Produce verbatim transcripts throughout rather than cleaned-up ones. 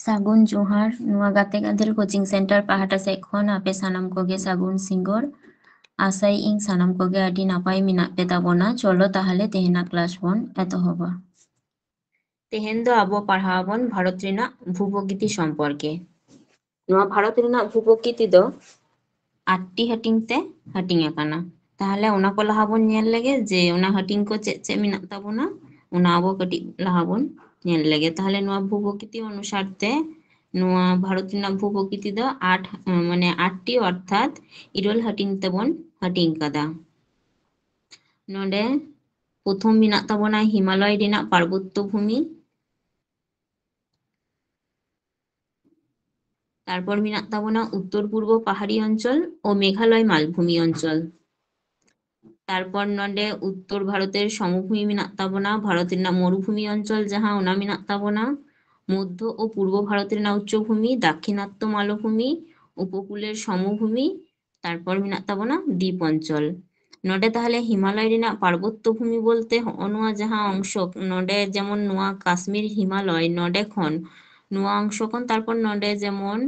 ᱥᱟᱹᱜᱩᱱ ᱡᱚᱦᱟᱨ᱾ ᱱᱚᱣᱟ ᱜᱟᱛᱮ ᱜᱟᱫᱮᱞ coaching center ᱯᱟᱦᱴᱟ ᱥᱮᱫ ᱠᱷᱚᱱ ᱟᱯᱮ ᱥᱟᱱᱟᱢ ᱠᱚᱜᱮ ᱥᱟᱹᱜᱩᱱ ᱥᱤᱸᱜᱟᱹᱲ᱾ ᱟᱥᱟᱭᱮᱫ ᱟᱹᱧ ᱥᱟᱱᱟᱢ ᱠᱚᱜᱮ ᱟᱹᱰᱤ ᱱᱟᱯᱟᱭ ᱢᱮᱱᱟᱜ ᱯᱮ ᱛᱟᱵᱚᱱᱟ᱾ ᱪᱚᱞᱚ ᱛᱟᱦᱚᱞᱮ ᱛᱮᱦᱮᱧᱟᱜ class ᱵᱚᱱ ᱮᱛᱚᱦᱚᱵᱟ᱾ ᱛᱮᱦᱮᱧ ᱫᱚ ᱟᱵᱚ ᱯᱟᱲᱦᱟᱣ ᱟᱵᱚᱱ ᱵᱷᱟᱨᱚᱛ ᱨᱮᱱᱟᱜ ᱵᱷᱩᱯᱨᱚᱠᱤᱛᱤ ᱥᱚᱢᱯᱚᱨᱠᱮ᱾ ᱱᱚᱣᱟ ᱵᱷᱟᱨᱚᱛ ᱨᱮᱱᱟᱜ ᱵᱷᱩᱯᱨᱚᱠᱤᱛᱤ ᱫᱚ ᱟᱴᱴᱤ ᱦᱟᱹᱴᱤᱧ ᱛᱮ ᱦᱟᱹᱴᱤᱧ ᱟᱠᱟᱱᱟ᱾ ᱛᱟᱦᱚᱞᱮ ᱚᱱᱟ ᱠᱚ ᱞᱟᱦᱟ ᱵᱚᱱ ᱧᱮᱞ ᱞᱮᱜᱮ ᱡᱮ ᱚᱱᱟ ᱦᱟᱹᱴᱤᱧ ᱠᱚ ᱪᱮᱫ ᱪᱮᱫ ᱢᱮᱱᱟᱜ ᱛᱟᱵᱚᱱᱟ, ᱚᱱᱟ ᱟᱵᱚ ᱠᱟᱹᱴᱤᱡ ᱞᱟᱦᱟ ᱵᱚᱱ ᱧᱮᱞ ᱞᱮᱜᱮ᱾ ᱛᱟᱦᱚᱞᱮ ᱱᱚᱣᱟ ᱵᱷᱩᱯᱨᱚᱠᱤᱛᱤ ᱚᱱᱩᱥᱟᱨ ᱛᱮ ᱱᱚᱣᱟ ᱵᱷᱟᱨᱚᱛ ᱨᱮᱱᱟᱜ ᱵᱷᱩᱯᱨᱚᱠᱤᱛᱤ ᱫᱚ ᱟᱴ, ᱢᱟᱱᱮ ᱟᱴᱴᱤ ᱚᱨᱛᱷᱟᱛ ᱤᱨᱟᱹᱞ ᱦᱟᱹᱴᱤᱧ ᱛᱮᱵᱚᱱ ᱦᱟᱹᱴᱤᱧ ᱠᱟᱫᱟ᱾ ᱱᱚᱰᱮ ᱯᱨᱚᱛᱷᱚᱢ ᱢᱮᱱᱟᱜ ᱛᱟᱵᱚᱱᱟ ᱦᱤᱢᱟᱞᱚᱭ ᱨᱮᱱᱟᱜ ᱯᱟᱨᱵᱚᱛᱛᱚ ᱵᱷᱩᱢᱤ, ᱛᱟᱨᱯᱚᱨ ᱢᱮᱱᱟᱜ ᱛᱟᱵᱚᱱᱟ ᱩᱛᱛᱚᱨ ᱯᱩᱨᱵᱚ ᱯᱟᱦᱟᱲᱤ ᱚᱧᱪᱚᱞ ᱳ ᱢᱮᱜᱷᱟᱞᱚᱭ ᱢᱟᱞᱵᱷᱩᱢᱤ ᱚᱧᱪᱚᱞ᱾ ᱛᱟᱨᱯᱚᱨ ᱱᱚᱰᱮ ᱩᱛᱛᱚᱨ ᱵᱷᱟᱨᱚᱛᱮᱨ ᱥᱚᱢᱚᱵᱷᱩᱢᱤ ᱢᱮᱱᱟᱜ ᱛᱟᱵᱚᱱᱟ, ᱵᱷᱟᱨᱚᱛ ᱨᱮᱱᱟᱜ ᱢᱚᱨᱩᱵᱷᱩᱢᱤ ᱚᱧᱪᱚᱞ ᱡᱟᱦᱟᱸ, ᱚᱱᱟ ᱢᱮᱱᱟᱜ ᱛᱟᱵᱚᱱᱟ᱾ ᱢᱚᱫᱽᱫᱷᱚ ᱳ ᱯᱩᱨᱵᱚ ᱵᱷᱟᱨᱚᱛ ᱨᱮᱱᱟᱜ ᱩᱪᱪᱚ ᱵᱷᱩᱢᱤ, ᱫᱟᱠᱠᱷᱤᱱᱟᱛᱛᱚ ᱢᱟᱞᱵᱷᱩᱢᱤ, ᱩᱯᱚᱠᱩᱞᱮᱨ ᱥᱚᱢᱚᱵᱷᱩᱢᱤ, ᱛᱟᱨᱯᱚᱨ ᱢᱮᱱᱟᱜ ᱛᱟᱵᱚᱱᱟ ᱫᱤᱯ ᱚᱧᱪᱚᱞ᱾ ᱱᱚᱰᱮ ᱛᱟᱦᱚᱞᱮ ᱦᱤᱢᱟᱞᱚᱭ ᱨᱮᱱᱟᱜ ᱯᱟᱨᱵᱚᱛᱛᱚ ᱵᱷᱩᱢᱤ ᱵᱚᱞᱛᱮ ᱦᱚᱸᱜᱼᱚ ᱱᱚᱣᱟ ᱡᱟᱦᱟᱸ ᱚᱝᱥᱚ, ᱱᱚᱰᱮ ᱡᱮᱢᱚᱱ ᱱᱚᱣᱟ ᱠᱟᱥᱢᱤᱨ ᱦᱤᱢᱟᱞᱚᱭ, ᱱᱚᱰᱮ ᱠᱷᱚᱱ ᱱᱚᱣᱟ ᱚᱝᱥᱚ ᱠᱷᱚᱱ, ᱛᱟᱨᱯᱚᱨ ᱱᱚᱰᱮ ᱡᱮᱢᱚᱱ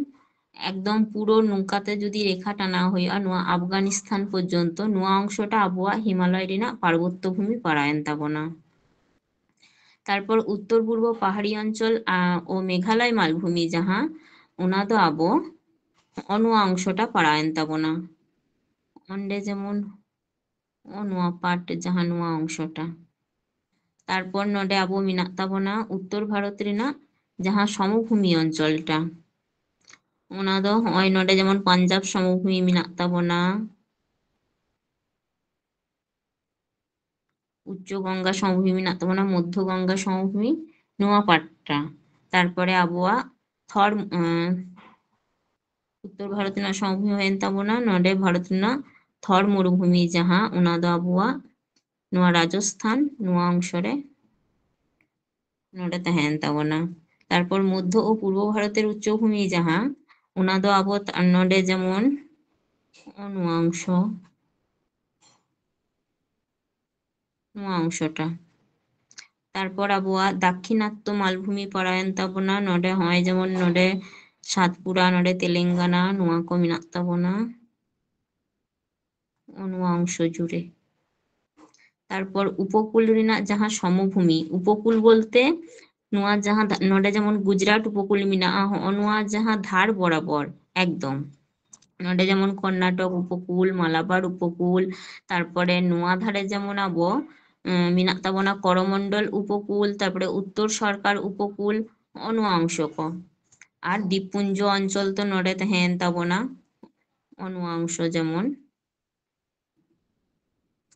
ᱮᱠᱫᱚᱢ ᱯᱩᱨᱟᱹ ᱱᱚᱝᱠᱟᱛᱮ ᱡᱩᱫᱤ ᱨᱮᱠᱷᱟ ᱴᱟᱱᱟᱣ ᱦᱩᱭᱩᱜᱼᱟ, ᱱᱚᱣᱟ ᱟᱯᱷᱜᱟᱱᱤᱥᱛᱷᱟᱱ ᱯᱚᱨᱡᱚᱱᱛᱚ, ᱱᱚᱣᱟ ᱚᱝᱥᱚᱴᱟ ᱟᱵᱚᱣᱟᱜ ᱦᱤᱢᱟᱞᱚᱭ ᱨᱮᱱᱟᱜ ᱯᱟᱨᱵᱚᱛᱛᱚ ᱵᱷᱩᱢᱤ ᱯᱟᱲᱟᱣᱮᱱ ᱛᱟᱵᱚᱱᱟ᱾ ᱛᱟᱨᱯᱚᱨ ᱩᱛᱛᱚᱨ ᱯᱩᱨᱵᱚ ᱯᱟᱦᱟᱲᱤ ᱚᱧᱪᱚᱞ, ᱟ, ᱳ ᱢᱮᱜᱷᱟᱞᱚᱭ ᱢᱟᱞᱵᱷᱩᱢᱤ ᱡᱟᱦᱟᱸ, ᱚᱱᱟ ᱫᱚ ᱟᱵᱚ ᱦᱚᱸᱜᱼᱚ ᱱᱚᱣᱟ ᱚᱝᱥᱚᱴᱟ ᱯᱟᱲᱟᱣᱮᱱ ᱛᱟᱵᱚᱱᱟ᱾ ᱚᱸᱰᱮ ᱡᱮᱢᱚᱱ ᱦᱚᱸᱜᱼᱚ ᱱᱚᱣᱟ part, ᱡᱟᱦᱟᱸ ᱱᱚᱣᱟ ᱚᱝᱥᱚᱴᱟ᱾ ᱛᱟᱨᱯᱚᱨ ᱱᱚᱰᱮ ᱟᱵᱚ ᱢᱮᱱᱟᱜ ᱛᱟᱵᱚᱱᱟ ᱩᱛᱛᱚᱨ ᱵᱷᱟᱨᱚᱛ ᱨᱮᱱᱟᱜ ᱡᱟᱦᱟᱸ ᱥᱚᱢᱚᱵᱷᱩᱢᱤ ᱚᱧᱪᱚᱞᱴᱟ, ᱚᱱᱟ ᱫᱚ ᱦᱚᱸᱜᱼᱚᱭ ᱱᱚᱰᱮ ᱡᱮᱢᱚᱱ ᱯᱟᱧᱡᱟᱵᱽ ᱥᱚᱢᱚᱵᱷᱩᱢᱤ ᱢᱮᱱᱟᱜ ᱛᱟᱵᱚᱱᱟ, ᱩᱪᱪᱚ ᱜᱚᱝᱜᱟ ᱥᱚᱢᱚᱵᱷᱩᱢᱤ ᱢᱮᱱᱟᱜ ᱛᱟᱵᱚᱱᱟ, ᱢᱚᱫᱽᱫᱷᱚ ᱜᱚᱝᱜᱟ ᱥᱚᱢᱚᱵᱷᱩᱢᱤ, ᱱᱚᱣᱟ part ᱴᱟ᱾ ᱛᱟᱨᱯᱚᱨᱮ ᱟᱵᱚᱣᱟᱜ ᱛᱷᱚᱨ, ᱩᱸ, ᱩᱛᱛᱚᱨ ᱵᱷᱟᱨᱚᱛ ᱨᱮᱱᱟᱜ ᱥᱚᱢᱚᱵᱷᱩᱢᱤ ᱦᱩᱭᱮᱱ ᱛᱟᱵᱚᱱᱟ᱾ ᱱᱚᱰᱮ ᱵᱷᱟᱨᱚᱛ ᱨᱮᱱᱟᱜ ᱛᱷᱚᱨ ᱢᱚᱨᱩᱵᱷᱩᱢᱤ ᱡᱟᱦᱟᱸ, ᱚᱱᱟ ᱫᱚ ᱟᱵᱚᱣᱟᱜ ᱱᱚᱣᱟ ᱨᱟᱡᱚᱥᱛᱷᱟᱱ, ᱱᱚᱣᱟ ᱚᱝᱥᱚ ᱨᱮ ᱱᱚᱰᱮ ᱛᱟᱦᱮᱸᱭᱮᱱ ᱛᱟᱵᱚᱱᱟ᱾ ᱛᱟᱨᱯᱚᱨ ᱢᱚᱫᱽᱫᱷᱚ ᱳ ᱯᱩᱨᱵᱚ ᱵᱷᱟᱨᱚᱛᱮᱨ ᱩᱪᱪᱚ ᱵᱷᱩᱢᱤ ᱡᱟᱦᱟᱸ, ᱚᱱᱟ ᱫᱚ ᱟᱵᱚ ᱛᱟ-, ᱱᱚᱰᱮ ᱡᱮᱢᱚᱱ ᱱᱚᱜᱼᱚ ᱱᱚᱣᱟ ᱚᱝᱥᱚ, ᱱᱚᱣᱟ ᱚᱝᱥᱚᱴᱟ᱾ ᱛᱟᱨᱯᱚᱨ ᱟᱵᱚᱣᱟᱜ ᱫᱟᱠᱠᱷᱤᱱᱟᱛᱛᱚ ᱢᱟᱞᱵᱷᱩᱢᱤ ᱯᱟᱲᱟᱣᱮᱱ ᱛᱟᱵᱚᱱᱟ᱾ ᱱᱚᱰᱮ ᱦᱚᱸᱜᱼᱚᱭ ᱡᱮᱢᱚᱱ ᱱᱚᱰᱮ ᱥᱟᱛᱯᱩᱨᱟ, ᱱᱚᱰᱮ ᱛᱮᱞᱮᱝᱜᱟᱱᱟ, ᱱᱚᱣᱟ ᱠᱚ ᱢᱮᱱᱟᱜ ᱛᱟᱵᱚᱱᱟ᱾ ᱱᱚᱣᱟ ᱚᱝᱥᱚ ᱡᱩᱲᱮ᱾ ᱛᱟᱨᱯᱚᱨ ᱩᱯᱚᱠᱩᱞ ᱨᱮᱱᱟᱜ ᱡᱟᱦᱟᱸ ᱥᱚᱢᱚᱵᱷᱩᱢᱤ, ᱩᱯᱚᱠᱩᱞ ᱵᱚᱞᱛᱮ ᱱᱚᱣᱟ ᱡᱟᱦᱟᱸ ᱫᱟ-, ᱱᱚᱰᱮ ᱡᱮᱢᱚᱱ ᱜᱩᱡᱽᱨᱟᱴ ᱩᱯᱚᱠᱩᱞ ᱢᱮᱱᱟᱜᱼᱟ, ᱦᱚᱸᱜᱼᱚ ᱱᱚᱣᱟ ᱡᱟᱦᱟᱸ ᱫᱷᱟᱨ ᱵᱚᱨᱟᱵᱚᱨ ᱮᱠᱫᱚᱢ, ᱱᱚᱰᱮ ᱡᱮᱢᱚᱱ ᱠᱚᱨᱱᱟᱴᱚᱠ ᱩᱯᱚᱠᱩᱞ, ᱢᱟᱞᱟᱵᱟᱨ ᱩᱯᱚᱠᱩᱞ, ᱛᱟᱨᱯᱚᱨᱮ ᱱᱚᱣᱟ ᱫᱷᱟᱨᱮ ᱡᱮᱢᱚᱱ ᱟᱵᱚ, ᱩᱸ, ᱢᱮᱱᱟᱜ ᱛᱟᱵᱚᱱᱟ ᱠᱚᱨᱚᱢᱚᱱᱰᱚᱞ ᱩᱯᱚᱠᱩᱞ, ᱛᱟᱨᱯᱚᱨᱮ ᱩᱛᱛᱚᱨ ᱥᱚᱨᱠᱟᱨ ᱩᱯᱚᱠᱩᱞ, ᱦᱚᱸᱜᱼᱚ ᱱᱚᱣᱟ ᱚᱝᱥᱚ ᱠᱚ᱾ ᱟᱨ ᱫᱤᱯᱯᱩᱧᱡᱚ ᱚᱧᱪᱚᱞ ᱛᱚ ᱱᱚᱰᱮ ᱛᱟᱦᱮᱸᱭᱮᱱ ᱛᱟᱵᱚᱱᱟ, ᱦᱚᱸᱜᱼᱚ ᱱᱚᱣᱟ ᱚᱝᱥᱚ ᱡᱮᱢᱚᱱ᱾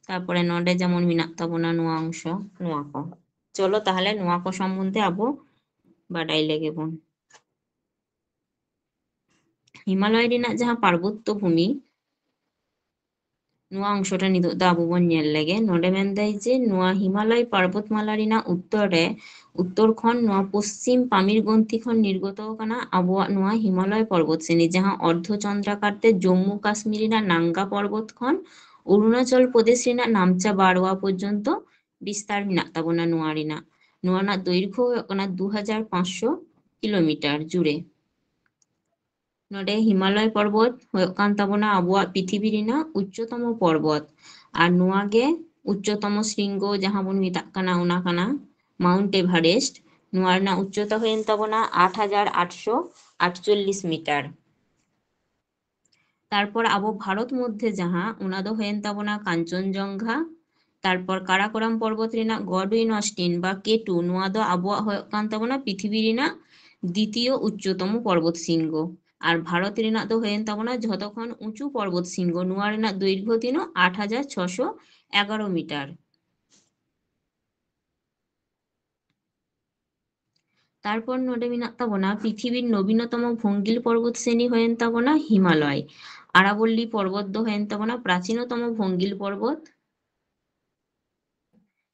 ᱛᱟᱨᱯᱚᱨᱮ ᱱᱚᱰᱮ ᱡᱮᱢᱚᱱ ᱢᱮᱱᱟᱜ ᱛᱟᱵᱚᱱᱟ ᱱᱚᱣᱟ ᱚᱝᱥᱚ, ᱱᱚᱣᱟ ᱠᱚ᱾ ᱪᱚᱞᱚ ᱛᱟᱦᱞᱮ ᱱᱚᱣᱟ ᱠᱚ ᱥᱚᱢᱵᱚᱱᱫᱷᱮ ᱟᱵᱚ ᱵᱟᱰᱟᱭ ᱞᱮᱜᱮ ᱵᱚᱱ᱾ ᱦᱤᱢᱟᱞᱚᱭ ᱨᱮᱱᱟᱜ ᱡᱟᱦᱟᱸ ᱯᱟᱨᱵᱚᱛᱛᱚ ᱵᱷᱩᱢᱤ, ᱱᱚᱣᱟ ᱚᱝᱥᱚᱴᱟ ᱱᱤᱛᱚᱜ ᱫᱚ ᱟᱵᱚ ᱵᱚᱱ ᱧᱮᱞ ᱞᱮᱜᱮ᱾ ᱱᱚᱰᱮ ᱢᱮᱱᱫᱟᱭ ᱡᱮ ᱱᱚᱣᱟ ᱦᱤᱢᱟᱞᱚᱭ ᱯᱟᱨᱵᱚᱛᱢᱟᱞᱟ ᱨᱮᱱᱟᱜ ᱩᱛᱛᱚᱨ ᱨᱮ, ᱩᱛᱛᱚᱨ ᱠᱷᱚᱱ ᱱᱚᱣᱟ ᱯᱚᱥᱪᱤᱢ ᱯᱟᱢᱤᱨ ᱜᱨᱚᱱᱛᱷᱤ ᱠᱷᱚᱱ ᱱᱤᱨᱜᱚᱛᱚ ᱟᱠᱟᱱᱟ ᱟᱵᱚᱣᱟᱜ ᱱᱚᱣᱟ ᱦᱤᱢᱟᱞᱚᱭ ᱯᱚᱨᱵᱚᱛ ᱥᱨᱮᱱᱤ, ᱡᱟᱦᱟᱸ ᱚᱨᱫᱷᱚ ᱪᱚᱱᱫᱨᱟᱠᱟᱨ ᱛᱮ ᱡᱚᱢᱢᱩ ᱠᱟᱥᱢᱤᱨ ᱨᱮᱱᱟᱜ ᱱᱟᱝᱜᱟ ᱯᱚᱨᱵᱚᱛ ᱠᱷᱚᱱ ᱚᱨᱩᱱᱟᱪᱚᱞ ᱯᱨᱚᱫᱮᱥ ᱨᱮᱱᱟᱜ ᱱᱟᱢᱪᱟ ᱵᱟᱨᱣᱟ ᱯᱚᱨᱡᱚᱱᱛᱚ ᱵᱤᱥᱛᱟᱨ ᱢᱮᱱᱟᱜ ᱛᱟᱵᱚᱱᱟ᱾ ᱱᱚᱣᱟ ᱨᱮᱱᱟᱜ, ᱱᱚᱣᱟ ᱨᱮᱱᱟᱜ ᱫᱳᱭᱨᱜᱷᱚ ᱦᱩᱭᱩᱜ ᱠᱟᱱᱟ ᱫᱩ ᱦᱟᱡᱟᱨ ᱯᱟᱸᱪᱥᱚ ᱠᱤᱞᱳᱢᱤᱴᱟᱨ ᱡᱩᱲᱮ᱾ ᱱᱚᱰᱮ ᱦᱤᱢᱟᱞᱚᱭ ᱯᱚᱨᱵᱚᱛ ᱦᱩᱭᱩᱜ ᱠᱟᱱ ᱛᱟᱵᱚᱱᱟ ᱟᱵᱚᱣᱟᱜ ᱯᱨᱤᱛᱷᱤᱵᱤ ᱨᱮᱱᱟᱜ ᱩᱪᱪᱚᱛᱚᱢᱚ ᱯᱚᱨᱵᱚᱛ, ᱟᱨ ᱱᱚᱣᱟ ᱜᱮ ᱩᱪᱪᱚᱛᱚᱢᱚ ᱥᱨᱤᱝᱜᱚ ᱡᱟᱦᱟᱸ ᱵᱚᱱ ᱢᱮᱛᱟᱜ ᱠᱟᱱᱟ, ᱚᱱᱟ ᱠᱟᱱᱟ ᱢᱟᱣᱩᱱᱴ ᱮᱵᱷᱟᱨᱮᱥᱴ᱾ ᱱᱚᱣᱟ ᱨᱮᱱᱟᱜ ᱩᱪᱪᱚᱛᱟ ᱦᱩᱭᱮᱱ ᱛᱟᱵᱚᱱᱟ ᱟᱴ ᱦᱟᱡᱟᱨ ᱟᱴᱥᱚ ᱟᱴᱪᱚᱞᱞᱤᱥ ᱢᱤᱴᱟᱨ᱾ ᱛᱟᱨᱯᱚᱨ ᱟᱵᱚ ᱵᱷᱟᱨᱚᱛ ᱢᱚᱫᱽᱫᱷᱮ ᱡᱟᱦᱟᱸ, ᱚᱱᱟ ᱫᱚ ᱦᱩᱭᱮᱱ ᱛᱟᱵᱚᱱᱟ ᱠᱟᱧᱪᱚᱱᱡᱚᱝᱜᱷᱟ᱾ ᱛᱟᱨᱯᱚᱨ ᱠᱟᱨᱟᱠᱳᱨᱟᱢ ᱯᱚᱨᱵᱚᱛ ᱨᱮᱱᱟᱜ ᱜᱚᱰ ᱩᱭᱤᱱ ᱚᱥᱴᱤᱱ ᱵᱟ ᱠᱮ ᱴᱩ, ᱱᱚᱣᱟ ᱫᱚ ᱟᱵᱚᱣᱟᱜ ᱦᱩᱭᱩᱜ ᱠᱟᱱ ᱛᱟᱵᱚᱱᱟ ᱯᱨᱤᱛᱷᱤᱵᱤ ᱨᱮᱱᱟᱜ ᱫᱤᱛᱤᱭᱚ ᱩᱪᱪᱚᱛᱚᱢᱚ ᱯᱚᱨᱵᱚᱛ ᱥᱨᱤᱝᱜᱚ᱾ ᱟᱨ ᱵᱷᱟᱨᱚᱛ ᱨᱮᱱᱟᱜ ᱫᱚ ᱦᱩᱭᱮᱱ ᱛᱟᱵᱚᱱᱟ ᱡᱷᱚᱛᱚ ᱠᱷᱚᱱ ᱩᱸᱪᱩ ᱯᱚᱨᱵᱚᱛ ᱥᱨᱤᱝᱜᱚ, ᱱᱚᱣᱟ ᱨᱮᱱᱟᱜ ᱫᱳᱭᱨᱜᱷᱚ ᱛᱤᱱᱟᱹᱜ? ᱟᱴ ᱦᱟᱡᱟᱨ ᱪᱷᱚᱥᱚ ᱮᱜᱟᱨᱚ ᱢᱤᱴᱟᱨ᱾ ᱛᱟᱨᱯᱚᱨ ᱱᱚᱰᱮ ᱢᱮᱱᱟᱜ ᱛᱟᱵᱚᱱᱟ ᱯᱨᱤᱛᱷᱤᱵᱤᱨ ᱱᱚᱵᱤᱱᱚᱛᱚᱢᱚ ᱵᱷᱚᱝᱜᱤᱞ ᱯᱚᱨᱵᱚᱛ ᱥᱨᱮᱱᱤ ᱦᱩᱭᱮᱱ ᱛᱟᱵᱚᱱᱟ ᱦᱤᱢᱟᱞᱚᱭ᱾ ᱟᱨᱟᱵᱚᱞᱞᱤ ᱯᱚᱨᱵᱚᱛ ᱫᱚ ᱦᱩᱭᱮᱱ ᱛᱟᱵᱚᱱᱟ ᱯᱨᱟᱪᱤᱱᱚᱛᱚᱢᱚ ᱵᱷᱚᱝᱜᱤᱞ ᱯᱚᱨᱵᱚᱛ᱾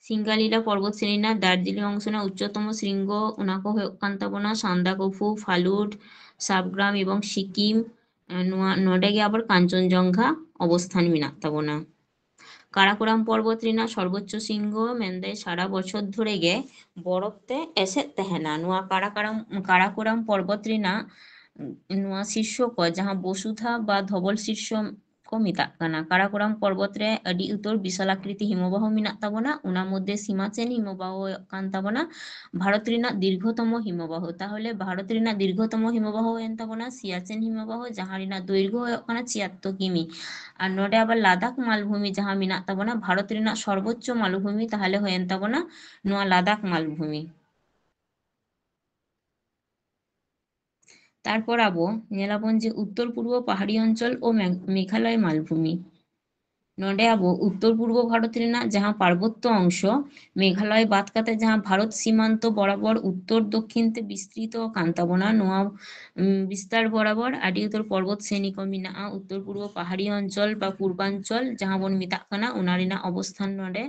ᱥᱤᱝᱜᱟᱞᱤᱞᱟ ᱯᱚᱨᱵᱚᱛ ᱥᱨᱮᱱᱤ ᱨᱮᱱᱟᱜ ᱫᱟᱨᱡᱤᱞᱤᱝ ᱚᱝᱥᱚ ᱨᱮᱱᱟᱜ ᱩᱪᱪᱚᱛᱚᱢᱚ ᱥᱨᱤᱝᱜᱚ, ᱚᱱᱟ ᱠᱚ ᱦᱩᱭᱩᱜ ᱠᱟᱱ ᱛᱟᱵᱚᱱᱟ ᱥᱟᱱᱫᱟᱠᱚᱯᱷᱩ, ᱯᱷᱟᱞᱩᱴ, ᱥᱟᱵᱜᱨᱟᱢ ᱮᱵᱚᱝ ᱥᱤᱠᱤᱢ᱾ ᱱᱚᱣᱟ, ᱱᱚᱰᱮ ᱜᱮ ᱟᱵᱟᱨ ᱠᱟᱧᱪᱚᱱᱡᱚᱝᱜᱷᱟ ᱚᱵᱚᱥᱛᱷᱟᱱ ᱢᱮᱱᱟᱜ ᱛᱟᱵᱚᱱᱟ᱾ ᱠᱟᱨᱟᱠᱳᱨᱟᱢ ᱯᱚᱨᱵᱚᱛ ᱨᱮᱱᱟᱜ ᱥᱚᱨᱵᱚᱪᱪᱚ ᱥᱤᱝᱦᱚ ᱢᱮᱱᱫᱟᱭ ᱥᱟᱨᱟ ᱵᱚᱪᱷᱚᱨ ᱫᱷᱚᱨᱮ ᱜᱮ ᱵᱚᱨᱚᱯ ᱛᱮ ᱮᱥᱮᱫ ᱛᱟᱦᱮᱱᱟ᱾ ᱱᱚᱣᱟ ᱠᱟᱨᱟᱠᱟᱨᱟᱢ, ᱠᱟᱨᱟᱠᱳᱨᱟᱢ ᱯᱚᱨᱵᱚᱛ ᱨᱮᱱᱟᱜ, ᱩᱸ, ᱱᱚᱣᱟ ᱥᱤᱨᱥᱚ ᱠᱚ ᱡᱟᱦᱟᱸ ᱵᱚᱥᱩᱫᱷᱟ ᱵᱟ ᱫᱷᱚᱵᱚᱞ ᱥᱤᱨᱥᱚ ᱠᱚ ᱢᱮᱛᱟᱜ ᱠᱟᱱᱟ᱾ ᱠᱟᱨᱟᱠᱳᱨᱟᱢ ᱯᱚᱨᱵᱚᱛ ᱨᱮ ᱟᱹᱰᱤ ᱩᱛᱟᱹᱨ ᱵᱤᱥᱟᱞᱟᱠᱨᱤᱛᱤ ᱦᱤᱢᱚᱵᱟᱦᱚ ᱢᱮᱱᱟᱜ ᱛᱟᱵᱚᱱᱟ, ᱚᱱᱟ ᱢᱚᱫᱽᱫᱷᱮ ᱥᱤᱢᱟᱪᱮᱱ ᱦᱤᱢᱚᱵᱟᱦᱚ ᱦᱩᱭᱩᱜ ᱠᱟᱱ ᱛᱟᱵᱚᱱᱟ ᱵᱷᱟᱨᱚᱛ ᱨᱮᱱᱟᱜ ᱫᱤᱨᱜᱷᱚᱛᱚᱢᱚ ᱦᱤᱢᱚᱵᱟᱦᱚ᱾ ᱛᱟᱦᱚᱞᱮ ᱵᱷᱟᱨᱚᱛ ᱨᱮᱱᱟᱜ ᱫᱤᱨᱜᱷᱚᱛᱚᱢᱚ ᱦᱤᱢᱚᱵᱟᱦᱚ ᱦᱩᱭᱮᱱ ᱛᱟᱵᱚᱱᱟ ᱥᱤᱭᱟᱪᱮᱱ ᱦᱤᱢᱚᱵᱟᱦᱚ, ᱡᱟᱦᱟᱸ ᱨᱮᱱᱟᱜ ᱫᱳᱭᱨᱜᱷᱚ ᱦᱩᱭᱩᱜ ᱠᱟᱱᱟ ᱪᱷᱤᱭᱟᱛᱛᱚᱨ ᱠᱤᱢᱤ᱾ ᱟᱨ ᱱᱚᱰᱮ ᱟᱵᱟᱨ ᱞᱟᱫᱟᱠᱷ ᱢᱟᱞᱵᱷᱩᱢᱤ ᱡᱟᱦᱟᱸ ᱢᱮᱱᱟᱜ ᱛᱟᱵᱚᱱᱟ, ᱵᱷᱟᱨᱚᱛ ᱨᱮᱱᱟᱜ ᱥᱚᱨᱵᱚᱪᱪᱚ ᱢᱟᱞᱵᱷᱩᱢᱤ ᱛᱟᱦᱚᱞᱮ ᱦᱩᱭᱮᱱ ᱛᱟᱵᱚᱱᱟ ᱱᱚᱣᱟ ᱞᱟᱫᱟᱠᱷ ᱢᱟᱞᱵᱷᱩᱢᱤ᱾ ᱛᱟᱨᱯᱚᱨ ᱟᱵᱚ ᱧᱮᱞᱟᱵᱚᱱ ᱡᱮ ᱩᱛᱛᱚᱨ ᱯᱩᱨᱵᱚ ᱯᱟᱦᱟᱲᱤ ᱚᱧᱪᱚᱞ ᱳ ᱢᱮᱜ-, ᱢᱮᱜᱷᱟᱞᱚᱭ ᱢᱟᱞᱵᱷᱩᱢᱤ᱾ ᱱᱚᱰᱮ ᱟᱵᱚ ᱩᱛᱛᱚᱨ ᱯᱩᱨᱵᱚ ᱵᱷᱟᱨᱚᱛ ᱨᱮᱱᱟᱜ ᱡᱟᱦᱟᱸ ᱯᱟᱨᱵᱚᱛᱛᱚ ᱚᱝᱥᱚ, ᱢᱮᱜᱷᱟᱞᱚᱭ ᱵᱟᱫ ᱠᱟᱛᱮ ᱡᱟᱦᱟᱸ ᱵᱷᱟᱨᱚᱛ ᱥᱤᱢᱟᱱᱛᱚ ᱵᱚᱨᱟᱵᱚᱨ ᱩᱛᱛᱚᱨ ᱫᱚᱠᱠᱷᱤᱱ ᱛᱮ ᱵᱤᱥᱛᱨᱤᱛᱚ ᱟᱠᱟᱱ ᱛᱟᱵᱚᱱᱟ, ᱱᱚᱣᱟ, ᱩᱢ, ᱵᱤᱥᱛᱟᱨ ᱵᱚᱨᱟᱵᱚᱨ ᱟᱹᱰᱤ ᱩᱛᱟᱹᱨ ᱯᱚᱨᱵᱚᱛ ᱥᱨᱮᱱᱤ ᱠᱚ ᱢᱮᱱᱟᱜᱼᱟ᱾ ᱩᱛᱛᱚᱨ ᱯᱩᱨᱵᱚ ᱯᱟᱦᱟᱲᱤ ᱚᱧᱪᱚᱞ ᱵᱟ ᱯᱩᱨᱵᱟᱧᱪᱚᱞ ᱡᱟᱦᱟᱸ ᱵᱚᱱ ᱢᱮᱛᱟᱜ ᱠᱟᱱᱟ, ᱚᱱᱟ ᱨᱮᱱᱟᱜ ᱚᱵᱚᱥᱛᱷᱟᱱ ᱱᱚᱰᱮ,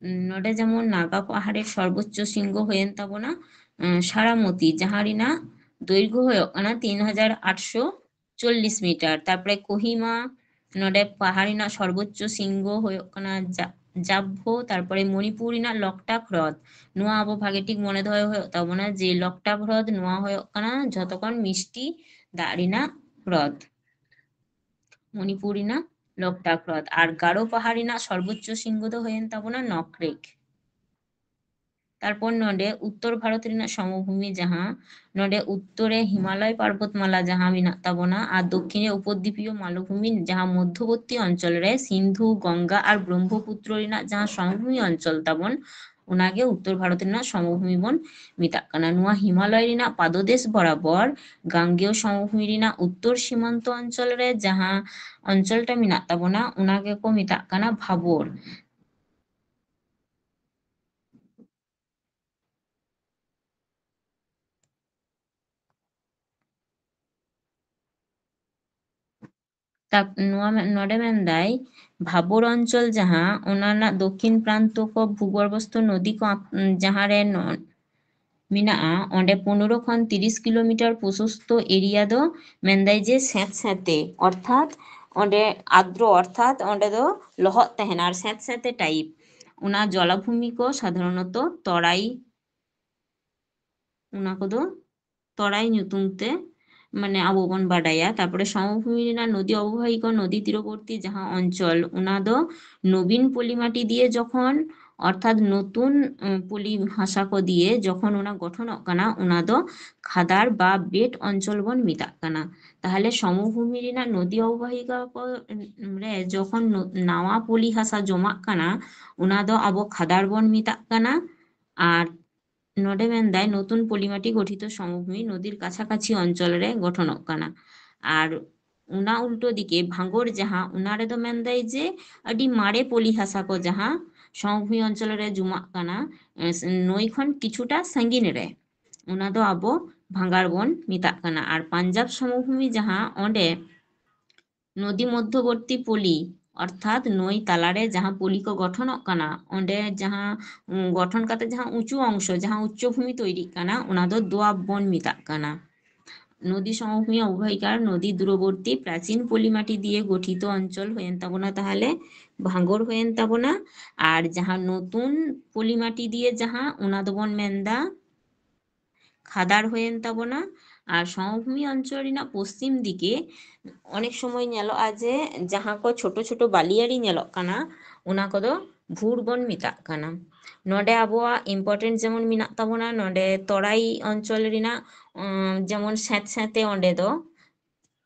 ᱩᱢ, ᱱᱚᱰᱮ ᱡᱮᱢᱚᱱ ᱱᱟᱜᱟ ᱯᱟᱦᱟᱲᱮᱨ ᱥᱚᱨᱵᱚᱪᱪᱚ ᱥᱤᱝᱦᱚ ᱦᱩᱭᱮᱱ ᱛᱟᱵᱚᱱᱟ, ᱩᱢ, ᱥᱟᱨᱟᱢᱚᱛᱤ, ᱡᱟᱦᱟᱸ ᱨᱮᱱᱟᱜ ᱫᱳᱭᱨᱜᱷᱚ ᱦᱩᱭᱩᱜ ᱠᱟᱱᱟ ᱛᱤᱱ ᱦᱟᱡᱟᱨ ᱟᱴᱥᱚ ᱪᱚᱞᱞᱤᱥ ᱢᱤᱴᱟᱨ᱾ ᱛᱟᱨᱯᱚᱨᱮ ᱠᱳᱦᱤᱢᱟ, ᱱᱚᱰᱮ ᱯᱟᱦᱟᱲ ᱨᱮᱱᱟᱜ ᱥᱚᱨᱵᱚᱪᱪᱚ ᱥᱤᱝᱦᱚ ᱦᱩᱭᱩᱜ ᱠᱟᱱᱟ ᱡᱟ-, ᱡᱟᱵᱷᱚ᱾ ᱛᱟᱨᱯᱚᱨᱮ ᱢᱚᱱᱤᱯᱩᱨ ᱨᱮᱱᱟᱜ ᱞᱚᱠᱴᱟᱠ ᱦᱨᱚᱫ, ᱱᱚᱣᱟ ᱟᱵᱚ ᱵᱷᱟᱜᱮ ᱴᱷᱤᱠ ᱢᱚᱱᱮ ᱫᱚᱦᱚᱭ ᱦᱩᱭᱩᱜ ᱛᱟᱵᱚᱱᱟ ᱡᱮ ᱞᱚᱠᱴᱟᱠ ᱦᱨᱚᱫ ᱱᱚᱣᱟ ᱦᱩᱭᱩᱜ ᱠᱟᱱᱟ ᱡᱷᱚᱛᱚ ᱠᱷᱚᱱ ᱢᱤᱥᱴᱤ ᱫᱟᱜ ᱨᱮᱱᱟᱜ ᱦᱨᱚᱫ, ᱢᱚᱱᱤᱯᱩᱨ ᱨᱮᱱᱟᱜ ᱞᱚᱠᱴᱟᱠ ᱦᱨᱚᱫ᱾ ᱟᱨ ᱜᱟᱨᱳ ᱯᱟᱦᱟᱲ ᱨᱮᱱᱟᱜ ᱥᱚᱨᱵᱚᱪᱪᱚ ᱥᱤᱝᱦᱚ ᱫᱚ ᱦᱩᱭᱮᱱ ᱛᱟᱵᱚᱱᱟ ᱱᱚᱠᱨᱮᱠ᱾ ᱛᱟᱨᱯᱚᱨ ᱱᱚᱰᱮ ᱩᱛᱛᱚᱨ ᱵᱷᱟᱨᱚᱛ ᱨᱮᱱᱟᱜ ᱥᱚᱢᱚᱵᱷᱩᱢᱤ, ᱡᱟᱦᱟᱸ ᱱᱚᱰᱮ ᱩᱛᱛᱚᱨ ᱨᱮ ᱦᱤᱢᱟᱞᱚᱭ ᱯᱚᱨᱵᱚᱛᱢᱟᱞᱟ ᱡᱟᱦᱟᱸ ᱢᱮᱱᱟᱜ ᱛᱟᱵᱚᱱᱟ, ᱟᱨ ᱫᱚᱠᱠᱷᱤᱱ ᱨᱮ ᱩᱯᱚᱫᱤᱯᱤᱭᱚ ᱢᱟᱞᱚᱵᱷᱩᱢᱤ, ᱡᱟᱦᱟᱸ ᱢᱚᱫᱽᱫᱷᱚᱵᱚᱨᱛᱤ ᱚᱧᱪᱚᱞ ᱨᱮ ᱥᱤᱱᱫᱷᱩ, ᱜᱚᱝᱜᱟ ᱟᱨ ᱵᱨᱚᱦᱢᱚᱯᱩᱛᱨᱚ ᱨᱮᱱᱟᱜ ᱡᱟᱦᱟᱸ ᱥᱚᱢᱚᱵᱷᱩᱢᱤ ᱚᱧᱪᱚᱞ ᱛᱟᱵᱚᱱ, ᱚᱱᱟᱜᱮ ᱩᱛᱛᱚᱨ ᱵᱷᱟᱨᱚᱛ ᱨᱮᱱᱟᱜ ᱥᱚᱢᱚᱵᱷᱩᱢᱤ ᱵᱚᱱ ᱢᱮᱛᱟᱜ ᱠᱟᱱᱟ᱾ ᱱᱚᱣᱟ ᱦᱤᱢᱟᱞᱚᱭ ᱨᱮᱱᱟᱜ ᱯᱟᱫᱚᱫᱮᱥ ᱵᱚᱨᱟᱵᱚᱨ ᱜᱟᱝᱜᱮᱭᱚ ᱥᱚᱢᱚᱵᱷᱩᱢᱤ ᱨᱮᱱᱟᱜ ᱩᱛᱛᱚᱨ ᱥᱤᱢᱟᱱᱛᱚ ᱚᱧᱪᱚᱞ ᱨᱮ ᱡᱟᱦᱟᱸ ᱚᱧᱪᱚᱞ ᱴᱟ ᱢᱮᱱᱟᱜ ᱛᱟᱵᱚᱱᱟ, ᱚᱱᱟ ᱜᱮᱠᱚ ᱢᱮᱛᱟᱜ ᱠᱟᱱᱟ ᱵᱷᱟᱵᱚᱨ᱾ ᱛᱟ-, ᱱᱚᱣᱟ ᱢᱮ-, ᱱᱚᱰᱮ ᱢᱮᱱᱫᱟᱭ, ᱵᱷᱟᱵᱚᱨ ᱚᱧᱪᱚᱞ ᱡᱟᱦᱟᱸ, ᱚᱱᱟ ᱨᱮᱱᱟᱜ ᱫᱚᱠᱠᱷᱤᱱ ᱯᱨᱟᱱᱛᱚ ᱠᱚ ᱵᱷᱩᱜᱚᱨᱵᱷᱚᱥᱛᱷᱚ ᱱᱚᱫᱤ ᱠᱚ ᱟᱯ-, ᱡᱟᱦᱟᱸ ᱨᱮ ᱱᱚ-, ᱢᱮᱱᱟᱜᱼᱟ, ᱚᱸᱰᱮ ᱯᱚᱱᱨᱚ ᱠᱷᱚᱱ ᱛᱤᱨᱤᱥ ᱠᱤᱞᱳᱢᱤᱴᱟᱨ ᱯᱨᱚᱥᱚᱥᱛᱚ ᱮᱨᱤᱭᱟ ᱫᱚ ᱢᱮᱱᱫᱟᱭ ᱡᱮ ᱥᱮᱸᱛ ᱥᱮᱸᱛᱮ, ᱚᱨᱛᱷᱟᱛ ᱚᱸᱰᱮ ᱟᱨᱫᱨᱚ ᱚᱨᱛᱷᱟᱛ ᱚᱸᱰᱮ ᱫᱚ ᱞᱚᱦᱚᱫ ᱛᱟᱦᱮᱱᱟ ᱟᱨ ᱥᱮᱸᱛ ᱥᱮᱸᱛᱮ type, ᱚᱱᱟ ᱡᱚᱞᱟᱵᱷᱩᱢᱤ ᱠᱚ ᱥᱟᱫᱷᱟᱨᱚᱱᱚᱛᱚ ᱛᱚᱨᱟᱭ, ᱚᱱᱟ ᱠᱚᱫᱚ ᱛᱚᱨᱟᱭ ᱧᱩᱛᱩᱢ ᱛᱮ ᱢᱟᱱᱮ ᱟᱵᱚ ᱵᱚᱱ ᱵᱟᱰᱟᱭᱟ᱾ ᱛᱟᱨᱯᱚᱨᱮ ᱥᱚᱢᱚᱵᱷᱩᱢᱤ ᱨᱮᱱᱟᱜ ᱱᱚᱫᱤ ᱚᱵᱚᱵᱟᱦᱤᱠᱟ ᱱᱚᱫᱤ ᱛᱤᱨᱚᱵᱚᱨᱛᱤ ᱡᱟᱦᱟᱸ ᱚᱧᱪᱚᱞ, ᱚᱱᱟ ᱫᱚ ᱱᱚᱵᱤᱱ ᱯᱚᱞᱤ ᱢᱟᱴᱤ ᱫᱤᱭᱮ ᱡᱚᱠᱷᱚᱱ, ᱚᱨᱛᱷᱟᱛ ᱱᱚᱛᱩᱱ, ᱩᱢ, ᱯᱚᱞᱤ ᱦᱟᱥᱟ ᱠᱚ ᱫᱤᱭᱮ ᱡᱚᱠᱷᱚᱱ ᱚᱱᱟ ᱜᱚᱴᱷᱚᱱᱚᱜ ᱠᱟᱱᱟ, ᱚᱱᱟ ᱫᱚ ᱠᱷᱟᱫᱟᱲ ᱵᱟ ᱵᱮᱴ ᱚᱧᱪᱚᱞ ᱵᱚᱱ ᱢᱮᱛᱟᱜ ᱠᱟᱱᱟ᱾ ᱛᱟᱦᱚᱞᱮ ᱥᱚᱢᱚᱵᱷᱩᱢᱤ ᱨᱮᱱᱟᱜ ᱱᱚᱫᱤ ᱚᱵᱚᱵᱟᱦᱤᱠᱟ ᱠᱚ, ᱩᱢ, ᱨᱮ ᱡᱚᱠᱷᱚᱱ ᱱᱚ-, ᱱᱟᱣᱟ ᱯᱚᱞᱤ ᱦᱟᱥᱟ ᱡᱚᱢᱟᱜ ᱠᱟᱱᱟ, ᱚᱱᱟ ᱫᱚ ᱟᱵᱚ ᱠᱷᱟᱫᱟᱲ ᱵᱚᱱ ᱢᱮᱛᱟᱜ ᱠᱟᱱᱟ᱾ ᱟᱨ ᱱᱚᱰᱮ ᱢᱮᱱᱫᱟᱭ ᱱᱚᱛᱩᱱ ᱯᱚᱞᱤ ᱢᱟᱴᱤ ᱜᱚᱴᱷᱤᱛᱚ ᱥᱚᱢᱚᱵᱷᱩᱢᱤ ᱱᱚᱫᱤᱨ ᱠᱟᱪᱷᱟᱠᱟᱪᱷᱤ ᱚᱧᱪᱚᱞ ᱨᱮ ᱜᱚᱴᱷᱚᱱᱚᱜ ᱠᱟᱱᱟ᱾ ᱟᱨ ᱚᱱᱟ ᱩᱞᱴᱟᱹ ᱫᱤᱠᱮ ᱵᱷᱟᱸᱜᱚᱲ ᱡᱟᱦᱟᱸ, ᱚᱱᱟ ᱨᱮᱫᱚ ᱢᱮᱱᱫᱟᱭ ᱡᱮ ᱟᱹᱰᱤ ᱢᱟᱨᱮ ᱯᱚᱞᱤ ᱦᱟᱥᱟ ᱠᱚ ᱡᱟᱦᱟᱸ ᱥᱚᱢᱚᱵᱷᱩᱢᱤ ᱚᱧᱪᱚᱞ ᱨᱮ ᱡᱚᱢᱟᱜ ᱠᱟᱱᱟ, ᱮ, ᱱᱟᱹᱭ ᱠᱷᱚᱱ ᱠᱤᱪᱷᱩᱴᱟ ᱥᱟᱺᱜᱤᱧ ᱨᱮ, ᱚᱱᱟ ᱫᱚ ᱟᱵᱚ ᱵᱷᱟᱸᱜᱟᱲ ᱵᱚᱱ ᱢᱮᱛᱟᱜ ᱠᱟᱱᱟ᱾ ᱟᱨ ᱯᱟᱧᱡᱟᱵᱽ ᱥᱚᱢᱚᱵᱷᱩᱢᱤ ᱡᱟᱦᱟᱸ, ᱚᱸᱰᱮ ᱱᱚᱫᱤ ᱢᱚᱫᱽᱫᱷᱚᱵᱚᱨᱛᱤ ᱯᱚᱞᱤ, ᱚᱨᱛᱷᱟᱛ ᱱᱟᱹᱭ ᱛᱟᱞᱟᱨᱮ ᱡᱟᱦᱟᱸ ᱯᱚᱞᱤ ᱠᱚ ᱜᱚᱴᱷᱚᱱᱚᱜ ᱠᱟᱱᱟ, ᱚᱸᱰᱮ ᱡᱟᱦᱟᱸ, ᱩᱸ, ᱜᱚᱴᱷᱚᱱ ᱠᱟᱛᱮ ᱡᱟᱦᱟᱸ ᱩᱸᱪᱩ ᱚᱝᱥᱚ, ᱡᱟᱦᱟᱸ ᱩᱪᱪᱚ ᱵᱷᱩᱢᱤ ᱛᱚᱭᱨᱤᱜ ᱠᱟᱱᱟ, ᱚᱱᱟ ᱫᱚ ᱫᱳᱣᱟᱵ ᱵᱚᱱ ᱢᱮᱛᱟᱜ ᱠᱟᱱᱟ᱾ ᱱᱚᱫᱤ ᱥᱚᱢᱚᱵᱷᱩᱢᱤ ᱚᱵᱚᱵᱟᱦᱤᱠᱟ ᱱᱚᱫᱤ ᱫᱩᱨᱚᱵᱚᱨᱛᱤ ᱯᱨᱟᱪᱤᱱ ᱯᱚᱞᱤ ᱢᱟᱴᱤ ᱫᱤᱭᱮ ᱜᱚᱴᱷᱤᱛᱚ ᱚᱧᱪᱚᱞ ᱦᱩᱭᱮᱱ ᱛᱟᱵᱚᱱᱟ, ᱛᱟᱦᱚᱞᱮ ᱵᱷᱟᱸᱜᱚᱲ ᱦᱩᱭᱮᱱ ᱛᱟᱵᱚᱱᱟ᱾ ᱟᱨ ᱡᱟᱦᱟᱸ ᱱᱚᱛᱩᱱ ᱯᱚᱞᱤ ᱢᱟᱴᱤ ᱫᱤᱭᱮ ᱡᱟᱦᱟᱸ, ᱚᱱᱟ ᱫᱚᱵᱚᱱ ᱢᱮᱱᱫᱟ ᱠᱷᱟᱫᱟᱲ ᱦᱩᱭᱮᱱ ᱛᱟᱵᱚᱱᱟ᱾ ᱟᱨ ᱥᱚᱢᱚᱵᱷᱩᱢᱤ ᱚᱧᱪᱚᱞ ᱨᱮᱱᱟᱜ ᱯᱚᱥᱪᱤᱢ ᱫᱤᱠᱮ ᱚᱱᱮᱠ ᱥᱚᱢᱚᱭ ᱧᱮᱞᱚᱜᱼᱟ ᱡᱮ ᱡᱟᱦᱟᱸ ᱠᱚ ᱪᱷᱳᱴᱳ ᱪᱷᱳᱴᱳ ᱵᱟᱞᱤᱭᱟᱲᱤ ᱧᱮᱞᱚᱜ ᱠᱟᱱᱟ, ᱚᱱᱟ ᱠᱚᱫᱚ ᱵᱷᱩᱲ ᱵᱚᱱ ᱢᱮᱛᱟᱜ ᱠᱟᱱᱟ᱾ ᱱᱚᱰᱮ ᱟᱵᱚᱣᱟᱜ important ᱡᱮᱢᱚᱱ ᱢᱮᱱᱟᱜ ᱛᱟᱵᱚᱱᱟ, ᱱᱚᱰᱮ ᱛᱚᱨᱟᱭ ᱚᱧᱪᱚᱞ ᱨᱮᱱᱟᱜ, ᱩᱸ, ᱡᱮᱢᱚᱱ ᱥᱮᱸᱛ ᱥᱮᱸᱛᱮ ᱚᱸᱰᱮ ᱫᱚ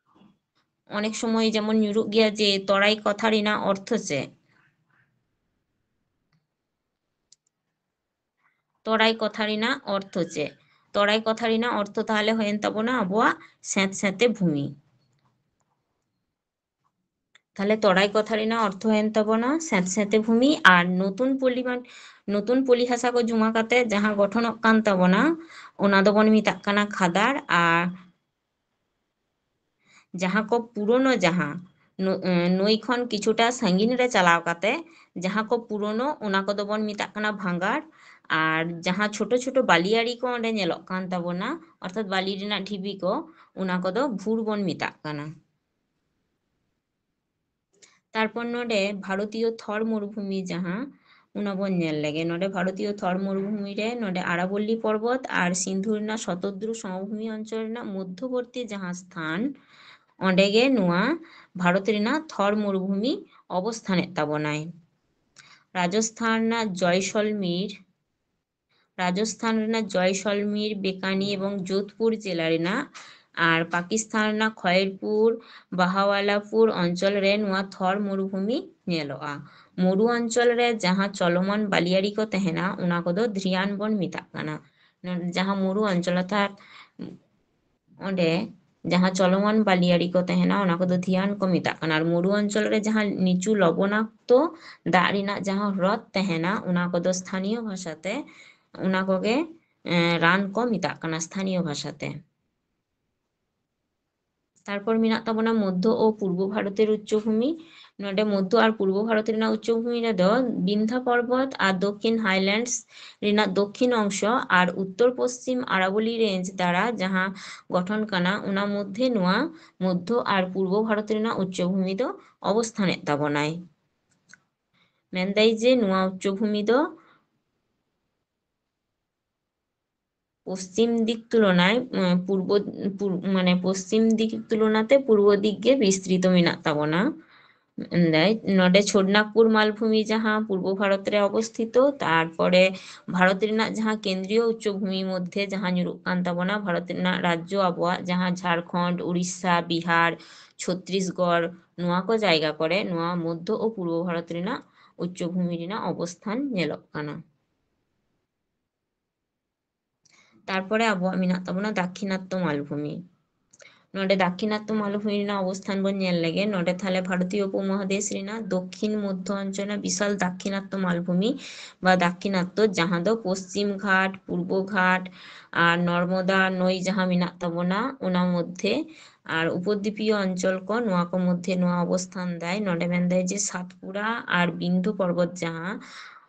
ᱚᱱᱮᱠ ᱥᱚᱢᱚᱭ ᱡᱮᱢᱚᱱ ᱧᱩᱨᱩᱜ ᱜᱮᱭᱟ ᱡᱮ ᱛᱚᱨᱟᱭ ᱠᱟᱛᱷᱟ ᱨᱮᱱᱟᱜ ᱚᱨᱛᱷᱚ ᱪᱮᱫ? ᱛᱚᱨᱟᱭ ᱠᱟᱛᱷᱟ ᱨᱮᱱᱟᱜ ᱚᱨᱛᱷᱚ ᱪᱮᱫ? ᱛᱚᱨᱟᱭ ᱠᱟᱛᱷᱟ ᱨᱮᱱᱟᱜ ᱚᱨᱛᱷᱚ ᱛᱟᱦᱚᱞᱮ ᱦᱩᱭᱮᱱ ᱛᱟᱵᱚᱱᱟ ᱟᱵᱚᱣᱟᱜ ᱥᱮᱸᱛ ᱥᱮᱸᱛᱮ ᱵᱷᱩᱢᱤ᱾ ᱛᱟᱦᱚᱞᱮ ᱛᱚᱨᱟᱭ ᱠᱟᱛᱷᱟ ᱨᱮᱱᱟᱜ ᱚᱨᱛᱷᱚ ᱦᱩᱭᱮᱱ ᱛᱟᱵᱚᱱᱟ ᱥᱮᱸᱛ ᱥᱮᱸᱛᱮ ᱵᱷᱩᱢᱤ, ᱟᱨ ᱱᱚᱛᱩᱱ ᱯᱚᱞᱤ ᱢᱟᱴ-, ᱱᱚᱛᱩᱱ ᱯᱚᱞᱤ ᱦᱟᱥᱟ ᱠᱚ ᱡᱚᱢᱟ ᱠᱟᱛᱮ ᱡᱟᱦᱟᱸ ᱜᱚᱴᱷᱚᱱᱚᱜ ᱠᱟᱱ ᱛᱟᱵᱚᱱᱟ, ᱚᱱᱟ ᱫᱚᱵᱚᱱ ᱢᱮᱛᱟᱜ ᱠᱟᱱᱟ ᱠᱷᱟᱫᱟᱲ᱾ ᱟᱨ ᱡᱟᱦᱟᱸ ᱠᱚ ᱯᱩᱨᱚᱱᱚ, ᱡᱟᱦᱟᱸ ᱱᱩ-, ᱮᱸ, ᱱᱩᱭ ᱠᱷᱚᱱ ᱠᱤᱪᱷᱩᱴᱟ ᱥᱟᱺᱜᱤᱧ ᱨᱮ ᱪᱟᱞᱟᱣ ᱠᱟᱛᱮ ᱡᱟᱦᱟᱸ ᱠᱚ ᱯᱩᱨᱚᱱᱚ, ᱚᱱᱟ ᱠᱚᱫᱚ ᱵᱚᱱ ᱢᱮᱛᱟᱜ ᱠᱟᱱᱟ ᱵᱷᱟᱸᱜᱟᱲ᱾ ᱟᱨ ᱡᱟᱦᱟᱸ ᱪᱷᱳᱴᱳ ᱪᱷᱳᱴᱳ ᱵᱟᱹᱞᱤᱭᱟᱹᱲᱤ ᱠᱚ ᱚᱸᱰᱮ ᱧᱮᱞᱚᱜ ᱠᱟᱱ ᱛᱟᱵᱚᱱᱟ, ᱚᱨᱛᱷᱟᱛ ᱵᱟᱹᱞᱤ ᱨᱮᱱᱟᱜ ᱰᱷᱤᱵᱤ ᱠᱚ, ᱚᱱᱟ ᱠᱚᱫᱚ ᱵᱷᱩᱲ ᱵᱚᱱ ᱢᱮᱛᱟᱜ ᱠᱟᱱᱟ᱾ ᱛᱟᱨᱯᱚᱨ ᱱᱚᱰᱮ ᱵᱷᱟᱨᱚᱛᱤᱭᱚ ᱛᱷᱚᱨ ᱢᱩᱨᱩᱵᱷᱩᱢᱤ ᱡᱟᱦᱟᱸ, ᱚᱱᱟ ᱵᱚᱱ ᱧᱮᱞ ᱞᱮᱜᱮ᱾ ᱱᱚᱰᱮ ᱵᱷᱟᱨᱚᱛᱤᱭᱚ ᱛᱷᱚᱨ ᱢᱩᱨᱩᱵᱷᱩᱢᱤ ᱨᱮ ᱱᱚᱰᱮ ᱟᱨᱟᱵᱚᱞᱞᱤ ᱯᱚᱨᱵᱚᱛ ᱟᱨ ᱥᱤᱱᱫᱷᱩ ᱨᱮᱱᱟᱜ ᱥᱚᱛᱚᱫᱨᱩ ᱥᱚᱢᱚᱵᱷᱩᱢᱤ ᱚᱧᱪᱚᱞ ᱨᱮᱱᱟᱜ ᱢᱚᱫᱽᱫᱷᱚᱵᱚᱨᱛᱤ ᱡᱟᱦᱟᱸ ᱥᱛᱷᱟᱱ, ᱚᱸᱰᱮ ᱜᱮ ᱱᱚᱣᱟ ᱵᱷᱟᱨᱚᱛ ᱨᱮᱱᱟᱜ ᱛᱷᱚᱨ ᱢᱩᱨᱩᱵᱷᱩᱢᱤ ᱚᱵᱚᱥᱛᱷᱟᱱᱮᱫ ᱛᱟᱵᱚᱱᱟᱭ᱾ ᱨᱟᱡᱚᱥᱛᱷᱟᱱ ᱨᱮᱱᱟᱜ ᱡᱚᱭᱥᱚᱞᱢᱤᱨ, ᱨᱟᱡᱚᱥᱛᱷᱟᱱ ᱨᱮᱱᱟᱜ ᱡᱚᱭᱥᱚᱞᱢᱤᱨ, ᱵᱮᱠᱟᱱᱤ ᱮᱵᱚᱝ ᱡᱳᱫᱷᱯᱩᱨ ᱡᱮᱞᱟ ᱨᱮᱱᱟᱜ ᱟᱨ ᱯᱟᱠᱤᱥᱛᱷᱟᱱ ᱨᱮᱱᱟᱜ ᱠᱷᱚᱭᱮᱨᱯᱩᱨ, ᱵᱟᱦᱟᱣᱟᱞᱟᱯᱩᱨ ᱚᱧᱪᱚᱞ ᱨᱮ ᱱᱚᱣᱟ ᱛᱷᱚᱨ ᱢᱩᱨᱩᱵᱷᱩᱢᱤ ᱧᱮᱞᱚᱜᱼᱟ᱾ ᱢᱩᱨᱩ ᱚᱧᱪᱚᱞ ᱨᱮ ᱡᱟᱦᱟᱸ ᱪᱚᱞᱚᱢᱟᱱ ᱵᱟᱞᱤᱭᱟᱲᱤ ᱠᱚ ᱛᱟᱦᱮᱱᱟ, ᱚᱱᱟ ᱠᱚᱫᱚ ᱫᱷᱤᱭᱟᱱ ᱵᱚᱱ ᱢᱮᱛᱟᱜ ᱠᱟᱱᱟ᱾ ᱱᱚ-, ᱡᱟᱦᱟᱸ ᱢᱩᱨᱩ ᱚᱧᱪᱚᱞ, ᱚᱨᱛᱷᱟᱛ ᱚᱸᱰᱮ ᱡᱟᱦᱟᱸ ᱪᱚᱞᱚᱢᱟᱱ ᱵᱟᱞᱤᱭᱟᱲᱤ ᱠᱚ ᱛᱟᱦᱮᱱᱟ, ᱚᱱᱟ ᱠᱚᱫᱚ ᱫᱷᱤᱭᱟᱱ ᱠᱚ ᱢᱮᱛᱟᱜ ᱠᱟᱱᱟ᱾ ᱟᱨ ᱢᱩᱨᱩ ᱚᱧᱪᱚᱞ ᱨᱮ ᱡᱟᱦᱟᱸ ᱱᱤᱪᱩ ᱞᱚᱵᱚᱱᱟᱠᱛᱚ ᱫᱟᱜ ᱨᱮᱱᱟᱜ ᱡᱟᱦᱟᱸ ᱦᱨᱚᱫ ᱛᱟᱦᱮᱱᱟ, ᱚᱱᱟ ᱠᱚᱫᱚ ᱥᱛᱷᱟᱱᱤᱭᱚ ᱵᱷᱟᱥᱟᱛᱮ, ᱚᱱᱟ ᱠᱚᱜᱮ, ᱮᱸ, ᱨᱟᱱ ᱠᱚ ᱢᱮᱛᱟᱜ ᱠᱟᱱᱟ ᱥᱛᱷᱟᱱᱤᱭᱚ ᱵᱷᱟᱥᱟᱛᱮ᱾ ᱛᱟᱨᱯᱚᱨ ᱢᱮᱱᱟᱜ ᱛᱟᱵᱚᱱᱟ ᱢᱚᱫᱽᱫᱷᱚ ᱳ ᱯᱩᱨᱵᱚ ᱵᱷᱟᱨᱚᱛᱮᱨ ᱩᱪᱪᱚᱵᱷᱩᱢᱤ᱾ ᱱᱚᱰᱮ ᱢᱚᱫᱽᱫᱷᱚ ᱟᱨ ᱯᱩᱨᱵᱚ ᱵᱷᱟᱨᱚᱛ ᱨᱮᱱᱟᱜ ᱩᱪᱪᱚᱵᱷᱩᱢᱤ ᱨᱮᱫᱚ ᱵᱤᱱᱫᱷᱟ ᱯᱚᱨᱵᱚᱛ ᱟᱨ ᱫᱚᱠᱷᱤᱱ ᱦᱟᱭᱞᱮᱱᱰᱥ ᱨᱮᱱᱟᱜ ᱫᱚᱠᱷᱤᱱ ᱚᱝᱥᱚ ᱟᱨ ᱩᱛᱛᱚᱨ ᱯᱚᱥᱪᱤᱢ ᱟᱨᱟᱵᱚᱞᱤ ᱨᱮᱧᱡᱽ ᱫᱟᱨᱟ ᱡᱟᱦᱟᱸ ᱜᱚᱴᱷᱚᱱ ᱠᱟᱱᱟ, ᱚᱱᱟ ᱢᱚᱫᱽᱫᱷᱮ ᱱᱚᱣᱟ ᱢᱚᱫᱽᱫᱷᱚ ᱟᱨ ᱯᱩᱨᱵᱚ ᱵᱷᱟᱨᱚᱛ ᱨᱮᱱᱟᱜ ᱩᱪᱪᱚᱵᱷᱩᱢᱤ ᱫᱚ ᱚᱵᱚᱥᱛᱷᱟᱱᱮᱫ ᱛᱟᱵᱚᱱᱟᱭ᱾ ᱢᱮᱱᱫᱟᱭ ᱡᱮ ᱱᱚᱣᱟ ᱩᱪᱪᱚᱵᱷᱩᱢᱤ ᱫᱚ ᱯᱚᱥᱪᱤᱢ ᱫᱤᱠ ᱛᱩᱞᱚᱱᱟᱭ, ᱩᱸ, ᱯᱩᱨᱵᱚ, ᱯᱩᱨ-, ᱢᱟᱱᱮ ᱯᱚᱥᱪᱤᱢ ᱫᱤᱠ ᱛᱩᱞᱚᱱᱟᱛᱮ ᱯᱩᱨᱵᱚ ᱫᱤᱠ ᱜᱮ ᱵᱤᱥᱛᱨᱤᱛᱚ ᱢᱮᱱᱟᱜ ᱛᱟᱵᱚᱱᱟ᱾ ᱢᱮᱱᱫᱟᱭ ᱱᱚᱰᱮ ᱪᱷᱳᱴᱱᱟᱜᱽᱯᱩᱨ ᱢᱟᱞᱵᱷᱩᱢᱤ ᱡᱟᱦᱟᱸ ᱯᱩᱨᱵᱚ ᱵᱷᱟᱨᱚᱛ ᱨᱮ ᱚᱵᱚᱥᱛᱷᱤᱛᱚ, ᱛᱟᱨᱯᱚᱨᱮ ᱵᱷᱟᱨᱚᱛ ᱨᱮᱱᱟᱜ ᱡᱟᱦᱟᱸ ᱠᱮᱱᱫᱨᱤᱭᱚ ᱩᱪᱪᱚ ᱵᱷᱩᱢᱤ ᱢᱚᱫᱽᱫᱷᱮ ᱡᱟᱦᱟᱸ ᱧᱩᱨᱩᱜ ᱠᱟᱱ ᱛᱟᱵᱚᱱᱟ, ᱵᱷᱟᱨᱚᱛ ᱨᱮᱱᱟᱜ ᱨᱟᱡᱽᱡᱚ ᱟᱵᱚᱣᱟᱜ ᱡᱟᱦᱟᱸ ᱡᱷᱟᱲᱠᱷᱚᱸᱰ, ᱩᱲᱤᱥᱥᱟ, ᱵᱤᱦᱟᱨ, ᱪᱷᱚᱛᱨᱤᱥᱜᱚᱲ, ᱱᱚᱣᱟ ᱠᱚ ᱡᱟᱭᱜᱟ ᱠᱚᱨᱮ ᱱᱚᱣᱟ ᱢᱚᱫᱽᱫᱷᱚ ᱳ ᱯᱩᱨᱵᱚ ᱵᱷᱟᱨᱚᱛ ᱨᱮᱱᱟᱜ ᱩᱪᱪᱚ ᱵᱷᱩᱢᱤ ᱨᱮᱱᱟᱜ ᱚᱵᱚᱥᱛᱷᱟᱱ ᱧᱮᱞᱚᱜ ᱠᱟᱱᱟ᱾ ᱛᱟᱨᱯᱚᱨᱮ ᱟᱵᱚᱣᱟᱜ ᱢᱮᱱᱟᱜ ᱛᱟᱵᱚᱱᱟ ᱫᱟᱠᱠᱷᱤᱱᱟᱛᱛᱚ ᱢᱟᱞᱵᱷᱩᱢᱤ᱾ ᱱᱚᱰᱮ ᱫᱟᱠᱠᱷᱤᱱᱟᱛᱛᱚ ᱢᱟᱞᱵᱷᱩᱢᱤ ᱨᱮᱱᱟᱜ ᱚᱵᱚᱥᱛᱷᱟᱱ ᱵᱚᱱ ᱧᱮᱞ ᱞᱮᱜᱮ᱾ ᱱᱚᱰᱮ ᱛᱟᱦᱞᱮ ᱵᱷᱟᱨᱚᱛᱤᱭᱚ ᱩᱯᱚᱢᱚᱦᱟᱫᱮᱥ ᱨᱮᱱᱟᱜ ᱫᱚᱠᱠᱷᱤᱱ ᱢᱚᱫᱽᱫᱷᱚ ᱚᱧᱪᱚᱞ ᱨᱮᱱᱟᱜ ᱵᱤᱥᱟᱞ ᱫᱟᱠᱠᱷᱤᱱᱟᱛᱛᱚ ᱢᱟᱞᱵᱷᱩᱢᱤ ᱵᱟ ᱫᱟᱠᱠᱷᱤᱱᱟᱛᱛᱚ, ᱡᱟᱦᱟᱸ ᱫᱚ ᱯᱚᱥᱪᱤᱢ ᱜᱷᱟᱴ, ᱯᱩᱨᱵᱚ ᱜᱷᱟᱴ ᱟᱨ ᱱᱚᱨᱢᱚᱫᱟ ᱱᱟᱹᱭ ᱡᱟᱦᱟᱸ ᱢᱮᱱᱟᱜ ᱛᱟᱵᱚᱱᱟ, ᱚᱱᱟ ᱢᱚᱫᱽᱫᱷᱮ ᱟᱨ ᱩᱯᱚᱫᱤᱯᱤᱭᱚ ᱚᱧᱪᱚᱞ ᱠᱚ, ᱱᱚᱣᱟ ᱠᱚ ᱢᱚᱫᱽᱫᱷᱮ ᱱᱚᱣᱟ ᱚᱵᱚᱥᱛᱷᱟᱱ ᱫᱟᱭ᱾ ᱱᱚᱰᱮ ᱢᱮᱱᱫᱟᱭ ᱡᱮ ᱥᱟᱛᱯᱩᱨᱟ ᱟᱨ ᱵᱤᱱᱫᱷᱩ ᱯᱚᱨᱵᱚᱛ ᱡᱟᱦᱟᱸ,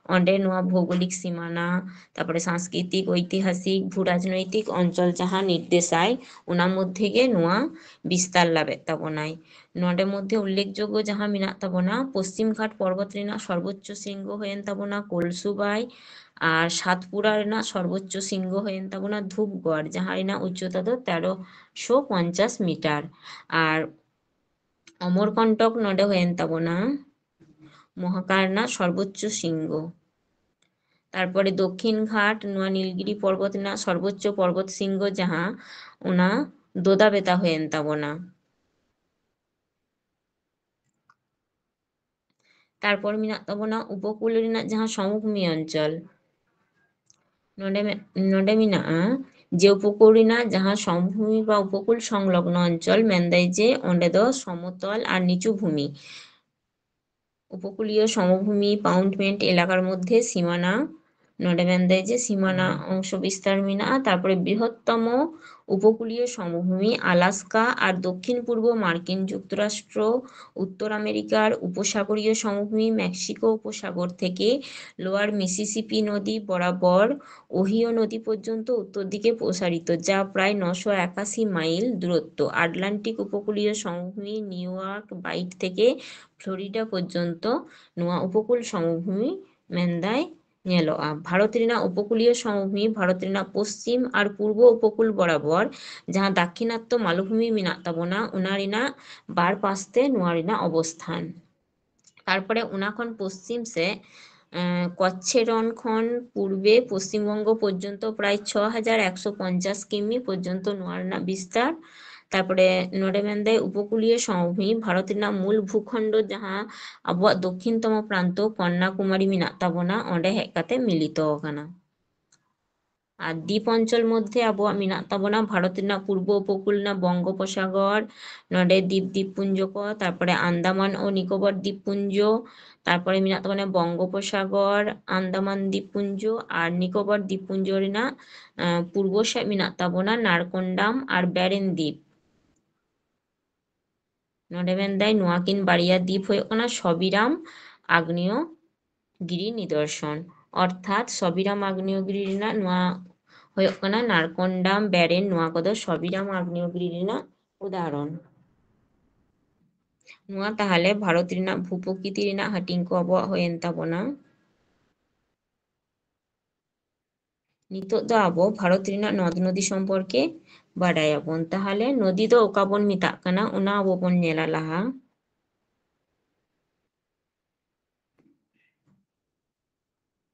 ᱚᱸᱰᱮ ᱱᱚᱣᱟ ᱵᱷᱳᱜᱳᱞᱤᱠ ᱥᱤᱢᱟᱱᱟ, ᱛᱟᱨᱯᱚᱨᱮ ᱥᱟᱝᱥᱠᱨᱤᱛᱤᱠ, ᱳᱭᱛᱤᱦᱟᱥᱤᱠ, ᱵᱷᱩᱨᱟᱡᱽᱱᱳᱭᱛᱤᱠ ᱚᱧᱪᱚᱞ ᱡᱟᱦᱟᱸ ᱱᱤᱨᱫᱮᱥᱟᱭ, ᱚᱱᱟ ᱢᱚᱫᱽᱫᱷᱮ ᱜᱮ ᱱᱚᱣᱟ ᱵᱤᱥᱛᱟᱨ ᱞᱟᱵᱮᱫ ᱛᱟᱵᱚᱱᱟᱭ᱾ ᱱᱚᱰᱮ ᱢᱚᱫᱽᱫᱷᱮ ᱩᱞᱞᱮᱠᱷᱡᱳᱜᱽᱜᱚ ᱡᱟᱦᱟᱸ ᱢᱮᱱᱟᱜ ᱛᱟᱵᱚᱱᱟ, ᱯᱚᱥᱪᱤᱢ ᱜᱷᱟᱴ ᱯᱚᱨᱵᱚᱛ ᱨᱮᱱᱟᱜ ᱥᱚᱨᱵᱳᱪᱪᱚ ᱥᱤᱝᱜᱚ ᱦᱩᱭᱮᱱ ᱛᱟᱵᱚᱱᱟ ᱠᱚᱞᱥᱩᱵᱟᱭ, ᱟᱨ ᱥᱟᱛᱯᱩᱨᱟ ᱨᱮᱱᱟᱜ ᱥᱚᱨᱵᱳᱪᱪᱚ ᱥᱤᱝᱜᱚ ᱦᱩᱭᱮᱱ ᱛᱟᱵᱚᱱᱟ ᱫᱷᱩᱯᱜᱚᱲ, ᱡᱟᱦᱟᱸ ᱨᱮᱱᱟᱜ ᱩᱪᱪᱚᱛᱟ ᱫᱚ ᱛᱮᱨᱚᱥᱚ ᱯᱚᱧᱪᱟᱥ ᱢᱤᱴᱟᱨ᱾ ᱟᱨ ᱚᱢᱚᱨᱠᱚᱱᱴᱚᱠ ᱱᱚᱰᱮ ᱦᱩᱭᱮᱱ ᱛᱟᱵᱚᱱᱟ ᱢᱚᱦᱟᱠᱟᱞ ᱨᱮᱱᱟᱜ ᱥᱚᱨᱵᱳᱪᱪᱚ ᱥᱤᱝᱜᱚ᱾ ᱛᱟᱨᱯᱚᱨᱮ ᱫᱚᱠᱠᱷᱤᱱ ᱜᱷᱟᱴ, ᱱᱚᱣᱟ ᱱᱤᱞᱜᱤᱨᱤ ᱯᱚᱨᱵᱚᱛ ᱨᱮᱱᱟᱜ ᱥᱚᱨᱵᱳᱪᱪᱚ ᱯᱚᱨᱵᱚᱛ ᱥᱤᱝᱜᱚ, ᱡᱟᱦᱟᱸ ᱚᱱᱟ ᱫᱳᱫᱟᱵᱮᱛᱟ ᱦᱩᱭᱮᱱ ᱛᱟᱵᱚᱱᱟ᱾ ᱛᱟᱨᱯᱚᱨ ᱢᱮᱱᱟᱜ ᱛᱟᱵᱚᱱᱟ ᱩᱯᱚᱠᱩᱞ ᱨᱮᱱᱟᱜ ᱡᱟᱦᱟᱸ ᱥᱚᱢᱵᱷᱩᱢᱤ ᱚᱧᱪᱚᱞ, ᱱᱚᱰᱮ ᱢᱮ-, ᱱᱚᱰᱮ ᱢᱮᱱᱟᱜᱼᱟ ᱡᱮ ᱩᱯᱚᱠᱩᱞ ᱨᱮᱱᱟᱜ ᱡᱟᱦᱟᱸ ᱥᱚᱢᱵᱷᱩᱢᱤ ᱵᱟ ᱩᱯᱚᱠᱩᱞ ᱥᱚᱝᱞᱚᱜᱱᱚ ᱚᱧᱪᱚᱞ, ᱢᱮᱱᱫᱟᱭ ᱡᱮ ᱚᱸᱰᱮ ᱫᱚ ᱥᱚᱢᱚᱛᱚᱞ ᱟᱨ ᱱᱤᱪᱩ ᱵᱷᱩᱢᱤ, ᱩᱯᱚᱠᱩᱞᱤᱭᱚ ᱥᱚᱢᱵᱷᱩᱢᱤ ᱯᱟᱣᱩᱱᱰᱢᱮᱱᱴ ᱮᱞᱟᱠᱟᱨ ᱢᱚᱫᱽᱫᱷᱮ ᱥᱤᱢᱟᱱᱟ, ᱱᱚᱰᱮ ᱢᱮᱱᱫᱟᱭ ᱡᱮ ᱥᱤᱢᱟᱱᱟ ᱚᱝᱥᱚ ᱵᱤᱥᱛᱟᱨ ᱢᱮᱱᱟᱜᱼᱟ᱾ ᱛᱟᱨᱯᱚᱨᱮ ᱵᱨᱤᱦᱚᱛᱛᱚᱢᱚ ᱩᱯᱚᱠᱩᱞᱤᱭᱚ ᱥᱚᱢᱵᱷᱩᱢᱤ ᱟᱞᱟᱥᱠᱟ ᱟᱨ ᱫᱚᱠᱠᱷᱤᱱ ᱯᱩᱨᱵᱚ ᱢᱟᱨᱠᱤᱱ ᱡᱩᱠᱛᱚᱨᱟᱥᱴᱨᱚ, ᱩᱛᱛᱚᱨ ᱟᱢᱮᱨᱤᱠᱟর উপসাগরীয় সমভূমি মেক্সিকো উপসাগর থেকে লোয়ার মিসিসিপি নদী বরাবর ওহিও নদী পর্যন্ত উত্তর দিকে প্রসারিত, যা প্রায় নশো একাশি মাইল দূরত্ব। আটলান্টিক উপকূলীয় সমভূমি নিউ ইয়র্ক বাইট থেকে ফ্লোরিডা পর্যন্ত ᱱᱚᱣᱟ ᱩᱯᱚᱠᱩᱞ ᱥᱚᱢᱵᱷᱩᱢᱤ ᱢᱮᱱᱫᱟᱭ ᱧᱮᱞᱚᱜᱼᱟ᱾ ᱵᱷᱟᱨᱚᱛ ᱨᱮᱱᱟᱜ ᱩᱯᱚᱠᱩᱞᱤᱭᱚ ᱥᱚᱢᱵᱷᱩᱢᱤ ᱵᱷᱟᱨᱚᱛ ᱨᱮᱱᱟᱜ ᱯᱚᱥᱪᱤᱢ ᱟᱨ ᱯᱩᱨᱵᱚ ᱩᱯᱚᱠᱩᱞ ᱵᱚᱨᱟᱵᱚᱨ ᱡᱟᱦᱟᱸ ᱫᱟᱠᱠᱷᱤᱱᱟᱛᱛᱚ ᱢᱟᱞᱚᱵᱷᱩᱢᱤ ᱢᱮᱱᱟᱜ ᱛᱟᱵᱚᱱᱟ, ᱚᱱᱟ ᱨᱮᱱᱟᱜ ᱵᱟᱨ ᱯᱟᱥᱛᱮ ᱱᱚᱣᱟ ᱨᱮᱱᱟᱜ ᱚᱵᱚᱥᱛᱷᱟᱱ᱾ ᱛᱟᱨᱯᱚᱨᱮ ᱚᱱᱟ ᱠᱷᱚᱱ ᱯᱚᱥᱪᱤᱢ ᱥᱮᱫ, ᱮᱸ, ᱠᱚᱪᱪᱷᱮ ᱨᱚᱱ ᱠᱷᱚᱱ ᱯᱩᱨᱵᱮ ᱯᱚᱥᱪᱤᱢ ᱵᱚᱝᱜᱚ ᱯᱚᱨᱡᱚᱱᱛᱚ ᱯᱨᱟᱭ ᱪᱷᱚ ᱦᱟᱡᱟᱨ ᱮᱠᱥᱚ ᱯᱚᱧᱪᱟᱥ ᱠᱤᱢᱤ ᱯᱚᱨᱡᱚᱱᱛᱚ ᱱᱚᱣᱟ ᱨᱮᱱᱟᱜ ᱵᱤᱥᱛᱟᱨ᱾ ᱛᱟᱨᱯᱚᱨᱮ ᱱᱚᱰᱮ ᱢᱮᱱᱫᱟᱭ ᱩᱯᱚᱠᱩᱞᱤᱭᱚ ᱥᱚᱢᱵᱷᱩᱢᱤ ᱵᱷᱟᱨᱚᱛ ᱨᱮᱱᱟᱜ ᱢᱩᱞ ᱵᱷᱩᱠᱷᱚᱱᱰᱚ, ᱡᱟᱦᱟᱸ ᱟᱵᱚᱣᱟᱜ ᱫᱚᱠᱠᱷᱤᱱ ᱛᱚᱢᱚ ᱯᱨᱟᱱᱛᱚ ᱠᱚᱱᱱᱟᱠᱩᱢᱟᱨᱤ ᱢᱮᱱᱟᱜ ᱛᱟᱵᱚᱱᱟ, ᱚᱸᱰᱮ ᱦᱮᱡ ᱠᱟᱛᱮ ᱢᱤᱞᱤᱛᱚ ᱟᱠᱟᱱᱟ᱾ ᱟᱨ ᱫᱤᱯ ᱚᱧᱪᱚᱞ ᱢᱚᱫᱽᱫᱷᱮ ᱟᱵᱚᱣᱟᱜ ᱢᱮᱱᱟᱜ ᱛᱟᱵᱚᱱᱟ ᱵᱷᱟᱨᱚᱛ ᱨᱮᱱᱟᱜ ᱯᱩᱨᱵᱚ ᱩᱯᱚᱠᱩᱞ ᱨᱮᱱᱟᱜ ᱵᱚᱝᱜᱳᱯᱚᱥᱟᱜᱚᱨ, ᱱᱚᱰᱮ ᱫᱤᱯ ᱫᱤᱯᱯᱩᱧᱡᱚ ᱠᱚ, ᱛᱟᱨᱯᱚᱨᱮ ᱟᱱᱫᱟᱢᱟᱱ ᱳ ᱱᱤᱠᱳᱵᱚᱨ ᱫᱤᱯᱯᱩᱧᱡᱚ, ᱛᱟᱨᱯᱚᱨᱮ ᱢᱮᱱᱟᱜ ᱛᱟᱵᱚᱱᱟ ᱵᱚᱝᱜᱳᱯᱚᱥᱟᱜᱚᱨ, ᱟᱱᱫᱟᱢᱟᱱ ᱫᱤᱯᱯᱩᱧᱡᱚ ᱟᱨ ᱱᱤᱠᱳᱵᱚᱨ ᱫᱤᱯᱯᱩᱧᱡᱚ ᱨᱮᱱᱟᱜ, ᱟᱸ, ᱯᱩᱨᱵᱚ ᱥᱮᱫ ᱢᱮᱱᱟᱜ ᱛᱟᱵᱚᱱᱟ ᱱᱟᱲᱠᱚᱱᱰᱟᱢ ᱟᱨ ᱵᱮᱨᱮᱱ ᱫᱤᱯ᱾ ᱱᱚᱰᱮ ᱢᱮᱱᱫᱟᱭ ᱱᱚᱣᱟ ᱠᱤᱱ ᱵᱟᱨᱭᱟ ᱫᱤᱯ ᱦᱩᱭᱩᱜ ᱠᱟᱱᱟ ᱥᱚᱵᱤᱨᱟᱢ, ᱟᱜᱽᱱᱮᱭᱚ ᱜᱤᱨᱤ ᱱᱤᱫᱚᱨᱥᱚᱱ, ᱚᱨᱛᱷᱟᱛ ᱥᱚᱵᱤᱨᱟᱢ ᱟᱜᱽᱱᱮᱭᱚᱜᱤᱨᱤ ᱨᱮᱱᱟᱜ ᱱᱚᱣᱟ ᱦᱩᱭᱩᱜ ᱠᱟᱱᱟ ᱱᱟᱨᱠᱚᱱᱰᱟᱢ, ᱵᱮᱨᱮᱱ, ᱱᱚᱣᱟ ᱠᱚᱫᱚ ᱥᱚᱵᱤᱨᱟᱢ ᱟᱜᱽᱱᱮᱭᱚᱜᱤᱨᱤ ᱨᱮᱱᱟᱜ ᱩᱫᱟᱦᱚᱨᱚᱱ᱾ ᱱᱚᱣᱟ ᱛᱟᱦᱚᱞᱮ ᱵᱷᱟᱨᱚᱛ ᱨᱮᱱᱟᱜ ᱵᱷᱩᱯᱨᱚᱠᱨᱤᱛᱤ ᱨᱮᱱᱟᱜ ᱦᱟᱹᱴᱤᱧ ᱠᱚ ᱟᱵᱚᱣᱟᱜ ᱦᱩᱭᱮᱱ ᱛᱟᱵᱚᱱᱟ᱾ ᱱᱤᱛᱚᱜ ᱫᱚ ᱟᱵᱚ ᱵᱷᱟᱨᱚᱛ ᱨᱮᱱᱟᱜ ᱱᱚᱫ ᱱᱚᱫᱤ ᱥᱚᱢᱯᱚᱨᱠᱮ ᱵᱟᱰᱟᱭᱟᱵᱚᱱ᱾ ᱛᱟᱦᱚᱞᱮ ᱱᱚᱫᱤ ᱫᱚ ᱚᱠᱟ ᱵᱚᱱ ᱢᱮᱛᱟᱜ ᱠᱟᱱᱟ, ᱚᱱᱟ ᱟᱵᱚ ᱵᱚᱱ ᱧᱮᱞᱟ ᱞᱟᱦᱟ᱾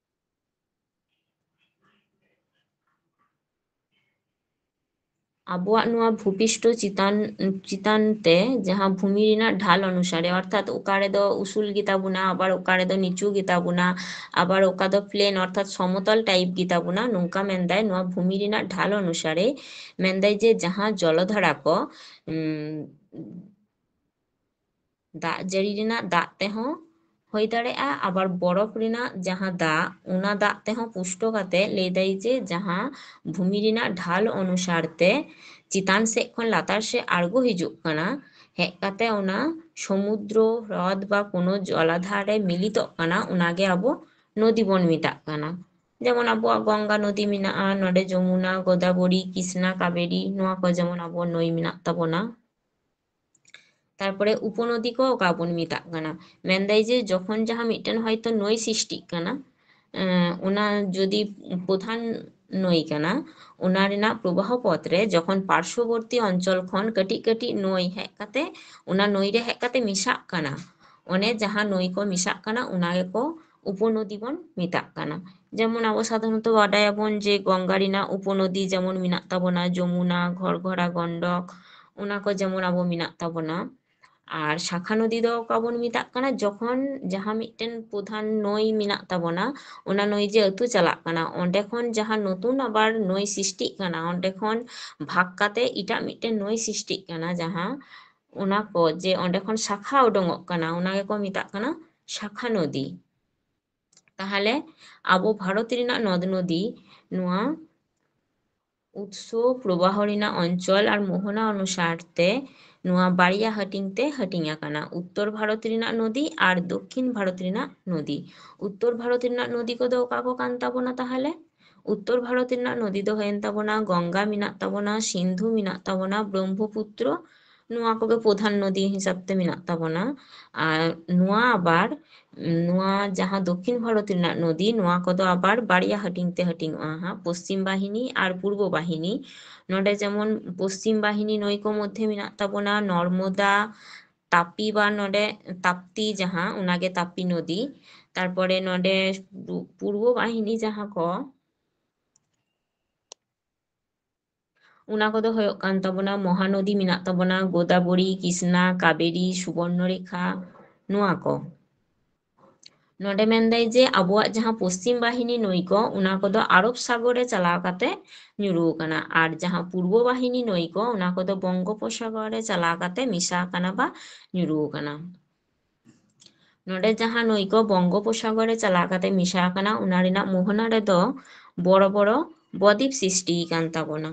ᱟᱵᱚᱣᱟᱜ ᱱᱚᱣᱟ ᱵᱷᱩᱯᱤᱥᱴᱚ ᱪᱮᱛᱟᱱ, ᱪᱮᱛᱟᱱ ᱛᱮ ᱡᱟᱦᱟᱸ ᱵᱷᱩᱢᱤ ᱨᱮᱱᱟᱜ ᱰᱷᱟᱞ ᱚᱱᱩᱥᱟᱨᱮ, ᱚᱨᱛᱷᱟᱛ ᱚᱠᱟ ᱨᱮᱫᱚ ᱩᱥᱩᱞ ᱜᱮᱛᱟ ᱵᱚᱱᱟ, ᱟᱵᱟᱨ ᱚᱠᱟ ᱨᱮᱫᱚ ᱱᱤᱪᱩ ᱜᱮᱛᱟ ᱵᱚᱱᱟ, ᱟᱵᱟᱨ ᱚᱠᱟ ᱫᱚ ᱯᱞᱮᱱ ᱚᱨᱛᱷᱟᱛ ᱥᱚᱢᱚᱛᱚᱞ ᱴᱟᱭᱤᱯ ᱜᱮᱛᱟ ᱵᱚᱱᱟ, ᱱᱚᱝᱠᱟ ᱢᱮᱱᱫᱟᱭ ᱱᱚᱣᱟ ᱵᱷᱩᱢᱤ ᱨᱮᱱᱟᱜ ᱰᱷᱟᱞ ᱚᱱᱩᱥᱟᱨᱮ᱾ ᱢᱮᱱᱫᱟᱭ ᱡᱮ ᱡᱟᱦᱟᱸ ᱡᱚᱞᱚᱫᱷᱟᱨᱟ ᱠᱚ, ᱩᱢ, ᱫᱟᱜ ᱡᱟᱹᱲᱤ ᱨᱮᱱᱟᱜ ᱫᱟᱜ ᱛᱮᱦᱚᱸ ᱦᱩᱭ ᱫᱟᱲᱮᱭᱟᱜᱼᱟ, ᱟᱵᱟᱨ ᱵᱚᱨᱚᱯ ᱨᱮᱱᱟᱜ ᱡᱟᱦᱟᱸ ᱫᱟᱜ, ᱚᱱᱟ ᱫᱟᱜ ᱛᱮᱦᱚᱸ ᱯᱩᱥᱴᱚ ᱠᱟᱛᱮ ᱞᱟᱹᱭ ᱫᱟᱭ ᱡᱮ ᱡᱟᱦᱟᱸ ᱵᱷᱩᱢᱤ ᱨᱮᱱᱟᱜ ᱰᱷᱟᱞ ᱚᱱᱩᱥᱟᱨ ᱛᱮ ᱪᱮᱛᱟᱱ ᱥᱮᱫ ᱠᱷᱚᱱ ᱞᱟᱛᱟᱨ ᱥᱮᱫ ᱟᱬᱜᱚ ᱦᱤᱡᱩᱜ ᱠᱟᱱᱟ, ᱦᱮᱡ ᱠᱟᱛᱮ ᱚᱱᱟ ᱥᱚᱢᱩᱫᱨᱚ ᱦᱨᱚᱫ ᱵᱟ ᱠᱳᱱᱳ ᱡᱚᱞᱟᱫᱷᱟᱨ ᱨᱮ ᱢᱤᱞᱤᱛᱚᱜ ᱠᱟᱱᱟ, ᱚᱱᱟᱜᱮ ᱟᱵᱚ ᱱᱚᱫᱤ ᱵᱚᱱ ᱢᱮᱛᱟᱜ ᱠᱟᱱᱟ᱾ ᱡᱮᱢᱚᱱ ᱟᱵᱚᱣᱟᱜ ᱜᱚᱝᱜᱟ ᱱᱚᱫᱤ ᱢᱮᱱᱟᱜᱼᱟ, ᱱᱚᱰᱮ ᱡᱚᱢᱩᱱᱟ, ᱜᱳᱫᱟᱵᱚᱨᱤ, ᱠᱨᱤᱥᱱᱟ, ᱠᱟᱵᱮᱨᱤ, ᱱᱚᱣᱟ ᱠᱚ ᱡᱮᱢᱚᱱ ᱟᱵᱚ ᱱᱟᱹᱭ ᱢᱮᱱᱟᱜ ᱛᱟᱵᱚᱱᱟ᱾ ᱛᱟᱨᱯᱚᱨᱮ ᱩᱯᱚᱱᱚᱫᱤ ᱠᱚ ᱚᱠᱟ ᱵᱚᱱ ᱢᱮᱛᱟᱜ ᱠᱟᱱᱟ? ᱢᱮᱱᱫᱟᱭ ᱡᱮ ᱡᱚᱠᱷᱚᱱ ᱡᱟᱦᱟᱸ ᱢᱤᱫᱴᱮᱱ ᱦᱚᱭᱛᱚ ᱱᱟᱹᱭ ᱥᱨᱤᱥᱴᱤᱜ ᱠᱟᱱᱟ, ᱮᱸ, ᱚᱱᱟ ᱡᱩᱫᱤ ᱯᱨᱚᱫᱷᱟᱱ ᱱᱟᱹᱭ ᱠᱟᱱᱟ, ᱚᱱᱟ ᱨᱮᱱᱟᱜ ᱯᱨᱚᱵᱟᱦᱚ ᱯᱚᱛᱷ ᱨᱮ ᱡᱚᱠᱷᱚᱱ ᱯᱟᱨᱥᱚᱵᱚᱨᱛᱤ ᱚᱧᱪᱚᱞ ᱠᱷᱚᱱ ᱠᱟᱹᱴᱤᱡ ᱠᱟᱹᱴᱤᱡ ᱱᱟᱹᱭ ᱦᱮᱡ ᱠᱟᱛᱮ, ᱚᱱᱟ ᱱᱟᱹᱭ ᱨᱮ ᱦᱮᱡ ᱠᱟᱛᱮ ᱢᱮᱥᱟᱜ ᱠᱟᱱᱟ, ᱚᱱᱮ ᱡᱟᱦᱟᱸ ᱱᱟᱹᱭ ᱠᱚ ᱢᱮᱥᱟᱜ ᱠᱟᱱᱟ, ᱚᱱᱟ ᱜᱮᱠᱚ ᱩᱯᱚᱱᱚᱫᱤ ᱵᱚᱱ ᱢᱮᱛᱟᱜ ᱠᱟᱱᱟ᱾ ᱡᱮᱢᱚᱱ ᱟᱵᱚ ᱥᱟᱫᱷᱟᱨᱚᱱᱚᱛᱚ ᱵᱟᱰᱟᱭᱟᱵᱚᱱ ᱡᱮ ᱜᱚᱝᱜᱟ ᱨᱮᱱᱟᱜ ᱩᱯᱚᱱᱚᱫᱤ ᱡᱮᱢᱚᱱ ᱢᱮᱱᱟᱜ ᱛᱟᱵᱚᱱᱟ ᱡᱚᱢᱩᱱᱟ, ᱜᱷᱚᱨᱜᱷᱚᱨᱟ, ᱜᱚᱱᱰᱚᱠ, ᱚᱱᱟ ᱠᱚ ᱡᱮᱢᱚᱱ ᱟᱵᱚ ᱢᱮᱱᱟᱜ ᱛᱟᱵᱚᱱᱟ᱾ ᱟᱨ ᱥᱟᱠᱷᱟ ᱱᱚᱫᱤ ᱫᱚ ᱚᱠᱟ ᱵᱚᱱ ᱢᱮᱛᱟᱜ ᱠᱟᱱᱟ? ᱡᱚᱠᱷᱚᱱ ᱡᱟᱦᱟᱸ ᱢᱤᱫᱴᱮᱱ ᱯᱨᱚᱫᱷᱟᱱ ᱱᱟᱹᱭ ᱢᱮᱱᱟᱜ ᱛᱟᱵᱚᱱᱟ, ᱚᱱᱟ ᱱᱟᱹᱭ ᱡᱮ ᱟᱹᱛᱩ ᱪᱟᱞᱟᱜ ᱠᱟᱱᱟ, ᱚᱸᱰᱮ ᱠᱷᱚᱱ ᱡᱟᱦᱟᱸ ᱱᱚᱛᱩᱱ ᱟᱵᱟᱨ ᱱᱟᱹᱭ ᱥᱨᱤᱥᱴᱤᱜ ᱠᱟᱱᱟ, ᱚᱸᱰᱮ ᱠᱷᱚᱱ ᱵᱷᱟᱜᱽ ᱠᱟᱛᱮ ᱮᱴᱟᱜ ᱢᱤᱫᱴᱮᱱ ᱱᱟᱹᱭ ᱥᱨᱤᱥᱴᱤᱜ ᱠᱟᱱᱟ, ᱡᱟᱦᱟᱸ ᱚᱱᱟ ᱠᱚ ᱡᱮ ᱚᱸᱰᱮ ᱠᱷᱚᱱ ᱥᱟᱠᱷᱟ ᱩᱰᱩᱝᱚᱜ ᱠᱟᱱᱟ, ᱚᱱᱟ ᱜᱮᱠᱚ ᱢᱮᱛᱟᱜ ᱠᱟᱱᱟ ᱥᱟᱠᱷᱟ ᱱᱚᱫᱤ᱾ ᱛᱟᱦᱚᱞᱮ ᱟᱵᱚ ᱵᱷᱟᱨᱚᱛ ᱨᱮᱱᱟᱜ ᱱᱚᱫ ᱱᱚᱫᱤ ᱱᱚᱣᱟ ᱩᱛᱥᱚ, ᱯᱨᱚᱵᱟᱦᱚ ᱨᱮᱱᱟᱜ ᱚᱧᱪᱚᱞ ᱟᱨ ᱢᱳᱦᱱᱟ ᱚᱱᱩᱥᱟᱨ ᱛᱮ ᱱᱚᱣᱟ ᱵᱟᱨᱭᱟ ᱦᱟᱹᱴᱤᱧ ᱛᱮ ᱦᱟᱹᱴᱤᱧ ᱟᱠᱟᱱᱟ, ᱩᱛᱛᱚᱨ ᱵᱷᱟᱨᱚᱛ ᱨᱮᱱᱟᱜ ᱱᱚᱫᱤ ᱟᱨ ᱫᱚᱠᱠᱷᱤᱱ ᱵᱷᱟᱨᱚᱛ ᱨᱮᱱᱟᱜ ᱱᱚᱫᱤ᱾ ᱩᱛᱛᱚᱨ ᱵᱷᱟᱨᱚᱛ ᱨᱮᱱᱟᱜ ᱱᱚᱫᱤ ᱠᱚᱫᱚ ᱚᱠᱟ ᱠᱚ ᱠᱟᱱ ᱛᱟᱵᱚᱱᱟ ᱛᱟᱦᱚᱞᱮ? ᱩᱛᱛᱚᱨ ᱵᱷᱟᱨᱚᱛ ᱨᱮᱱᱟᱜ ᱱᱚᱫᱤ ᱫᱚ ᱦᱩᱭᱮᱱ ᱛᱟᱵᱚᱱᱟ ᱜᱚᱝᱜᱟ ᱢᱮᱱᱟᱜ ᱛᱟᱵᱚᱱᱟ, ᱥᱤᱱᱫᱷᱩ ᱢᱮᱱᱟᱜ ᱛᱟᱵᱚᱱᱟ, ᱵᱨᱚᱦᱢᱚᱯᱩᱛᱨᱚ, ᱱᱚᱣᱟ ᱠᱚᱜᱮ ᱯᱨᱚᱫᱷᱟᱱ ᱱᱚᱫᱤ ᱦᱤᱥᱟᱹᱵ ᱛᱮ ᱢᱮᱱᱟᱜ ᱛᱟᱵᱚᱱᱟ᱾ ᱟᱨ ᱱᱚᱣᱟ ᱟᱵᱟᱨ, ᱱᱚᱣᱟ ᱡᱟᱦᱟᱸ ᱫᱚᱠᱠᱷᱤᱱ ᱵᱷᱟᱨᱚᱛ ᱨᱮᱱᱟᱜ ᱱᱚᱫᱤ, ᱱᱚᱣᱟ ᱠᱚᱫᱚ ᱟᱵᱟᱨ ᱵᱟᱨᱭᱟ ᱦᱟᱹᱴᱤᱧ ᱛᱮ ᱦᱟᱹᱴᱤᱧᱚᱜᱼᱟ ᱦᱟᱸᱜ, ᱯᱚᱥᱪᱤᱢ ᱵᱟᱦᱤᱱᱤ ᱟᱨ ᱯᱩᱨᱵᱚ ᱵᱟᱦᱤᱱᱤ᱾ ᱱᱚᱰᱮ ᱡᱮᱢᱚᱱ ᱯᱚᱥᱪᱤᱢ ᱵᱟᱦᱤᱱᱤ ᱱᱟᱹᱭ ᱠᱚ ᱢᱚᱫᱽᱫᱷᱮ ᱢᱮᱱᱟᱜ ᱛᱟᱵᱚᱱᱟ ᱱᱚᱨᱢᱚᱫᱟ, ᱛᱟᱯᱤ ᱵᱟ ᱱᱚᱰᱮ ᱛᱟᱯᱛᱤ ᱡᱟᱦᱟᱸ, ᱚᱱᱟᱜᱮ ᱛᱟᱯᱤ ᱱᱚᱫᱤ᱾ ᱛᱟᱨᱯᱚᱨᱮ ᱱᱚᱰᱮ ᱯᱩᱨᱵᱚ ᱵᱟᱦᱤᱱᱤ ᱡᱟᱦᱟᱸ ᱠᱚ, ᱚᱱᱟ ᱠᱚᱫᱚ ᱦᱩᱭᱩᱜ ᱠᱟᱱ ᱛᱟᱵᱚᱱᱟ ᱢᱚᱦᱟᱱᱚᱫᱤ ᱢᱮᱱᱟᱜ ᱛᱟᱵᱚᱱᱟ, ᱜᱳᱫᱟᱵᱚᱨᱤ, ᱠᱨᱤᱥᱱᱟ, ᱠᱟᱵᱮᱨᱤ, ᱥᱩᱵᱚᱨᱱᱚᱨᱮᱠᱷᱟ, ᱱᱚᱣᱟ ᱠᱚ᱾ ᱱᱚᱰᱮ ᱢᱮᱱᱫᱟᱭ ᱡᱮ ᱟᱵᱚᱣᱟᱜ ᱡᱟᱦᱟᱸ ᱯᱚᱥᱪᱤᱢ ᱵᱟᱦᱤᱱᱤ ᱱᱟᱹᱭ ᱠᱚ, ᱚᱱᱟ ᱠᱚᱫᱚ ᱟᱨᱚᱵ ᱥᱟᱜᱚᱨ ᱨᱮ ᱪᱟᱞᱟᱣ ᱠᱟᱛᱮ ᱧᱩᱨᱩ ᱟᱠᱟᱱᱟ, ᱟᱨ ᱡᱟᱦᱟᱸ ᱯᱩᱨᱵᱚ ᱵᱟᱦᱤᱱᱤ ᱱᱟᱹᱭ ᱠᱚ, ᱚᱱᱟ ᱠᱚᱫᱚ ᱵᱚᱝᱜᱳᱯᱚᱥᱟᱜᱚᱨ ᱨᱮ ᱪᱟᱞᱟᱣ ᱠᱟᱛᱮ ᱢᱮᱥᱟ ᱟᱠᱟᱱᱟ ᱵᱟ ᱧᱩᱨᱩ ᱟᱠᱟᱱᱟ᱾ ᱱᱚᱰᱮ ᱡᱟᱦᱟᱸ ᱱᱟᱹᱭ ᱠᱚ ᱵᱚᱝᱜᱳᱯᱚᱥᱟᱜᱚᱨ ᱨᱮ ᱪᱟᱞᱟᱣ ᱠᱟᱛᱮ ᱢᱮᱥᱟ ᱟᱠᱟᱱᱟ, ᱚᱱᱟ ᱨᱮᱱᱟᱜ ᱢᱳᱦᱱᱟ ᱨᱮᱫᱚ ᱵᱚᱲᱚ ᱵᱚᱲᱚ ᱵᱚᱫᱤᱯ ᱥᱨᱤᱥᱴᱤ ᱟᱠᱟᱱ ᱛᱟᱵᱚᱱᱟ᱾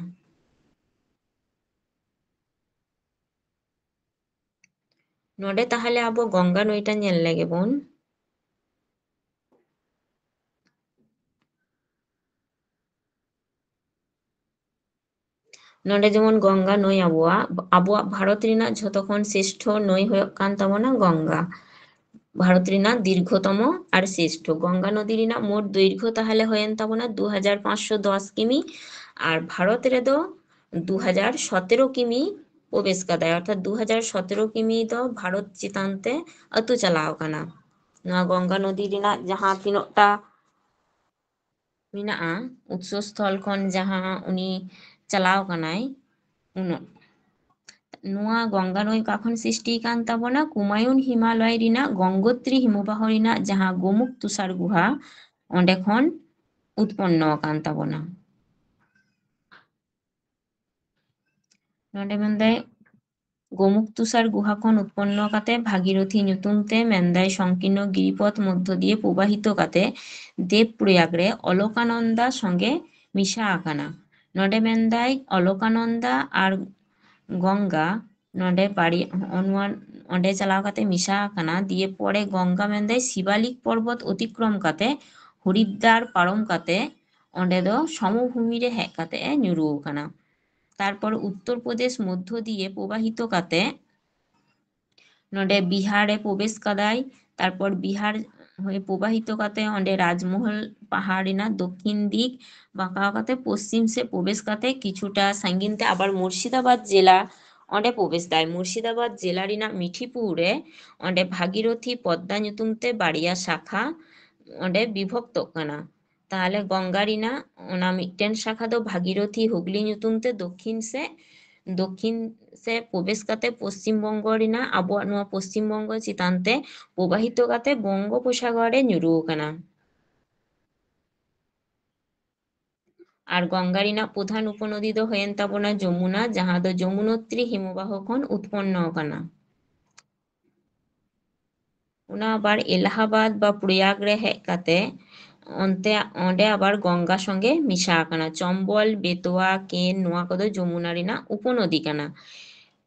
ᱱᱚᱰᱮ ᱛᱟᱦᱚᱞᱮ ᱟᱵᱚ ᱜᱚᱝᱜᱟ ᱱᱟᱹᱭᱴᱟ ᱧᱮᱞ ᱞᱮᱜᱮ ᱵᱚᱱ᱾ ᱱᱚᱰᱮ ᱡᱮᱢᱚᱱ ᱜᱚᱝᱜᱟ ᱱᱟᱹᱭ ᱟᱵᱚᱣᱟᱜ, ᱟᱵᱚᱣᱟᱜ ᱵᱷᱟᱨᱚᱛ ᱨᱮᱱᱟᱜ ᱡᱷᱚᱛᱚ ᱠᱷᱚᱱ ᱥᱨᱮᱥᱴᱷᱚ ᱱᱟᱹᱭ ᱦᱩᱭᱩᱜ ᱠᱟᱱ ᱛᱟᱵᱚᱱᱟ ᱜᱚᱝᱜᱟ᱾ ᱵᱷᱟᱨᱚᱛ ᱨᱮᱱᱟᱜ ᱫᱤᱨᱜᱷᱚᱛᱚᱢᱚ ᱟᱨ ᱥᱨᱮᱥᱴᱷᱚ᱾ ᱜᱚᱝᱜᱟ ᱱᱚᱫᱤ ᱨᱮᱱᱟᱜ ᱢᱳᱴ ᱫᱳᱭᱨᱜᱷᱚ ᱛᱟᱦᱚᱞᱮ ᱦᱩᱭᱮᱱ ᱛᱟᱵᱚᱱᱟ ᱫᱩ ᱦᱟᱡᱟᱨ ᱯᱟᱸᱪᱥᱚ ᱫᱚᱥ ᱠᱤᱢᱤ, ᱟᱨ ᱵᱷᱟᱨᱚᱛ ᱨᱮᱫᱚ ᱫᱩ ᱦᱟᱡᱟᱨ ᱥᱚᱛᱮᱨᱚ ᱠᱤᱢᱤ ᱯᱨᱚᱵᱮᱥ ᱠᱟᱫᱟᱭ, ᱚᱨᱛᱷᱟᱛ ᱫᱩ ᱦᱟᱡᱟᱨ ᱥᱚᱛᱮᱨᱚ ᱠᱤᱢᱤ ᱫᱚ ᱵᱷᱟᱨᱚᱛ ᱪᱮᱛᱟᱱ ᱛᱮ ᱟᱹᱛᱩ ᱪᱟᱞᱟᱣ ᱟᱠᱟᱱᱟ᱾ ᱱᱚᱣᱟ ᱜᱚᱝᱜᱟ ᱱᱚᱫᱤ ᱨᱮᱱᱟᱜ ᱡᱟᱦᱟᱸ ᱛᱤᱱᱟᱹᱜ ᱴᱟ ᱢᱮᱱᱟᱜᱼᱟ, ᱩᱛᱥᱚ ᱥᱛᱷᱚᱞ ᱠᱷᱚᱱ ᱡᱟᱦᱟᱸ ᱩᱱᱤ ᱪᱟᱞᱟᱣ ᱠᱟᱱᱟᱭ, ᱩᱱᱟᱹᱜ᱾ ᱱᱚᱣᱟ ᱜᱚᱝᱜᱟ ᱱᱟᱹᱭ ᱚᱠᱟ ᱠᱷᱚᱱ ᱥᱨᱤᱥᱴᱤ ᱠᱟᱱ ᱛᱟᱵᱚᱱᱟ? ᱠᱩᱢᱟᱭᱩᱱ ᱦᱤᱢᱟᱞᱚᱭ ᱨᱮᱱᱟᱜ ᱜᱚᱝᱜᱳᱛᱨᱤ ᱦᱤᱢᱚᱵᱟᱦᱚ ᱨᱮᱱᱟᱜ ᱡᱟᱦᱟᱸ ᱜᱳᱢᱩᱠ ᱛᱩᱥᱟᱨ ᱜᱩᱦᱟ, ᱚᱸᱰᱮ ᱠᱷᱚᱱ ᱩᱛᱯᱚᱱᱱᱚ ᱟᱠᱟᱱ ᱛᱟᱵᱚᱱᱟ᱾ ᱱᱚᱰᱮ ᱢᱮᱱᱫᱟᱭ, ᱜᱳᱢᱩᱠ ᱛᱩᱥᱟᱨ ᱜᱩᱦᱟ ᱠᱷᱚᱱ ᱩᱛᱯᱚᱱᱱᱚ ᱠᱟᱛᱮ ᱵᱷᱟᱜᱤᱨᱚᱛᱷᱤ ᱧᱩᱛᱩᱢ ᱛᱮ, ᱢᱮᱱᱫᱟᱭ ᱥᱚᱝᱠᱤᱨᱱᱚ ᱜᱤᱨᱤᱯᱚᱛᱷ ᱢᱚᱫᱽᱫᱷᱚ ᱫᱤᱭᱮ ᱯᱨᱚᱵᱟᱦᱤᱛᱚ ᱠᱟᱛᱮ ᱫᱮᱵᱽ ᱯᱨᱚᱭᱟᱜᱽ ᱨᱮ ᱚᱞᱚᱠᱟᱱᱚᱱᱫᱟ ᱥᱚᱸᱜᱮ ᱢᱮᱥᱟ ᱟᱠᱟᱱᱟ᱾ ᱱᱚᱰᱮ ᱢᱮᱱᱫᱟᱭ ᱚᱞᱚᱠᱟᱱᱚᱱᱫᱟ ᱟᱨ ᱜᱚᱝᱜᱟ ᱱᱚᱰᱮ ᱵᱟᱲᱤ-, ᱦᱚᱸᱜᱼᱚ ᱱᱚᱣᱟ ᱚᱸᱰᱮ ᱪᱟᱞᱟᱣ ᱠᱟᱛᱮ ᱢᱮᱥᱟ ᱟᱠᱟᱱᱟ᱾ ᱫᱤᱭᱮ ᱯᱚᱨᱮ ᱜᱚᱝᱜᱟ ᱢᱮᱱᱫᱟᱭ ᱥᱤᱵᱟᱞᱤᱠ ᱯᱚᱨᱵᱚᱛ ᱚᱛᱤᱠᱨᱚᱢ ᱠᱟᱛᱮ ᱦᱚᱨᱤᱫᱽᱫᱟᱨ ᱯᱟᱨᱚᱢ ᱠᱟᱛᱮ ᱚᱸᱰᱮ ᱫᱚ ᱥᱚᱢᱚᱵᱷᱩᱢᱤ ᱨᱮ ᱦᱮᱡ ᱠᱟᱛᱮ ᱮ ᱧᱩᱨᱩ ᱟᱠᱟᱱᱟ᱾ ᱛᱟᱨᱯᱚᱨ ᱩᱛᱛᱚᱨ ᱯᱨᱚᱫᱮᱥ ᱢᱚᱫᱽᱫᱷᱚ ᱫᱤᱭᱮ ᱯᱨᱚᱵᱟᱦᱤᱛᱚ ᱠᱟᱛᱮ ᱱᱚᱰᱮ ᱵᱤᱦᱟᱨ ᱮ ᱯᱨᱚᱵᱮᱥ ᱠᱟᱫᱟᱭ᱾ ᱛᱟᱨᱯᱚᱨ ᱵᱤᱦᱟᱨ ᱦᱚᱭ ᱯᱨᱚᱵᱟᱦᱤᱛᱚ ᱠᱟᱛᱮ ᱚᱸᱰᱮ ᱨᱟᱡᱽᱢᱚᱦᱚᱞ ᱯᱟᱦᱟᱲ ᱨᱮᱱᱟᱜ ᱫᱚᱠᱷᱤᱱ ᱫᱤᱠ ᱵᱟᱸᱠᱟᱣ ᱠᱟᱛᱮ ᱯᱚᱥᱪᱤᱢ ᱥᱮᱫ ᱯᱨᱚᱵᱮᱥ ᱠᱟᱛᱮ ᱠᱤᱪᱷᱩᱴᱟ ᱥᱟᱺᱜᱤᱧ ᱛᱮ ᱟᱵᱟᱨ ᱢᱩᱨᱥᱤᱫᱟᱵᱟᱫᱽ ᱡᱮᱞᱟ ᱚᱸᱰᱮ ᱯᱨᱚᱵᱮᱥ ᱫᱟᱭ᱾ ᱢᱩᱨᱥᱤᱫᱟᱵᱟᱫᱽ ᱡᱮᱞᱟ ᱨᱮᱱᱟᱜ ᱢᱤᱴᱷᱤᱯᱩᱨ ᱨᱮ ᱚᱸᱰᱮ ᱵᱷᱟᱜᱤᱨᱚᱛᱷᱤ ᱯᱚᱫᱽᱫᱟ ᱧᱩᱛᱩᱢ ᱛᱮ ᱵᱟᱨᱭᱟ ᱥᱟᱠᱷᱟ ᱚᱸᱰᱮ ᱵᱤᱵᱷᱚᱠᱛᱚᱜ ᱠᱟᱱᱟ᱾ ᱛᱟᱦᱞᱮ ᱜᱚᱝᱜᱟ ᱨᱮᱱᱟᱜ ᱚᱱᱟ ᱢᱤᱫᱴᱮᱱ ᱥᱟᱠᱷᱟ ᱫᱚ ᱵᱷᱟᱜᱤᱨᱚᱛᱷᱤ ᱦᱩᱜᱽᱞᱤ ᱧᱩᱛᱩᱢ ᱛᱮ ᱫᱚᱠᱷᱤᱱ ᱥᱮᱫ, ᱫᱚᱠᱷᱤᱱ ᱥᱮᱫ ᱯᱨᱚᱵᱮᱥ ᱠᱟᱛᱮ ᱯᱚᱥᱪᱤᱢ ᱵᱚᱝᱜᱚ ᱨᱮᱱᱟᱜ, ᱟᱵᱚᱣᱟᱜ ᱱᱚᱣᱟ ᱯᱚᱥᱪᱤᱢ ᱵᱚᱝᱜᱚ ᱪᱮᱛᱟᱱ ᱛᱮ ᱯᱨᱚᱵᱟᱦᱤᱛᱚ ᱠᱟᱛᱮ ᱵᱚᱝᱜᱳᱯᱚᱥᱟᱜᱚᱨ ᱨᱮ ᱧᱩᱨᱩ ᱟᱠᱟᱱᱟ᱾ ᱟᱨ ᱜᱚᱝᱜᱟ ᱨᱮᱱᱟᱜ ᱯᱨᱚᱫᱷᱟᱱ ᱩᱯᱚᱱᱚᱫᱤ ᱫᱚ ᱦᱩᱭᱮᱱ ᱛᱟᱵᱚᱱᱟ ᱡᱚᱢᱩᱱᱟ, ᱡᱟᱦᱟᱸ ᱫᱚ ᱡᱚᱢᱩᱱᱳᱛᱨᱤ ᱦᱤᱢᱚᱵᱟᱦᱚ ᱠᱷᱚᱱ ᱩᱛᱯᱚᱱᱱᱚ ᱟᱠᱟᱱᱟ᱾ ᱚᱱᱟ ᱟᱵᱟᱨ ᱮᱞᱟᱦᱟᱵᱟᱫ ᱵᱟ ᱯᱨᱚᱭᱟᱜᱽ ᱨᱮ ᱦᱮᱡ ᱠᱟᱛᱮ ᱚᱱᱛᱮ, ᱚᱸᱰᱮ ᱟᱵᱟᱨ ᱜᱚᱝᱜᱟ ᱥᱚᱸᱜᱮ ᱢᱮᱥᱟ ᱟᱠᱟᱱᱟ᱾ ᱪᱚᱢᱵᱚᱞ, ᱵᱮᱛᱣᱟ, ᱠᱮᱱ, ᱱᱚᱣᱟ ᱠᱚᱫᱚ ᱡᱚᱢᱩᱱᱟ ᱨᱮᱱᱟᱜ ᱩᱯᱚᱱᱚᱫᱤ ᱠᱟᱱᱟ᱾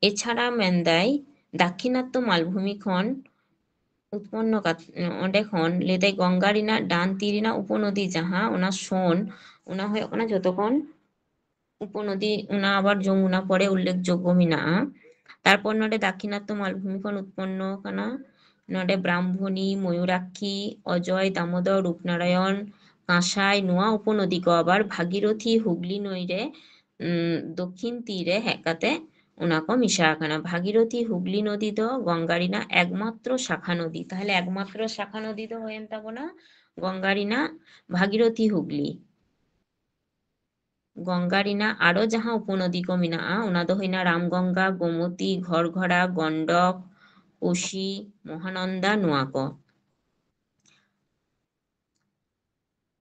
ᱮᱪᱷᱟᱲᱟ ᱢᱮᱱᱫᱟᱭ ᱫᱟᱠᱠᱷᱤᱱᱟᱛᱛᱚ ᱢᱟᱞᱵᱷᱩᱢᱤ ᱠᱷᱚᱱ ᱩᱛᱯᱚᱱᱱᱚ ᱠᱟᱛ-, ᱚᱸᱰᱮ ᱠᱷᱚᱱ ᱞᱟᱹᱭᱫᱟᱭ ᱜᱚᱝᱜᱟ ᱨᱮᱱᱟᱜ ᱰᱟᱱ ᱛᱤ ᱨᱮᱱᱟᱜ ᱩᱯᱚᱱᱚᱫᱤ ᱡᱟᱦᱟᱸ, ᱚᱱᱟ ᱥᱳᱱ, ᱚᱱᱟ ᱦᱩᱭᱩᱜ ᱠᱟᱱᱟ ᱡᱷᱚᱛᱚ ᱠᱷᱚᱱ ᱩᱯᱚᱱᱚᱫᱤ, ᱚᱱᱟ ᱟᱵᱟᱨ ᱡᱚᱢᱩᱱᱟ ᱯᱚᱨᱮ ᱩᱞᱞᱮᱠᱷᱡᱳᱜᱽᱜᱚ ᱢᱮᱱᱟᱜᱼᱟ᱾ ᱛᱟᱨᱯᱚᱨ ᱱᱚᱰᱮ ᱫᱟᱠᱠᱷᱤᱱᱟᱛᱛᱚ ᱢᱟᱞᱵᱷᱩᱢᱤ ᱠᱷᱚᱱ ᱩᱛᱯᱚᱱᱱᱚ ᱠᱟᱱᱟ᱾ ᱱᱚᱰᱮ ᱵᱨᱟᱦᱢᱚᱱᱤ, ᱢᱚᱭᱩᱨᱟᱠᱠᱷᱤ, ᱚᱡᱚᱭ, ᱫᱟᱢᱳᱫᱚᱨ, ᱨᱩᱯᱱᱟᱨᱟᱭᱚᱱ, ᱠᱟᱸᱥᱟᱭ, ᱱᱚᱣᱟ ᱩᱯᱚᱱᱚᱫᱤ ᱠᱚ ᱟᱵᱟᱨ ᱵᱷᱟᱜᱤᱨᱚᱛᱷᱤ ᱦᱩᱜᱽᱞᱤ ᱱᱟᱹᱭ ᱨᱮ, ᱩᱸ, ᱫᱚᱠᱷᱤᱱ ᱛᱤᱨ ᱨᱮ ᱦᱮᱡ ᱠᱟᱛᱮ ᱚᱱᱟ ᱠᱚ ᱢᱮᱥᱟ ᱟᱠᱟᱱᱟ᱾ ᱵᱷᱟᱜᱤᱨᱚᱛᱷᱤ ᱦᱩᱜᱽᱞᱤ ᱱᱚᱫᱤ ᱫᱚ ᱜᱚᱝᱜᱟ ᱨᱮᱱᱟᱜ ᱮᱠᱢᱟᱛᱨᱚ ᱥᱟᱠᱷᱟ ᱱᱚᱫᱤ᱾ ᱛᱟᱦᱞᱮ ᱮᱠᱢᱟᱛᱨᱚ ᱥᱟᱠᱷᱟ ᱱᱚᱫᱤ ᱫᱚ ᱦᱩᱭᱮᱱ ᱛᱟᱵᱚᱱᱟ ᱜᱚᱝᱜᱟ ᱨᱮᱱᱟᱜ ᱵᱷᱟᱜᱤᱨᱚᱛᱷᱤ ᱦᱩᱜᱽᱞᱤ᱾ ᱜᱚᱝᱜᱟ ᱨᱮᱱᱟᱜ ᱟᱨᱚ ᱡᱟᱦᱟᱸ ᱩᱯᱚᱱᱚᱫᱤ ᱠᱚ ᱢᱮᱱᱟᱜᱼᱟ, ᱚᱱᱟ ᱫᱚ ᱦᱩᱭᱱᱟ ᱨᱟᱢᱜᱚᱝᱜᱟ, ᱜᱳᱢᱚᱛᱤ, ᱜᱷᱚᱨᱜᱷᱚᱨᱟ, ᱜᱚᱱᱰᱚᱠ, ᱠᱳᱥᱤ, ᱢᱚᱦᱟᱱᱚᱱᱫᱟ, ᱱᱚᱣᱟ ᱠᱚ᱾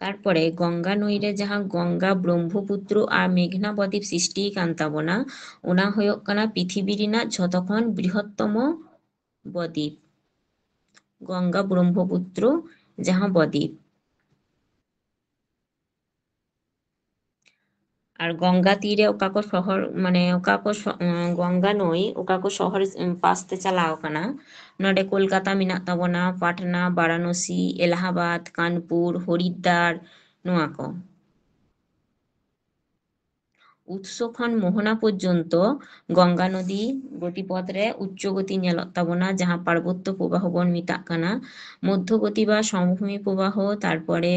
ᱛᱟᱨᱯᱚᱨᱮ ᱜᱚᱝᱜᱟ ᱱᱟᱹᱭ ᱨᱮ ᱡᱟᱦᱟᱸ ᱜᱚᱝᱜᱟ, ᱵᱨᱚᱦᱢᱚᱯᱩᱛᱨᱚ ᱟᱨ ᱢᱮᱜᱷᱱᱟ ᱵᱚᱫᱤᱯ ᱥᱨᱤᱥᱴᱤ ᱟᱠᱟᱱ ᱛᱟᱵᱚᱱᱟ, ᱚᱱᱟ ᱦᱩᱭᱩᱜ ᱠᱟᱱᱟ ᱯᱨᱤᱛᱷᱤᱵᱤ ᱨᱮᱱᱟᱜ ᱡᱷᱚᱛᱚ ᱠᱷᱚᱱ ᱵᱨᱤᱦᱚᱛᱛᱚᱢᱚ ᱵᱚᱫᱤᱯ, ᱜᱚᱝᱜᱟ ᱵᱨᱚᱦᱢᱚᱯᱩᱛᱨᱚ ᱡᱟᱦᱟᱸ ᱵᱚᱫᱤᱯ᱾ ᱟᱨ ᱜᱚᱝᱜᱟ ᱛᱤᱨᱮ ᱚᱠᱟ ᱠᱚ ᱥᱚᱦᱚᱨ, ᱢᱟᱱᱮ ᱚᱠᱟ ᱠᱚ ᱥᱚ-, ᱩᱸ, ᱜᱚᱝᱜᱟ ᱱᱟᱹᱭ ᱚᱠᱟ ᱠᱚ ᱥᱚᱦᱚᱨ, ᱩᱸ, ᱯᱟᱥ ᱛᱮ ᱪᱟᱞᱟᱣ ᱟᱠᱟᱱᱟ? ᱱᱚᱰᱮ ᱠᱳᱞᱠᱟᱛᱟ ᱢᱮᱱᱟᱜ ᱛᱟᱵᱚᱱᱟ, ᱯᱟᱴᱱᱟ, ᱵᱟᱨᱟᱱᱚᱥᱤ, ᱮᱞᱟᱦᱟᱵᱟᱫ, ᱠᱟᱱᱯᱩᱨ, ᱦᱚᱨᱤᱫᱫᱟᱨ, ᱱᱚᱣᱟ ᱠᱚ᱾ ᱩᱛᱥᱚ ᱠᱷᱚᱱ ᱢᱳᱦᱚᱱᱟ ᱯᱚᱨᱡᱚᱱᱛᱚ ᱜᱚᱝᱜᱟ ᱱᱚᱫᱤ ᱜᱚᱛᱤᱯᱚᱛ ᱨᱮ ᱩᱪᱪᱚ ᱜᱚᱛᱤ ᱧᱮᱞᱚᱜ ᱛᱟᱵᱚᱱᱟ, ᱡᱟᱦᱟᱸ ᱯᱟᱨᱵᱚᱛᱛᱚ ᱯᱨᱚᱵᱟᱦᱚ ᱵᱚᱱ ᱢᱮᱛᱟᱜ ᱠᱟᱱᱟ, ᱢᱚᱫᱽᱫᱷᱚ ᱜᱚᱛᱤ ᱵᱟ ᱥᱚᱢᱵᱷᱩᱢᱤ ᱯᱨᱚᱵᱟᱦᱚ, ᱛᱟᱨᱯᱚᱨᱮ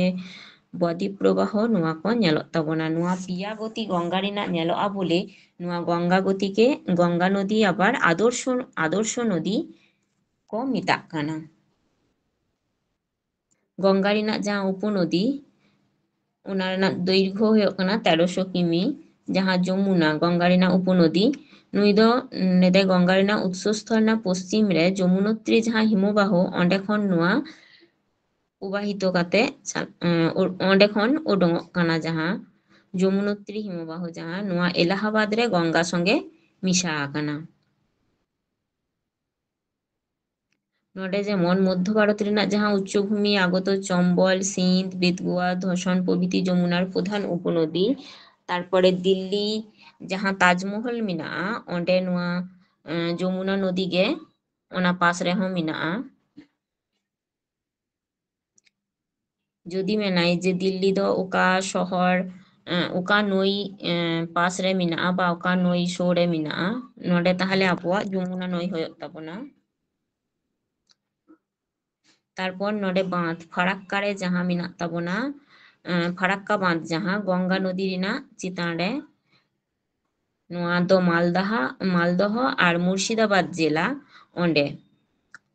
ᱵᱚᱫᱤ ᱯᱨᱚᱵᱟᱦᱚ, ᱱᱚᱣᱟ ᱠᱚ ᱧᱮᱞᱚᱜ ᱛᱟᱵᱚᱱᱟ᱾ ᱱᱚᱣᱟ ᱯᱮᱭᱟ ᱜᱚᱛᱤ ᱜᱚᱝᱜᱟ ᱨᱮᱱᱟᱜ ᱧᱮᱞᱚᱜᱼᱟ ᱵᱚᱞᱮ ᱱᱚᱣᱟ ᱜᱚᱝᱜᱟ ᱜᱚᱛᱤ ᱜᱮ ᱜᱚᱝᱜᱟ ᱱᱚᱫᱤ ᱟᱵᱟᱨ ᱟᱫᱚᱨᱥᱚ, ᱟᱫᱚᱨᱥᱚ ᱱᱚᱫᱤ ᱠᱚ ᱢᱮᱛᱟᱜ ᱠᱟᱱᱟ᱾ ᱜᱚᱝᱜᱟ ᱨᱮᱱᱟᱜ ᱡᱟᱦᱟᱸ ᱩᱯᱚᱱᱚᱫᱤ, ᱚᱱᱟ ᱨᱮᱱᱟᱜ ᱫᱳᱭᱨᱜᱷᱚ ᱦᱩᱭᱩᱜ ᱠᱟᱱᱟ ᱛᱮᱨᱚᱥᱚ ᱠᱤᱢᱤ᱾ ᱡᱟᱦᱟᱸ ᱡᱚᱢᱩᱱᱟ, ᱜᱚᱝᱜᱟ ᱨᱮᱱᱟᱜ ᱩᱯᱚᱱᱚᱫᱤ, ᱱᱩᱭ ᱫᱚ ᱱᱮᱰᱮ ᱜᱚᱝᱜᱟ ᱨᱮᱱᱟᱜ ᱩᱛᱥᱚᱥᱛᱷᱚᱞ ᱨᱮᱱᱟᱜ ᱯᱚᱥᱪᱤᱢ ᱨᱮ ᱡᱚᱢᱩᱱᱚᱛᱨᱤ ᱡᱟᱦᱟᱸ ᱦᱤᱢᱚᱵᱟᱦᱚ, ᱚᱸᱰᱮ ᱠᱷᱚᱱ ᱱᱚᱣᱟ ᱯᱨᱚᱵᱟᱦᱤᱛᱚ ᱠᱟᱛᱮ ᱪᱟ-, ᱮᱸ, ᱚ-, ᱚᱸᱰᱮ ᱠᱷᱚᱱ ᱩᱰᱩᱝᱚᱜ ᱠᱟᱱᱟ, ᱡᱟᱦᱟᱸ ᱡᱚᱢᱩᱱᱚᱛᱨᱤ ᱦᱤᱢᱚᱵᱟᱦᱚ, ᱡᱟᱦᱟᱸ ᱱᱚᱣᱟ ᱮᱞᱟᱦᱟᱵᱟᱫ ᱨᱮ ᱜᱚᱝᱜᱟ ᱥᱚᱸᱜᱮ ᱢᱮᱥᱟ ᱟᱠᱟᱱᱟ᱾ ᱱᱚᱰᱮ ᱡᱮᱢᱚᱱ ᱢᱚᱫᱽᱫᱷᱚ ᱵᱷᱟᱨᱚᱛ ᱨᱮᱱᱟᱜ ᱡᱟᱦᱟᱸ ᱩᱪᱪᱚ ᱵᱷᱩᱢᱤ, ᱟᱜᱚᱛᱚ ᱪᱚᱢᱵᱚᱞ, ᱥᱤᱸᱫᱷ, ᱵᱮᱛᱣᱟ, ᱫᱷᱚᱥᱚᱱ ᱯᱨᱚᱵᱷᱨᱤᱛᱤ ᱡᱚᱢᱩᱱᱟᱨ ᱯᱨᱚᱫᱷᱟᱱ ᱩᱯᱚᱱᱚᱫᱤ, ᱛᱟᱨᱯᱚᱨᱮ ᱫᱤᱞᱞᱤ ᱡᱟᱦᱟᱸ ᱛᱟᱡᱢᱚᱦᱚᱞ ᱢᱮᱱᱟᱜᱼᱟ, ᱚᱸᱰᱮ ᱱᱚᱣᱟ, ᱮᱸ, ᱡᱚᱢᱩᱱᱟ ᱱᱚᱫᱤ ᱜᱮ ᱚᱱᱟ ᱯᱟᱥ ᱨᱮᱦᱚᱸ ᱢᱮᱱᱟᱜᱼᱟ᱾ ᱡᱩᱫᱤ ᱢᱮᱱᱟᱭ ᱡᱮ ᱫᱤᱞᱞᱤ ᱫᱚ ᱚᱠᱟ ᱥᱚᱦᱚᱨ, ᱮᱸ, ᱚᱠᱟ ᱱᱟᱹᱭ, ᱮᱸ, ᱯᱟᱥ ᱨᱮ ᱢᱮᱱᱟᱜᱼᱟ ᱵᱟ ᱚᱠᱟ ᱱᱟᱹᱭ ᱥᱩᱨ ᱨᱮ ᱢᱮᱱᱟᱜᱼᱟ, ᱱᱚᱰᱮ ᱛᱟᱦᱞᱮ ᱟᱵᱚᱣᱟᱜ ᱡᱚᱢᱩᱱᱟ ᱱᱟᱹᱭ ᱦᱩᱭᱩᱜ ᱛᱟᱵᱚᱱᱟ᱾ ᱛᱟᱨᱯᱚᱨ ᱱᱚᱰᱮ ᱵᱟᱸᱫᱷ, ᱯᱷᱟᱨᱟᱠᱠᱟ ᱨᱮ ᱡᱟᱦᱟᱸ ᱢᱮᱱᱟᱜ ᱛᱟᱵᱚᱱᱟ, ᱮᱸ, ᱯᱷᱟᱨᱟᱠᱠᱟ ᱵᱟᱸᱫᱷ, ᱡᱟᱦᱟᱸ ᱜᱚᱝᱜᱟ ᱱᱚᱫᱤ ᱨᱮᱱᱟᱜ ᱪᱮᱛᱟᱱ ᱨᱮ, ᱱᱚᱣᱟ ᱫᱚ ᱢᱟᱞᱫᱟᱦᱟ, ᱢᱟᱞᱫᱚᱦᱚ ᱟᱨ ᱢᱩᱨᱥᱤᱫᱟᱵᱟᱫᱽ ᱡᱮᱞᱟ, ᱚᱸᱰᱮ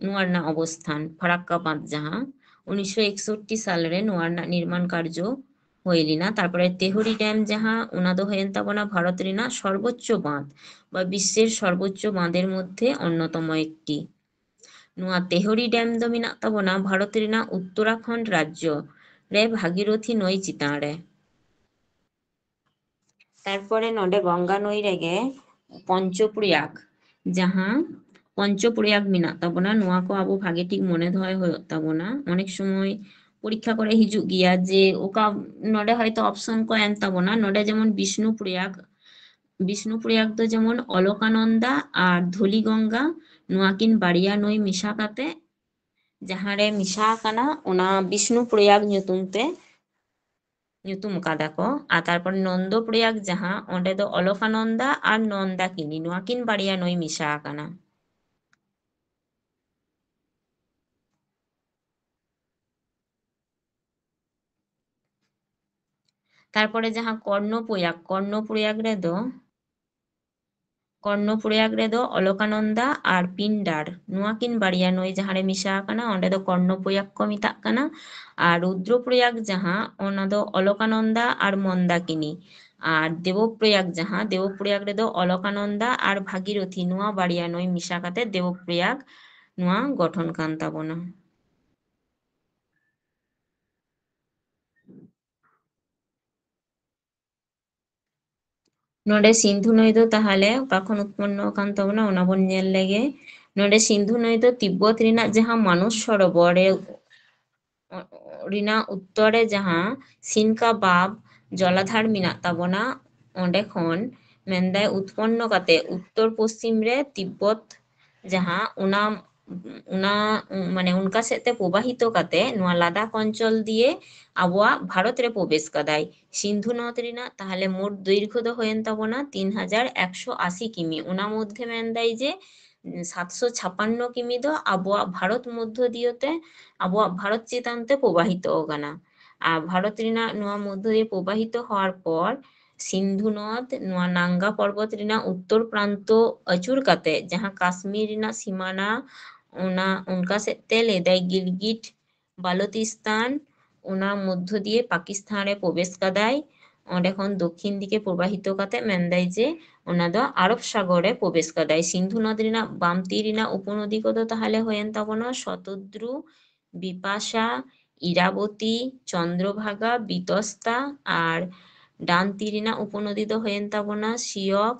ᱱᱚᱣᱟ ᱨᱮᱱᱟᱜ ᱚᱵᱚᱥᱛᱷᱟᱱ, ᱯᱷᱟᱨᱟᱠᱠᱟ ᱵᱟᱸᱫᱷ ᱡᱟᱦᱟᱸ ᱩᱱᱤᱥᱥᱚ ᱮᱠᱥᱚᱴᱴᱤ ᱥᱟᱞ ᱨᱮ ᱱᱚᱣᱟ ᱨᱮᱱᱟᱜ ᱱᱤᱨᱢᱟᱱ ᱠᱟᱨᱡᱚ ᱦᱩᱭ ᱞᱮᱱᱟ᱾ ᱛᱟᱨᱯᱚᱨᱮ ᱛᱮᱦᱚᱨᱤ ᱰᱮᱢ ᱡᱟᱦᱟᱸ, ᱚᱱᱟ ᱫᱚ ᱦᱩᱭᱮᱱ ᱛᱟᱵᱚᱱᱟ ᱵᱷᱟᱨᱚᱛ ᱨᱮᱱᱟᱜ ᱥᱚᱨᱵᱚᱪᱪᱚ ᱵᱟᱸᱫᱷ ᱵᱟ ᱵᱤᱥᱥᱮᱨ ᱥᱚᱨᱵᱚᱪᱪᱚ ᱵᱟᱸᱫᱷᱮᱨ ᱢᱚᱫᱽᱫᱷᱮ ᱚᱱᱱᱚᱛᱚᱢᱚ ᱮᱠᱴᱤ᱾ ᱱᱚᱣᱟ ᱛᱮᱦᱚᱨᱤ ᱰᱮᱢ ᱫᱚ ᱢᱮᱱᱟᱜ ᱛᱟᱵᱚᱱᱟ ᱵᱷᱟᱨᱚᱛ ᱨᱮᱱᱟᱜ ᱩᱛᱛᱚᱨᱟᱠᱷᱚᱸᱰ ᱨᱟᱡᱽᱡᱚ ᱨᱮ ᱵᱷᱟᱜᱤᱨᱚᱛᱷᱤ ᱱᱟᱹᱭ ᱪᱮᱛᱟᱱ ᱨᱮ᱾ ᱛᱟᱨᱯᱚᱨᱮ ᱱᱚᱰᱮ ᱜᱚᱝᱜᱟ ᱱᱟᱹᱭ ᱨᱮᱜᱮ ᱯᱚᱧᱪᱚᱯᱨᱚᱭᱟᱜᱽ, ᱡᱟᱦᱟᱸ ᱯᱚᱧᱪᱚᱯᱨᱚᱭᱟᱜᱽ ᱢᱮᱱᱟᱜ ᱛᱟᱵᱚᱱᱟ, ᱱᱚᱣᱟ ᱠᱚ ᱟᱵᱚ ᱵᱷᱟᱜᱮ ᱴᱷᱤᱠ ᱢᱚᱱᱮ ᱫᱚᱦᱚᱭ ᱦᱩᱭᱩᱜ ᱛᱟᱵᱚᱱᱟ᱾ ᱚᱱᱮᱠ ᱥᱚᱢᱚᱭ ᱯᱚᱨᱤᱠᱠᱷᱟ ᱠᱚᱨᱮ ᱦᱤᱡᱩᱜ ᱜᱮᱭᱟ ᱡᱮ ᱚᱠᱟ, ᱱᱚᱰᱮ ᱦᱚᱭᱛᱳ ᱚᱯᱥᱚᱱ ᱠᱚ ᱮᱢ ᱛᱟᱵᱚᱱᱟ, ᱱᱚᱰᱮ ᱡᱮᱢᱚᱱ ᱵᱤᱥᱱᱩ ᱯᱨᱚᱭᱟᱜᱽ, ᱵᱤᱥᱱᱩ ᱯᱨᱚᱭᱟᱜᱽ ᱫᱚ ᱡᱮᱢᱚᱱ ᱚᱞᱚᱠᱟᱱᱚᱱᱫᱟ ᱟᱨ ᱫᱷᱚᱞᱤ ᱜᱚᱝᱜᱟ, ᱱᱚᱣᱟ ᱠᱤᱱ ᱵᱟᱨᱭᱟ ᱱᱟᱹᱭ ᱢᱮᱥᱟ ᱠᱟᱛᱮ ᱡᱟᱦᱟᱸ ᱨᱮ ᱢᱮᱥᱟ ᱟᱠᱟᱱᱟ, ᱚᱱᱟ ᱵᱤᱥᱱᱩ ᱯᱨᱚᱭᱟᱜᱽ ᱧᱩᱛᱩᱢ ᱛᱮ ᱧᱩᱛᱩᱢ ᱟᱠᱟᱫᱟ ᱠᱚ᱾ ᱟᱨ ᱛᱟᱨᱯᱚᱨ ᱱᱚᱱᱫᱚ ᱯᱨᱚᱭᱟᱜᱽ, ᱡᱟᱦᱟᱸ ᱚᱸᱰᱮ ᱫᱚ ᱚᱞᱚᱠᱟᱱᱚᱱᱫᱟ ᱟᱨ ᱱᱚᱱᱫᱟᱠᱤᱱᱤ, ᱱᱚᱣᱟ ᱠᱤᱱ ᱵᱟᱨᱭᱟ ᱱᱟᱹᱭ ᱢᱮᱥᱟ ᱟᱠᱟᱱᱟ᱾ ᱛᱟᱨᱯᱚᱨᱮ ᱡᱟᱦᱟᱸ ᱠᱚᱨᱱᱚ ᱯᱨᱚᱭᱟᱜᱽ, ᱠᱚᱨᱱᱚ ᱯᱨᱚᱭᱟᱜᱽ ᱨᱮᱫᱚ, ᱠᱚᱨᱱᱚ ᱯᱨᱚᱭᱟᱜᱽ ᱨᱮᱫᱚ ᱚᱞᱚᱠᱟᱱᱚᱱᱫᱟ ᱟᱨ ᱯᱤᱱᱰᱟᱨ, ᱱᱚᱣᱟ ᱠᱤᱱ ᱵᱟᱨᱭᱟ ᱱᱟᱹᱭ ᱡᱟᱦᱟᱸ ᱨᱮ ᱢᱮᱥᱟ ᱟᱠᱟᱱᱟ, ᱚᱸᱰᱮ ᱫᱚ ᱠᱚᱨᱱᱚ ᱯᱨᱚᱭᱟᱜᱽ ᱠᱚ ᱢᱮᱛᱟᱜ ᱠᱟᱱᱟ᱾ ᱟᱨ ᱨᱩᱫᱨᱚ ᱯᱨᱚᱭᱟᱜᱽ, ᱡᱟᱦᱟᱸ, ᱚᱱᱟ ᱫᱚ ᱚᱞᱚᱠᱟᱱᱚᱱᱫᱟ ᱟᱨ ᱢᱚᱱᱫᱟᱠᱤᱱᱤ᱾ ᱟᱨ ᱫᱮᱵᱚ ᱯᱨᱚᱭᱟᱜᱽ, ᱡᱟᱦᱟᱸ, ᱫᱮᱵᱚ ᱯᱨᱚᱭᱟᱜᱽ ᱨᱮᱫᱚ ᱚᱞᱚᱠᱟᱱᱚᱱᱫᱟ ᱟᱨ ᱵᱷᱟᱜᱤᱨᱚᱛᱷᱤ, ᱱᱚᱣᱟ ᱵᱟᱨᱭᱟ ᱱᱟᱹᱭ ᱢᱮᱥᱟ ᱠᱟᱛᱮ ᱫᱮᱵᱚ ᱯᱨᱚᱭᱟᱜᱽ ᱱᱚᱣᱟ ᱜᱚᱴᱷᱚᱱ ᱠᱟᱱ ᱛᱟᱵᱚᱱᱟ᱾ ᱱᱚᱰᱮ ᱥᱤᱱᱫᱷᱩ ᱱᱟᱹᱭ ᱫᱚ ᱛᱟᱦᱚᱞᱮ ᱚᱠᱟ ᱠᱷᱚᱱ ᱩᱛᱯᱚᱱᱱᱚ ᱟᱠᱟᱱ ᱛᱟᱵᱚᱱᱟ, ᱚᱱᱟ ᱵᱚᱱ ᱧᱮᱞ ᱞᱮᱜᱮ᱾ ᱱᱚᱰᱮ ᱥᱤᱱᱫᱷᱩ ᱱᱟᱹᱭ ᱫᱚ ᱛᱤᱵᱵᱚᱛ ᱨᱮᱱᱟᱜ ᱡᱟᱦᱟᱸ ᱢᱟᱱᱚᱥ ᱥᱚᱨᱳᱵᱚᱨ ᱨᱮ, ᱨᱮᱱᱟᱜ ᱩᱛᱛᱚᱨ ᱨᱮ ᱡᱟᱦᱟᱸ ᱥᱤᱱᱠᱟᱵᱟᱵ ᱡᱚᱞᱟᱫᱷᱟᱨ ᱢᱮᱱᱟᱜ ᱛᱟᱵᱚᱱᱟ, ᱚᱸᱰᱮ ᱠᱷᱚᱱ ᱢᱮᱱᱫᱟᱭ ᱩᱛᱯᱚᱱᱱᱚ ᱠᱟᱛᱮ ᱩᱛᱛᱚᱨ ᱯᱚᱥᱪᱤᱢ ᱨᱮ ᱛᱤᱵᱵᱚᱛ ᱡᱟᱦᱟᱸ, ᱚᱱᱟ, ᱚᱱᱟ, ᱢᱟᱱᱮ, ᱚᱱᱠᱟ ᱥᱮᱫ ᱛᱮ ᱯᱨᱚᱵᱟᱦᱤᱛᱚ ᱠᱟᱛᱮ ᱱᱚᱣᱟ ᱞᱟᱫᱟᱠᱷ ᱚᱧᱪᱚᱞ ᱫᱤᱭᱮ ᱟᱵᱚᱣᱟᱜ ᱵᱷᱟᱨᱚᱛ ᱨᱮ ᱯᱨᱚᱵᱮᱥ ᱠᱟᱫᱟᱭ᱾ ᱥᱤᱱᱫᱷᱩ ᱱᱚᱫ ᱨᱮᱱᱟᱜ ᱛᱟᱦᱞᱮ ᱢᱳᱴ ᱫᱳᱭᱨᱜᱷᱚ ᱫᱚ ᱦᱩᱭᱮᱱ ᱛᱟᱵᱚᱱᱟ ᱛᱤᱱ ᱦᱟᱡᱟᱨ ᱮᱠᱥᱚ ᱟᱥᱤ ᱠᱤᱢᱤ᱾ ᱚᱱᱟ ᱢᱚᱫᱽᱫᱷᱮ ᱢᱮᱱᱫᱟᱭ ᱡᱮ ᱥᱟᱛᱥᱚ ᱪᱷᱟᱯᱟᱱᱱᱚ ᱠᱤᱢᱤ ᱫᱚ ᱟᱵᱚᱣᱟᱜ ᱵᱷᱟᱨᱚᱛ ᱢᱚᱫᱽᱫᱷᱚ ᱫᱤᱭᱮ ᱛᱮ, ᱟᱵᱚᱣᱟᱜ ᱵᱷᱟᱨᱚᱛ ᱪᱮᱛᱟᱱ ᱛᱮ ᱯᱨᱚᱵᱟᱦᱤᱛᱚ ᱟᱠᱟᱱᱟ᱾ ᱟᱨ ᱵᱷᱟᱨᱚᱛ ᱨᱮᱱᱟᱜ ᱱᱚᱣᱟ ᱢᱚᱫᱽᱫᱷᱚ ᱫᱤᱭᱮ ᱯᱨᱚᱵᱟᱦᱤᱛᱚ ᱦᱚᱣᱟᱨ ᱯᱚᱨ ᱥᱤᱱᱫᱷᱩ ᱱᱚᱫ ᱱᱚᱣᱟ ᱱᱟᱝᱜᱟ ᱯᱚᱨᱵᱚᱛ ᱨᱮᱱᱟᱜ ᱩᱛᱛᱚᱨ ᱯᱨᱟᱱᱛᱚ ᱟᱹᱪᱩᱨ ᱠᱟᱛᱮ ᱡᱟᱦᱟᱸ ᱠᱟᱥᱢᱤᱨ ᱨᱮᱱᱟᱜ ᱥᱤᱢᱟᱱᱟ, ᱚᱱᱟ, ᱚᱱᱠᱟ ᱥᱮᱫ ᱛᱮ ᱞᱟᱹᱭᱫᱟᱭ ᱜᱤᱞᱜᱤᱴ ᱵᱟᱞᱚᱛᱤᱥᱛᱟᱱ, ᱚᱱᱟ ᱢᱚᱫᱽᱫᱷᱚ ᱫᱤᱭᱮ ᱯᱟᱠᱤᱥᱛᱷᱟᱱ ᱨᱮ ᱯᱨᱚᱵᱮᱥ ᱠᱟᱫᱟᱭ᱾ ᱚᱸᱰᱮ ᱠᱷᱚᱱ ᱫᱚᱠᱠᱷᱤᱱ ᱫᱤᱠᱮ ᱯᱨᱚᱵᱟᱦᱤᱛᱚ ᱠᱟᱛᱮ ᱢᱮᱱᱫᱟᱭ ᱡᱮ ᱚᱱᱟ ᱫᱚ ᱟᱨᱚᱵ ᱥᱟᱜᱚᱨ ᱨᱮ ᱯᱨᱚᱵᱮᱥ ᱠᱟᱫᱟᱭ᱾ ᱥᱤᱱᱫᱷᱩ ᱱᱚᱫ ᱨᱮᱱᱟᱜ ᱵᱟᱢ ᱛᱤ ᱨᱮᱱᱟᱜ ᱩᱯᱚᱱᱚᱫᱤ ᱠᱚᱫᱚ ᱛᱟᱦᱞᱮ ᱦᱩᱭᱮᱱ ᱛᱟᱵᱚᱱᱟ ᱥᱚᱛᱚᱫᱨᱩ, ᱵᱤᱯᱟᱥᱟ, ᱤᱨᱟᱵᱚᱛᱤ, ᱪᱚᱱᱫᱨᱚᱵᱷᱟᱜᱟ, ᱵᱤᱛᱚᱥᱛᱟ, ᱟᱨ ᱰᱟᱱ ᱛᱤ ᱨᱮᱱᱟᱜ ᱩᱯᱚᱱᱚᱫᱤ ᱫᱚ ᱦᱩᱭᱮᱱ ᱛᱟᱵᱚᱱᱟ ᱥᱤᱭᱚᱠ,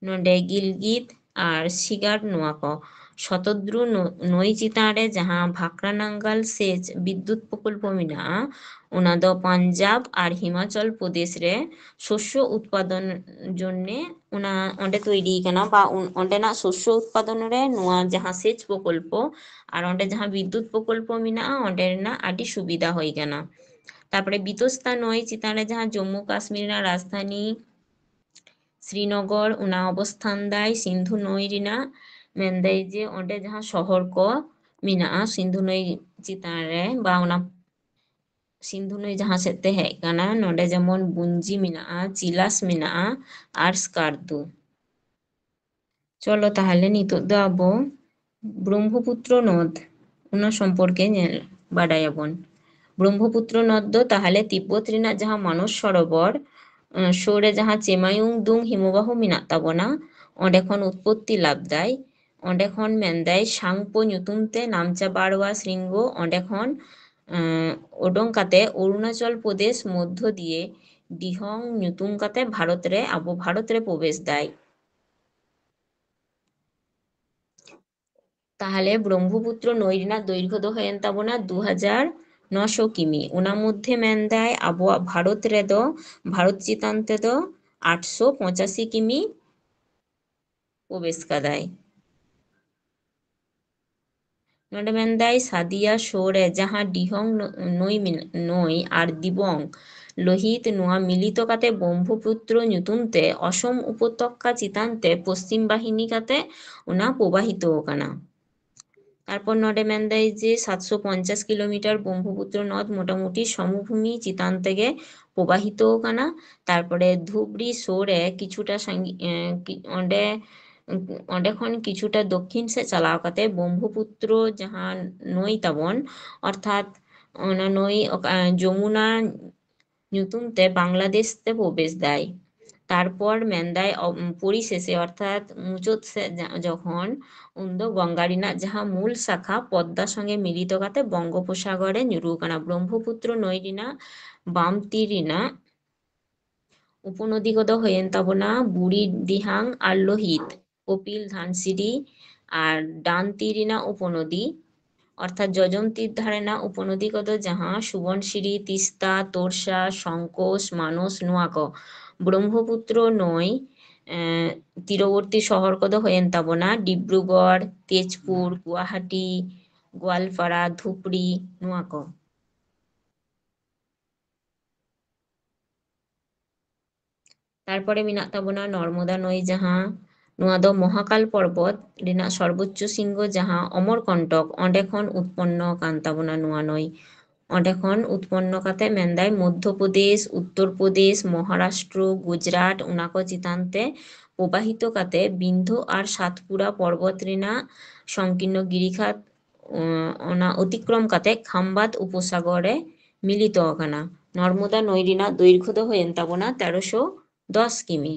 ᱱᱚᱰᱮ ᱜᱤᱞᱜᱤᱛ, ᱟᱨ ᱥᱤᱜᱟᱨ ᱱᱚᱣᱟ ᱠᱚ᱾ ᱥᱚᱛᱚᱫᱨᱩ ᱱᱚ-, ᱱᱟᱹᱭ ᱪᱮᱛᱟᱱ ᱨᱮ ᱡᱟᱦᱟᱸ ᱵᱷᱟᱠᱨᱟᱱᱟᱝᱜᱟᱞ ᱥᱮᱪ ᱵᱤᱫᱽᱫᱩᱛ ᱯᱨᱚᱠᱚᱞᱯᱚ ᱢᱮᱱᱟᱜᱼᱟ, ᱚᱱᱟ ᱫᱚ ᱯᱟᱧᱡᱟᱵᱽ ᱟᱨ ᱦᱤᱢᱟᱪᱚᱞ ᱯᱨᱚᱫᱮᱥ ᱨᱮ ᱥᱚᱥᱭᱚ ᱩᱛᱯᱟᱫᱚᱱ ᱡᱚᱱᱱᱮ ᱚᱱᱟ ᱚᱸᱰᱮ ᱛᱚᱭᱨᱤ ᱠᱟᱱᱟ, ᱵᱟ ᱚᱱ-, ᱚᱸᱰᱮᱱᱟᱜ ᱥᱚᱥᱭᱚ ᱩᱛᱯᱟᱫᱚᱱ ᱨᱮ ᱱᱚᱣᱟ ᱡᱟᱦᱟᱸ ᱥᱮᱪ ᱯᱨᱚᱠᱚᱞᱯᱚ ᱟᱨ ᱚᱸᱰᱮ ᱡᱟᱦᱟᱸ ᱵᱤᱫᱽᱫᱩᱛ ᱯᱨᱚᱠᱚᱞᱯᱚ ᱢᱮᱱᱟᱜᱼᱟ, ᱚᱸᱰᱮ ᱨᱮᱱᱟᱜ ᱟᱹᱰᱤ ᱥᱩᱵᱤᱫᱷᱟ ᱦᱩᱭ ᱠᱟᱱᱟ᱾ ᱛᱟᱨᱯᱚᱨᱮ ᱵᱤᱛᱚᱥᱛᱟ ᱱᱟᱹᱭ ᱪᱮᱛᱟᱱ ᱨᱮ ᱡᱟᱦᱟᱸ ᱡᱚᱢᱢᱩ ᱠᱟᱥᱢᱤᱨ ᱨᱮᱱᱟᱜ ᱨᱟᱡᱽᱫᱷᱟᱱᱤ ᱥᱨᱤᱱᱚᱜᱚᱨ, ᱚᱱᱟ ᱚᱵᱚᱥᱛᱷᱟᱱ ᱫᱟᱭ ᱥᱤᱱᱫᱷᱩ ᱱᱟᱹᱭ ᱨᱮᱱᱟᱜ, ᱢᱮᱱᱫᱟᱭ ᱡᱮ ᱚᱸᱰᱮ ᱡᱟᱦᱟᱸ ᱥᱚᱦᱚᱨ ᱠᱚ ᱢᱮᱱᱟᱜᱼᱟ ᱥᱤᱱᱫᱷᱩ ᱱᱟᱹᱭ ᱪᱮᱛᱟᱱ ᱨᱮ, ᱵᱟ ᱚᱱᱟ ᱥᱤᱱᱫᱷᱩ ᱱᱟᱹᱭ ᱡᱟᱦᱟᱸ ᱥᱮᱫ ᱛᱮ ᱦᱮᱡ ᱠᱟᱱᱟ, ᱱᱚᱰᱮ ᱡᱮᱢᱚᱱ ᱵᱩᱧᱡᱤ ᱢᱮᱱᱟᱜᱼᱟ, ᱪᱤᱞᱟᱥ ᱢᱮᱱᱟᱜᱼᱟ ᱟᱨ ᱥᱠᱟᱨᱫᱩ᱾ ᱪᱚᱞᱚ ᱛᱟᱦᱚᱞᱮ ᱱᱤᱛᱚᱜ ᱫᱚ ᱟᱵᱚ ᱵᱨᱚᱦᱢᱚᱯᱩᱛᱨᱚ ᱱᱚᱫ, ᱚᱱᱟ ᱥᱚᱢᱯᱚᱨᱠᱮ ᱧᱮᱞ ᱵᱟᱰᱟᱭᱟᱵᱚᱱ᱾ ᱵᱨᱚᱦᱢᱚᱯᱩᱛᱨᱚ ᱱᱚᱫ ᱫᱚ ᱛᱟᱦᱚᱞᱮ ᱛᱤᱵᱵᱚᱛ ᱨᱮᱱᱟᱜ ᱡᱟᱦᱟᱸ ᱢᱟᱱᱚᱥ ᱥᱚᱨᱳᱵᱚᱨ, ᱟᱸ, ᱥᱩᱨ ᱨᱮ ᱡᱟᱦᱟᱸ ᱪᱮᱢᱟᱭᱩᱝ ᱫᱩᱝ ᱦᱤᱢᱚᱵᱟᱦᱩ ᱢᱮᱱᱟᱜ ᱛᱟᱵᱚᱱᱟ, ᱚᱸᱰᱮ ᱠᱷᱚᱱ ᱩᱛᱯᱚᱛᱛᱤ ᱞᱟᱵᱷ ᱫᱟᱭ᱾ ᱚᱸᱰᱮ ᱠᱷᱚᱱ ᱢᱮᱱᱫᱟᱭ ᱥᱟᱝᱯᱚ ᱧᱩᱛᱩᱢ ᱛᱮ ᱱᱟᱢᱪᱟ ᱵᱟᱲᱣᱟ ᱥᱨᱤᱝᱜᱚ, ᱚᱸᱰᱮ ᱠᱷᱚᱱ, ᱟᱸ, ᱳᱰᱳᱝ ᱠᱟᱛᱮ ᱚᱨᱩᱱᱟᱪᱚᱞ ᱯᱨᱚᱫᱮᱥ ᱢᱚᱫᱽᱫᱷᱚ ᱫᱤᱭᱮ ᱰᱤᱦᱚᱝ ᱧᱩᱛᱩᱢ ᱠᱟᱛᱮ ᱵᱷᱟᱨᱚᱛ ᱨᱮ, ᱟᱵᱚ ᱵᱷᱟᱨᱚᱛ ᱨᱮ ᱯᱨᱚᱵᱮᱥ ᱫᱟᱭ᱾ ᱛᱟᱦᱚᱞᱮ ᱵᱨᱚᱦᱢᱚᱯᱩᱛᱨᱚ ᱱᱟᱹᱭ ᱨᱮᱱᱟᱜ ᱫᱳᱭᱨᱜᱷᱚ ᱫᱚ ᱦᱩᱭᱮᱱ ᱛᱟᱵᱚᱱᱟ ᱫᱩ ᱦᱟᱡᱟᱨ ᱱᱚᱥᱚ ᱠᱤᱢᱤ᱾ ᱚᱱᱟ ᱢᱚᱫᱽᱫᱷᱮ ᱢᱮᱱᱫᱟᱭ ᱟᱵᱚᱣᱟᱜ ᱵᱷᱟᱨᱚᱛ ᱨᱮᱫᱚ, ᱵᱷᱟᱨᱚᱛ ᱪᱮᱛᱟᱱ ᱛᱮᱫᱚ ᱟᱴᱥᱚ ᱯᱚᱸᱪᱟᱥᱤ ᱠᱤᱢᱤ ᱯᱨᱚᱵᱮᱥ ᱠᱟᱫᱟᱭ᱾ ᱱᱚᱰᱮ ᱢᱮᱱᱫᱟᱭ ᱥᱟᱫᱤᱭᱟ ᱥᱳᱨ ᱨᱮ ᱡᱟᱦᱟᱸ ᱰᱤᱦᱚᱝ ᱱᱚ-, ᱱᱟᱹᱭ ᱢᱮᱱ-, ᱱᱟᱹᱭ ᱟᱨ ᱫᱤᱵᱚᱝ ᱞᱳᱦᱤᱛ ᱱᱚᱣᱟ ᱢᱤᱞᱤᱛᱚ ᱠᱟᱛᱮ ᱵᱨᱚᱦᱢᱚᱯᱩᱛᱨᱚ ᱧᱩᱛᱩᱢ ᱛᱮ ᱚᱥᱚᱢ ᱩᱯᱚᱛᱚᱠᱟ ᱪᱮᱛᱟᱱ ᱛᱮ ᱯᱚᱥᱪᱤᱢ ᱵᱟᱦᱤᱱᱤ ᱠᱟᱛᱮ ᱚᱱᱟ ᱯᱨᱚᱵᱟᱦᱤᱛᱚ ᱟᱠᱟᱱᱟ᱾ ᱛᱟᱨᱯᱚᱨ ᱱᱚᱰᱮ ᱢᱮᱱᱫᱟᱭ ᱡᱮ ᱥᱟᱛᱥᱚ ᱯᱚᱧᱪᱟᱥ ᱠᱤᱞᱳᱢᱤᱴᱟᱨ ᱵᱨᱚᱦᱢᱚᱯᱩᱛᱨᱚ ᱱᱚᱫ ᱢᱚᱴᱟᱢᱩᱴᱤ ᱥᱚᱢᱚᱵᱷᱩᱢᱤ ᱪᱮᱛᱟᱱ ᱛᱮᱜᱮ ᱯᱨᱚᱵᱟᱦᱤᱛᱚ ᱟᱠᱟᱱᱟ᱾ ᱛᱟᱨᱯᱚᱨᱮ ᱫᱷᱩᱵᱽᱨᱤ ᱥᱳᱨ ᱨᱮ ᱠᱤᱪᱷᱩᱴᱟ ᱥᱟᱺᱜᱤ-, ᱮ, ᱠᱤ-, ᱚᱸᱰᱮ, ᱚᱸᱰᱮ ᱠᱷᱚᱱ ᱠᱤᱪᱷᱩᱴᱟ ᱫᱚᱠᱠᱷᱤᱱ ᱥᱮᱫ ᱪᱟᱞᱟᱣ ᱠᱟᱛᱮ ᱵᱨᱚᱦᱢᱚᱯᱩᱛᱨᱚ ᱡᱟᱦᱟᱸ ᱱᱟᱹᱭ ᱛᱟᱵᱚᱱ, ᱚᱨᱛᱷᱟᱛ ᱚᱱᱟ ᱱᱟᱹᱭ ᱚᱠᱟ, ᱡᱚᱢᱩᱱᱟ ᱧᱩᱛᱩᱢ ᱛᱮ ᱵᱟᱝᱞᱟᱫᱮᱥ ᱛᱮ ᱯᱨᱚᱵᱮᱥ ᱫᱟᱭ᱾ ᱛᱟᱨᱯᱚᱨ ᱢᱮᱱᱫᱟᱭ, ᱚ-, ᱯᱚᱨᱤᱥᱮᱥᱮ ᱚᱨᱛᱷᱟᱛ ᱢᱩᱪᱟᱹᱫ ᱥᱮᱫ ᱡᱟ-, ᱡᱚᱠᱷᱚᱱ, ᱩᱱᱫᱚ ᱜᱚᱝᱜᱟ ᱨᱮᱱᱟᱜ ᱡᱟᱦᱟᱸ ᱢᱩᱞ ᱥᱟᱠᱷᱟ ᱯᱚᱫᱽᱫᱟ ᱥᱚᱸᱜᱮ ᱢᱤᱞᱤᱛᱚ ᱠᱟᱛᱮ ᱵᱚᱝᱜᱳᱯᱚᱥᱟᱜᱚᱨ ᱨᱮ ᱧᱩᱨᱩ ᱟᱠᱟᱱᱟ᱾ ᱵᱨᱚᱦᱢᱚᱯᱩᱛᱨᱚ ᱱᱟᱹᱭ ᱨᱮᱱᱟᱜ ᱵᱟᱢ ᱛᱤᱨ ᱨᱮᱱᱟᱜ ᱩᱯᱚᱱᱚᱫᱤ ᱠᱚᱫᱚ ᱦᱩᱭᱮᱱ ᱛᱟᱵᱚᱱᱟ ᱵᱩᱲᱤ, ᱰᱤᱦᱟᱝ ᱟᱨ ᱞᱳᱦᱤᱛ᱾ ᱠᱚᱯᱤᱞ, ᱫᱷᱟᱱᱥᱤᱨᱤ ᱟᱨ ᱰᱟᱱ ᱛᱤ ᱨᱮᱱᱟᱜ ᱩᱯᱚᱱᱚᱫᱤ, ᱚᱨᱛᱷᱟᱛ ᱡᱚᱡᱚᱢ ᱛᱤᱨ ᱫᱷᱟᱨᱮ ᱨᱮᱱᱟᱜ ᱩᱯᱚᱱᱚᱫᱤ ᱠᱚᱫᱚ ᱡᱟᱦᱟᱸ ᱥᱩᱵᱚᱱᱥᱤᱨᱤ, ᱛᱤᱥᱛᱟ, ᱛᱳᱨᱥᱟ, ᱥᱚᱝᱠᱳᱥ, ᱢᱟᱱᱚᱥ, ᱱᱚᱣᱟ ᱠᱚ᱾ ᱵᱨᱚᱦᱢᱚᱯᱩᱛᱨᱚ ᱱᱟᱹᱭ, ᱮᱸ, ᱛᱤᱨᱚᱵᱚᱨᱛᱤ ᱥᱚᱦᱚᱨ ᱠᱚᱫᱚ ᱦᱩᱭᱮᱱ ᱛᱟᱵᱚᱱᱟ ᱰᱤᱵᱽᱨᱩᱜᱚᱲ, ᱛᱮᱡᱽᱯᱩᱨ, ᱜᱩᱣᱟᱦᱟᱴᱤ, ᱜᱳᱣᱟᱞᱯᱟᱲᱟ, ᱫᱷᱩᱯᱲᱤ, ᱱᱚᱣᱟ ᱠᱚ᱾ ᱛᱟᱨᱯᱚᱨᱮ ᱢᱮᱱᱟᱜ ᱛᱟᱵᱚᱱᱟ ᱱᱚᱨᱢᱚᱫᱟ ᱱᱟᱹᱭ, ᱡᱟᱦᱟᱸ ᱱᱚᱣᱟ ᱫᱚ ᱢᱚᱦᱟᱠᱟᱞ ᱯᱚᱨᱵᱚᱛ ᱨᱮᱱᱟᱜ ᱥᱚᱨᱵᱳᱪᱪᱚ ᱥᱤᱝᱦᱚ ᱡᱟᱦᱟᱸ ᱚᱢᱚᱨᱠᱚᱱᱴᱚᱠ, ᱚᱸᱰᱮ ᱠᱷᱚᱱ ᱩᱛᱯᱚᱱᱱᱚ ᱟᱠᱟᱱ ᱛᱟᱵᱚᱱᱟ ᱱᱚᱣᱟ ᱱᱟᱹᱭ᱾ ᱚᱸᱰᱮ ᱠᱷᱚᱱ ᱩᱛᱯᱚᱱᱱᱚ ᱠᱟᱛᱮ ᱢᱮᱱᱫᱟᱭ ᱢᱚᱫᱽᱫᱷᱚ ᱯᱨᱚᱫᱮᱥ, ᱩᱛᱛᱚᱨ ᱯᱨᱚᱫᱮᱥ, ᱢᱚᱦᱟᱨᱟᱥᱴᱨᱚ, ᱜᱩᱡᱽᱨᱟᱴ, ᱚᱱᱟ ᱠᱚ ᱪᱮᱛᱟᱱ ᱛᱮ ᱯᱨᱚᱵᱟᱦᱤᱛᱚ ᱠᱟᱛᱮ ᱵᱤᱱᱫᱷᱚ ᱟᱨ ᱥᱟᱛᱯᱩᱨᱟ ᱯᱚᱨᱵᱚᱛ ᱨᱮᱱᱟᱜ ᱥᱚᱝᱠᱤᱨᱱᱚ ᱜᱤᱨᱤᱠᱷᱟᱛ, ᱚ-, ᱚᱱᱟ ᱚᱛᱤᱠᱨᱚᱢ ᱠᱟᱛᱮ ᱠᱷᱟᱢᱵᱟᱛ ᱩᱯᱚᱥᱟᱜᱚᱨ ᱨᱮ ᱢᱤᱞᱤᱛᱚ ᱟᱠᱟᱱᱟ᱾ ᱱᱚᱨᱢᱚᱫᱟ ᱱᱟᱹᱭ ᱨᱮᱱᱟᱜ ᱫᱳᱭᱨᱜᱷᱚ ᱫᱚ ᱦᱩᱭᱮᱱ ᱛᱟᱵᱚᱱᱟ ᱛᱮᱨᱚᱥᱚ ᱫᱚᱥ ᱠᱤᱢᱤ᱾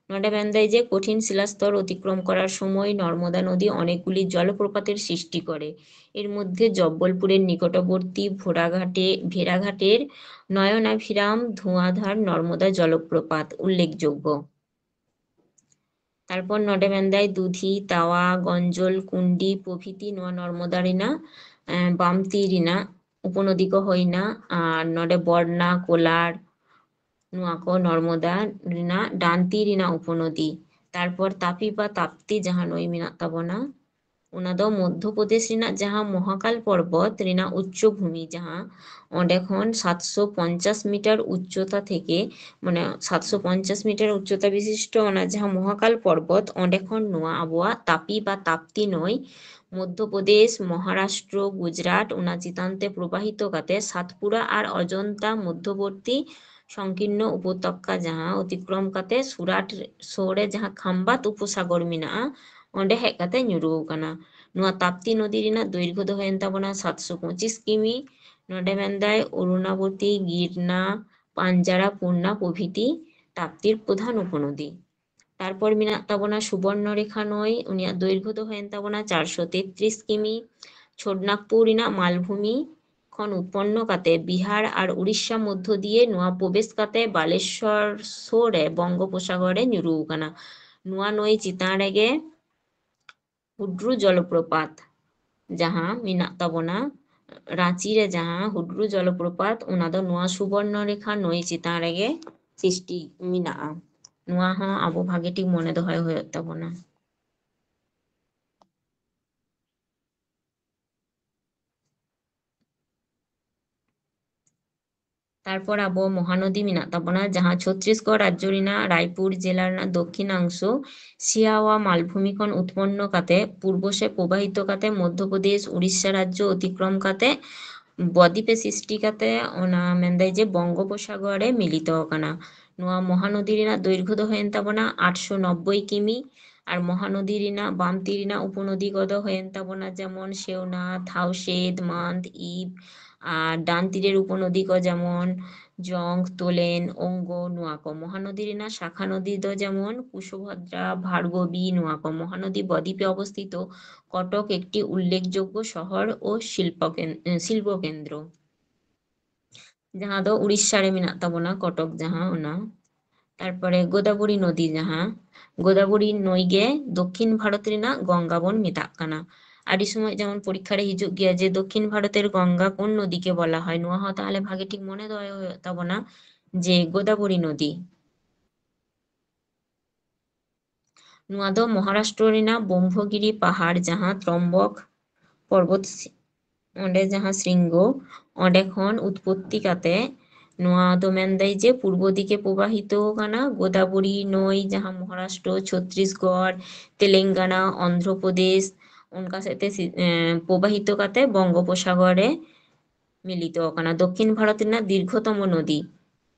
ᱱᱚᱰᱮ ᱢᱮᱱᱫᱟᱭ ᱡᱮ ᱠᱚᱴᱷᱤᱱ ᱥᱤᱞᱟস্তর অতিক্রম করার সময় নর্মদা নদী অনেকগুলি জলপ্রপাতের সৃষ্টি করে। এর মধ্যে জব্বলপুরের নিকটবর্তী ভোরাঘাটে, ভেড়াঘাটের নয়নাভিরাম ধোঁয়াধার নর্মদা জলপ্রপাত উল্লেখযোগ্য। ᱛᱟᱨᱯᱚᱨ ᱱᱚᱰᱮ ᱢᱮᱱᱫᱟᱭ ᱫᱩᱫᱷᱤ, ᱛᱟᱣᱟ, ᱜᱚᱧᱡᱚᱞ, ᱠᱩᱱᱰᱤ ᱯᱨᱚᱵᱷᱨᱤᱛᱤ ᱱᱚᱣᱟ ᱱᱚᱨᱢᱚᱫᱟ ᱨᱮᱱᱟᱜ, ᱮᱸ, ᱵᱟᱢ ᱛᱤ ᱨᱮᱱᱟᱜ ᱩᱯᱚᱱᱚᱫᱤ ᱠᱚ ᱦᱩᱭᱱᱟ᱾ ᱟᱨ ᱱᱚᱰᱮ ᱵᱚᱨᱱᱟ, ᱠᱳᱞᱟᱨ, ᱱᱚᱣᱟ ᱠᱚ ᱱᱚᱨᱢᱚᱫᱟ ᱨᱮᱱᱟᱜ ᱰᱟᱱ ᱛᱤ ᱨᱮᱱᱟᱜ ᱩᱯᱚᱱᱚᱫᱤ᱾ ᱛᱟᱨᱯᱚᱨ ᱛᱟᱯᱤ ᱵᱟ ᱛᱟᱯᱛᱤ ᱡᱟᱦᱟᱸ ᱱᱟᱹᱭ ᱢᱮᱱᱟᱜ ᱛᱟᱵᱚᱱᱟ, ᱚᱱᱟ ᱫᱚ ᱢᱚᱫᱽᱫᱷᱚ ᱯᱨᱚᱫᱮᱥ ᱨᱮᱱᱟᱜ ᱡᱟᱦᱟᱸ ᱢᱚᱦᱟᱠᱟᱞ ᱯᱚᱨᱵᱚᱛ ᱨᱮᱱᱟᱜ ᱩᱪᱪᱚ ᱵᱷᱩᱢᱤ, ᱡᱟᱦᱟᱸ ᱚᱸᱰᱮ ᱠᱷᱚᱱ ᱥᱟᱛᱥᱚ ᱯᱚᱧᱪᱟᱥ ᱢᱤᱴᱟᱨ ᱩᱪᱪᱚᱛᱟ ᱛᱷᱮᱠᱮ, ᱢᱟᱱᱮ ᱥᱟᱛᱥᱚ ᱯᱚᱧᱪᱟᱥ ᱢᱤᱴᱟᱨ ᱩᱪᱪᱚᱛᱟ ᱵᱤᱥᱤᱥᱴᱚ ᱚᱱᱟ ᱡᱟᱦᱟᱸ ᱢᱚᱦᱟᱠᱟᱞ ᱯᱚᱨᱵᱚᱛ, ᱚᱸᱰᱮ ᱠᱷᱚᱱ ᱱᱚᱣᱟ ᱟᱵᱚᱣᱟᱜ ᱛᱟᱯᱤ ᱵᱟ ᱛᱟᱯᱛᱤ ᱱᱟᱹᱭ ᱢᱚᱫᱽᱫᱷᱚ ᱯᱨᱚᱫᱮᱥ, ᱢᱚᱦᱟᱨᱟᱥᱴᱨᱚ, ᱜᱩᱡᱽᱨᱟᱴ ᱚᱱᱟ ᱪᱮᱛᱟᱱ ᱛᱮ ᱯᱨᱚᱵᱟᱦᱤᱛᱚ ᱠᱟᱛᱮ ᱥᱟᱛᱯᱩᱨᱟ ᱟᱨ ᱚᱡᱚᱱᱛᱟ ᱢᱚᱫᱽᱫᱷᱚᱵᱚᱨᱛᱤ ᱥᱚᱝᱠᱤᱨᱱᱚ ᱩᱯᱚᱛᱚᱠᱟ ᱡᱟᱦᱟᱸ ᱚᱛᱤᱠᱨᱚᱢ ᱠᱟᱛᱮ ᱥᱩᱨᱟᱴ ᱥᱩᱨ ᱨᱮ ᱡᱟᱦᱟᱸ ᱠᱷᱟᱢᱵᱟᱛ ᱩᱯᱚᱥᱟᱜᱚᱨ ᱢᱮᱱᱟᱜᱼᱟ, ᱚᱸᱰᱮ ᱦᱮᱡ ᱠᱟᱛᱮ ᱧᱩᱨᱩ ᱟᱠᱟᱱᱟ᱾ ᱱᱚᱣᱟ ᱛᱟᱯᱛᱤ ᱱᱚᱫᱤ ᱨᱮᱱᱟᱜ ᱫᱳᱭᱨᱜᱷᱚ ᱫᱚ ᱦᱩᱭᱮᱱ ᱛᱟᱵᱚᱱᱟ ᱥᱟᱛᱥᱚ ᱯᱚᱸᱪᱤᱥ ᱠᱤᱢᱤ᱾ ᱱᱚᱰᱮ ᱢᱮᱱᱫᱟᱭ ᱚᱨᱩᱱᱟᱵᱚᱛᱤ, ᱜᱤᱨᱱᱟ, ᱯᱟᱧᱡᱟᱨᱟ, ᱯᱩᱨᱱᱟ ᱯᱨᱚᱵᱷᱨᱤᱛᱤ ᱛᱟᱯᱛᱤᱨ ᱯᱨᱚᱫᱷᱟᱱ ᱩᱯᱚᱱᱚᱫᱤ᱾ ᱛᱟᱨᱯᱚᱨ ᱢᱮᱱᱟᱜ ᱛᱟᱵᱚᱱᱟ ᱥᱩᱵᱚᱨᱱᱚ ᱨᱮᱠᱷᱟ ᱱᱟᱹᱭ, ᱩᱱᱤᱭᱟᱜ ᱫᱳᱭᱨᱜᱷᱚ ᱫᱚ ᱦᱩᱭᱮᱱ ᱛᱟᱵᱚᱱᱟ ᱪᱟᱨᱥᱚ ᱛᱮᱛᱨᱤᱥ ᱠᱤᱢᱤ᱾ ᱪᱷᱳᱴᱱᱟᱜᱽᱯᱩᱨ ᱨᱮᱱᱟᱜ ᱢᱟᱞᱵᱷᱩᱢᱤ ᱠᱷᱚᱱ ᱩᱛᱯᱚᱱᱱᱚ ᱠᱟᱛᱮ ᱵᱤᱦᱟᱨ ᱟᱨ ᱩᱲᱤᱥᱥᱟ ᱢᱚᱫᱽᱫᱷᱚ ᱫᱤᱭᱮ ᱱᱚᱣᱟ ᱯᱨᱚᱵᱮᱥ ᱠᱟᱛᱮ ᱵᱟᱞᱮᱥᱣᱚᱨ ᱥᱩᱨ ᱨᱮ ᱵᱚᱝᱜᱳᱯᱚᱥᱟᱜᱚᱨ ᱨᱮ ᱧᱩᱨᱩ ᱟᱠᱟᱱᱟ᱾ ᱱᱚᱣᱟ ᱱᱟᱹᱭ ᱪᱮᱛᱟᱱ ᱨᱮᱜᱮ ᱦᱩᱰᱨᱩ ᱡᱚᱞᱚᱯᱨᱚᱯᱟᱛ ᱡᱟᱦᱟᱸ ᱢᱮᱱᱟᱜ ᱛᱟᱵᱚᱱᱟ, ᱨᱟᱸᱪᱤ ᱨᱮ ᱡᱟᱦᱟᱸ ᱦᱩᱰᱨᱩ ᱡᱚᱞᱚᱯᱨᱚᱯᱟᱛ, ᱚᱱᱟ ᱫᱚ ᱱᱚᱣᱟ ᱥᱩᱵᱚᱨᱱᱚ ᱨᱮᱠᱷᱟ ᱱᱟᱹᱭ ᱪᱮᱛᱟᱱ ᱨᱮᱜᱮ ᱥᱨᱤᱥᱴᱤ ᱢᱮᱱᱟᱜᱼᱟ᱾ ᱱᱚᱣᱟ ᱦᱚᱸ ᱟᱵᱚ ᱵᱷᱟᱜᱮ ᱴᱷᱤᱠ ᱢᱚᱱᱮ ᱫᱚᱦᱚᱭ ᱦᱩᱭᱩᱜ ᱛᱟᱵᱚᱱᱟ᱾ ᱛᱟᱨᱯᱚᱨ ᱟᱵᱚ ᱢᱚᱦᱟᱱᱚᱫᱤ ᱢᱮᱱᱟᱜ ᱛᱟᱵᱚᱱᱟ, ᱡᱟᱦᱟᱸ ᱪᱷᱚᱛᱨᱤᱥᱜᱚᱲ ᱨᱟᱡᱽᱡᱚ ᱨᱮᱱᱟᱜ ᱨᱟᱭᱯᱩᱨ ᱡᱮᱞᱟ ᱨᱮᱱᱟᱜ ᱫᱚᱠᱠᱷᱤᱱᱟᱝᱥᱚ ᱥᱤᱭᱟᱣᱟ ᱢᱟᱞᱵᱷᱩᱢᱤ ᱠᱷᱚᱱ ᱩᱛᱯᱚᱱᱱᱚ ᱠᱟᱛᱮ ᱯᱩᱨᱵᱚ ᱥᱮᱫ ᱯᱨᱚᱵᱟᱦᱤᱛᱚ ᱠᱟᱛᱮ ᱢᱚᱫᱽᱫᱷᱚ ᱯᱨᱚᱫᱮᱥ, ᱩᱲᱤᱥᱥᱟ ᱨᱟᱡᱽᱡᱚ ᱚᱛᱤᱠᱨᱚᱢ ᱠᱟᱛᱮ ᱵᱚᱫᱤᱯᱮ ᱥᱨᱤᱥᱴᱤ ᱠᱟᱛᱮ, ᱚᱱᱟ ᱢᱮᱱᱫᱟᱭ ᱡᱮ ᱵᱚᱝᱜᱳᱯᱚᱥᱟᱜᱚᱨ ᱨᱮ ᱢᱤᱞᱤᱛᱚ ᱟᱠᱟᱱᱟ᱾ ᱱᱚᱣᱟ ᱢᱚᱦᱟᱱᱚᱫᱤ ᱨᱮᱱᱟᱜ ᱫᱳᱭᱨᱜᱷᱚ ᱫᱚ ᱦᱩᱭᱮᱱ ᱛᱟᱵᱚᱱᱟ ᱟᱴᱥᱚ ᱱᱚᱵᱵᱳᱭ ᱠᱤᱢᱤ, ᱟᱨ ᱢᱚᱦᱟᱱᱚᱫᱤ ᱨᱮᱱᱟᱜ ᱵᱟᱢ ᱛᱤ ᱨᱮᱱᱟᱜ ᱩᱯᱚᱱᱚᱫᱤ ᱠᱚᱫᱚ ᱦᱩᱭᱮᱱ ᱛᱟᱵᱚᱱᱟ ᱡᱮᱢᱚᱱ ᱥᱮᱣᱱᱟ, ᱛᱷᱟᱣᱥᱮᱫ, ᱢᱟᱱᱫ, ᱤᱵ, ᱟᱨ ᱰᱟᱱ ᱛᱤᱨᱮᱨ ᱩᱯᱚᱱᱚᱫᱤ ᱠᱚ ᱡᱮᱢᱚᱱ ᱡᱚᱝ, ᱛᱳᱞᱮᱱ, ᱚᱝᱜᱚ, ᱱᱚᱣᱟ ᱠᱚ᱾ ᱢᱚᱦᱟᱱᱚᱫᱤ ᱨᱮᱱᱟᱜ ᱥᱟᱠᱷᱟ ᱱᱚᱫᱤ ᱫᱚ ᱡᱮᱢᱚᱱ ᱠᱩᱥᱚᱵᱷᱚᱫᱨᱟ, ᱵᱷᱟᱨᱜᱚᱵᱤ, ᱱᱚᱣᱟ ᱠᱚ᱾ ᱢᱚᱦᱟᱱᱚᱫᱤ ᱵᱚᱫᱤᱯᱮ ᱚᱵᱚᱥᱛᱷᱤᱛᱚ ᱠᱚᱴᱚᱠ ᱮᱠᱴᱤ ᱩᱞᱞᱮᱠᱷᱡᱳᱜᱽᱜᱚ ᱥᱚᱦᱚᱨ ᱳ ᱥᱤᱞᱯᱚ ᱠᱮᱱ-, ᱮ, ᱥᱤᱞᱯᱚ ᱠᱮᱱᱫᱨᱚ, ᱡᱟᱦᱟᱸ ᱫᱚ ᱩᱲᱤᱥᱥᱟ ᱨᱮ ᱢᱮᱱᱟᱜ ᱛᱟᱵᱚᱱᱟ, ᱠᱚᱴᱚᱠ ᱡᱟᱦᱟᱸ ᱚᱱᱟ᱾ ᱛᱟᱨᱯᱚᱨᱮ ᱜᱳᱫᱟᱵᱚᱨᱤ ᱱᱚᱫᱤ, ᱡᱟᱦᱟᱸ ᱜᱳᱫᱟᱵᱚᱨᱤ ᱱᱟᱹᱭ ᱜᱮ ᱫᱚᱠᱠᱷᱤᱱ ᱵᱷᱟᱨᱚᱛ ᱨᱮᱱᱟᱜ ᱜᱚᱝᱜᱟ ᱵᱚᱱ ᱢᱮᱛᱟᱜ ᱠᱟᱱᱟ᱾ ᱟᱹᱰᱤ ᱥᱚᱢᱚᱭ ᱡᱮᱢᱚᱱ ᱯᱚᱨᱤᱠᱠᱷᱟ ᱨᱮ ᱦᱤᱡᱩᱜ ᱜᱮᱭᱟ ᱡᱮ ᱫᱚᱠᱠᱷᱤᱱ ᱵᱷᱟᱨᱚᱛᱮᱨ ᱜᱚᱝᱜᱟ ᱠᱳᱱ ᱱᱚᱫᱤ ᱠᱮ ᱵᱚᱞᱟ ᱦᱚᱭ, ᱱᱚᱣᱟ ᱦᱚᱸ ᱛᱟᱦᱚᱞᱮ ᱵᱷᱟᱜᱮ ᱴᱷᱤᱠ ᱢᱚᱱᱮ ᱫᱚᱦᱚᱭ ᱦᱩᱭᱩᱜ ᱛᱟᱵᱚᱱᱟ ᱡᱮ ᱜᱳᱫᱟᱵᱚᱨᱤ ᱱᱚᱫᱤ᱾ ᱱᱚᱣᱟ ᱫᱚ ᱢᱚᱦᱟᱨᱟᱥᱴᱨᱚ ᱨᱮᱱᱟᱜ ᱵᱨᱚᱦᱢᱚᱜᱤᱨᱤ ᱯᱟᱦᱟᱲ, ᱡᱟᱦᱟᱸ ᱛᱨᱚᱢᱵᱚᱠ ᱯᱚᱨᱵᱚᱛ ᱥᱤ-, ᱚᱸᱰᱮ ᱡᱟᱦᱟᱸ ᱥᱨᱤᱝᱜᱚ, ᱚᱸᱰᱮ ᱠᱷᱚᱱ ᱩᱛᱯᱚᱛᱛᱤ ᱠᱟᱛᱮ ᱱᱚᱣᱟ ᱫᱚ ᱢᱮᱱᱫᱟᱭ ᱡᱮ ᱯᱩᱨᱵᱚ ᱫᱤᱠᱮ ᱯᱨᱚᱵᱟᱦᱤᱛᱚ ᱠᱟᱱᱟ ᱜᱳᱫᱟᱵᱚᱨᱤ ᱱᱟᱹᱭ, ᱡᱟᱦᱟᱸ ᱢᱚᱦᱟᱨᱟᱥᱴᱨᱚ, ᱪᱷᱚᱛᱨᱤᱥᱜᱚᱲ, ᱛᱮᱞᱮᱝᱜᱟᱱᱟ, ᱚᱱᱫᱷᱨᱚ ᱯᱨᱚᱫᱮᱥ, ᱚᱱᱠᱟ ᱥᱮᱫ ᱛᱮ ᱥᱤ-, ᱮᱸ, ᱯᱨᱚᱵᱟᱦᱤᱛᱚ ᱠᱟᱛᱮ ᱵᱚᱝᱜᱳᱯᱚᱥᱟᱜᱚᱨ ᱨᱮ ᱢᱤᱞᱤᱛᱚ ᱟᱠᱟᱱᱟ᱾ ᱫᱚᱠᱠᱷᱤᱱ ᱵᱷᱟᱨᱚᱛ ᱨᱮᱱᱟᱜ ᱫᱤᱨᱜᱷᱚᱛᱚᱢᱚ ᱱᱚᱫᱤ᱾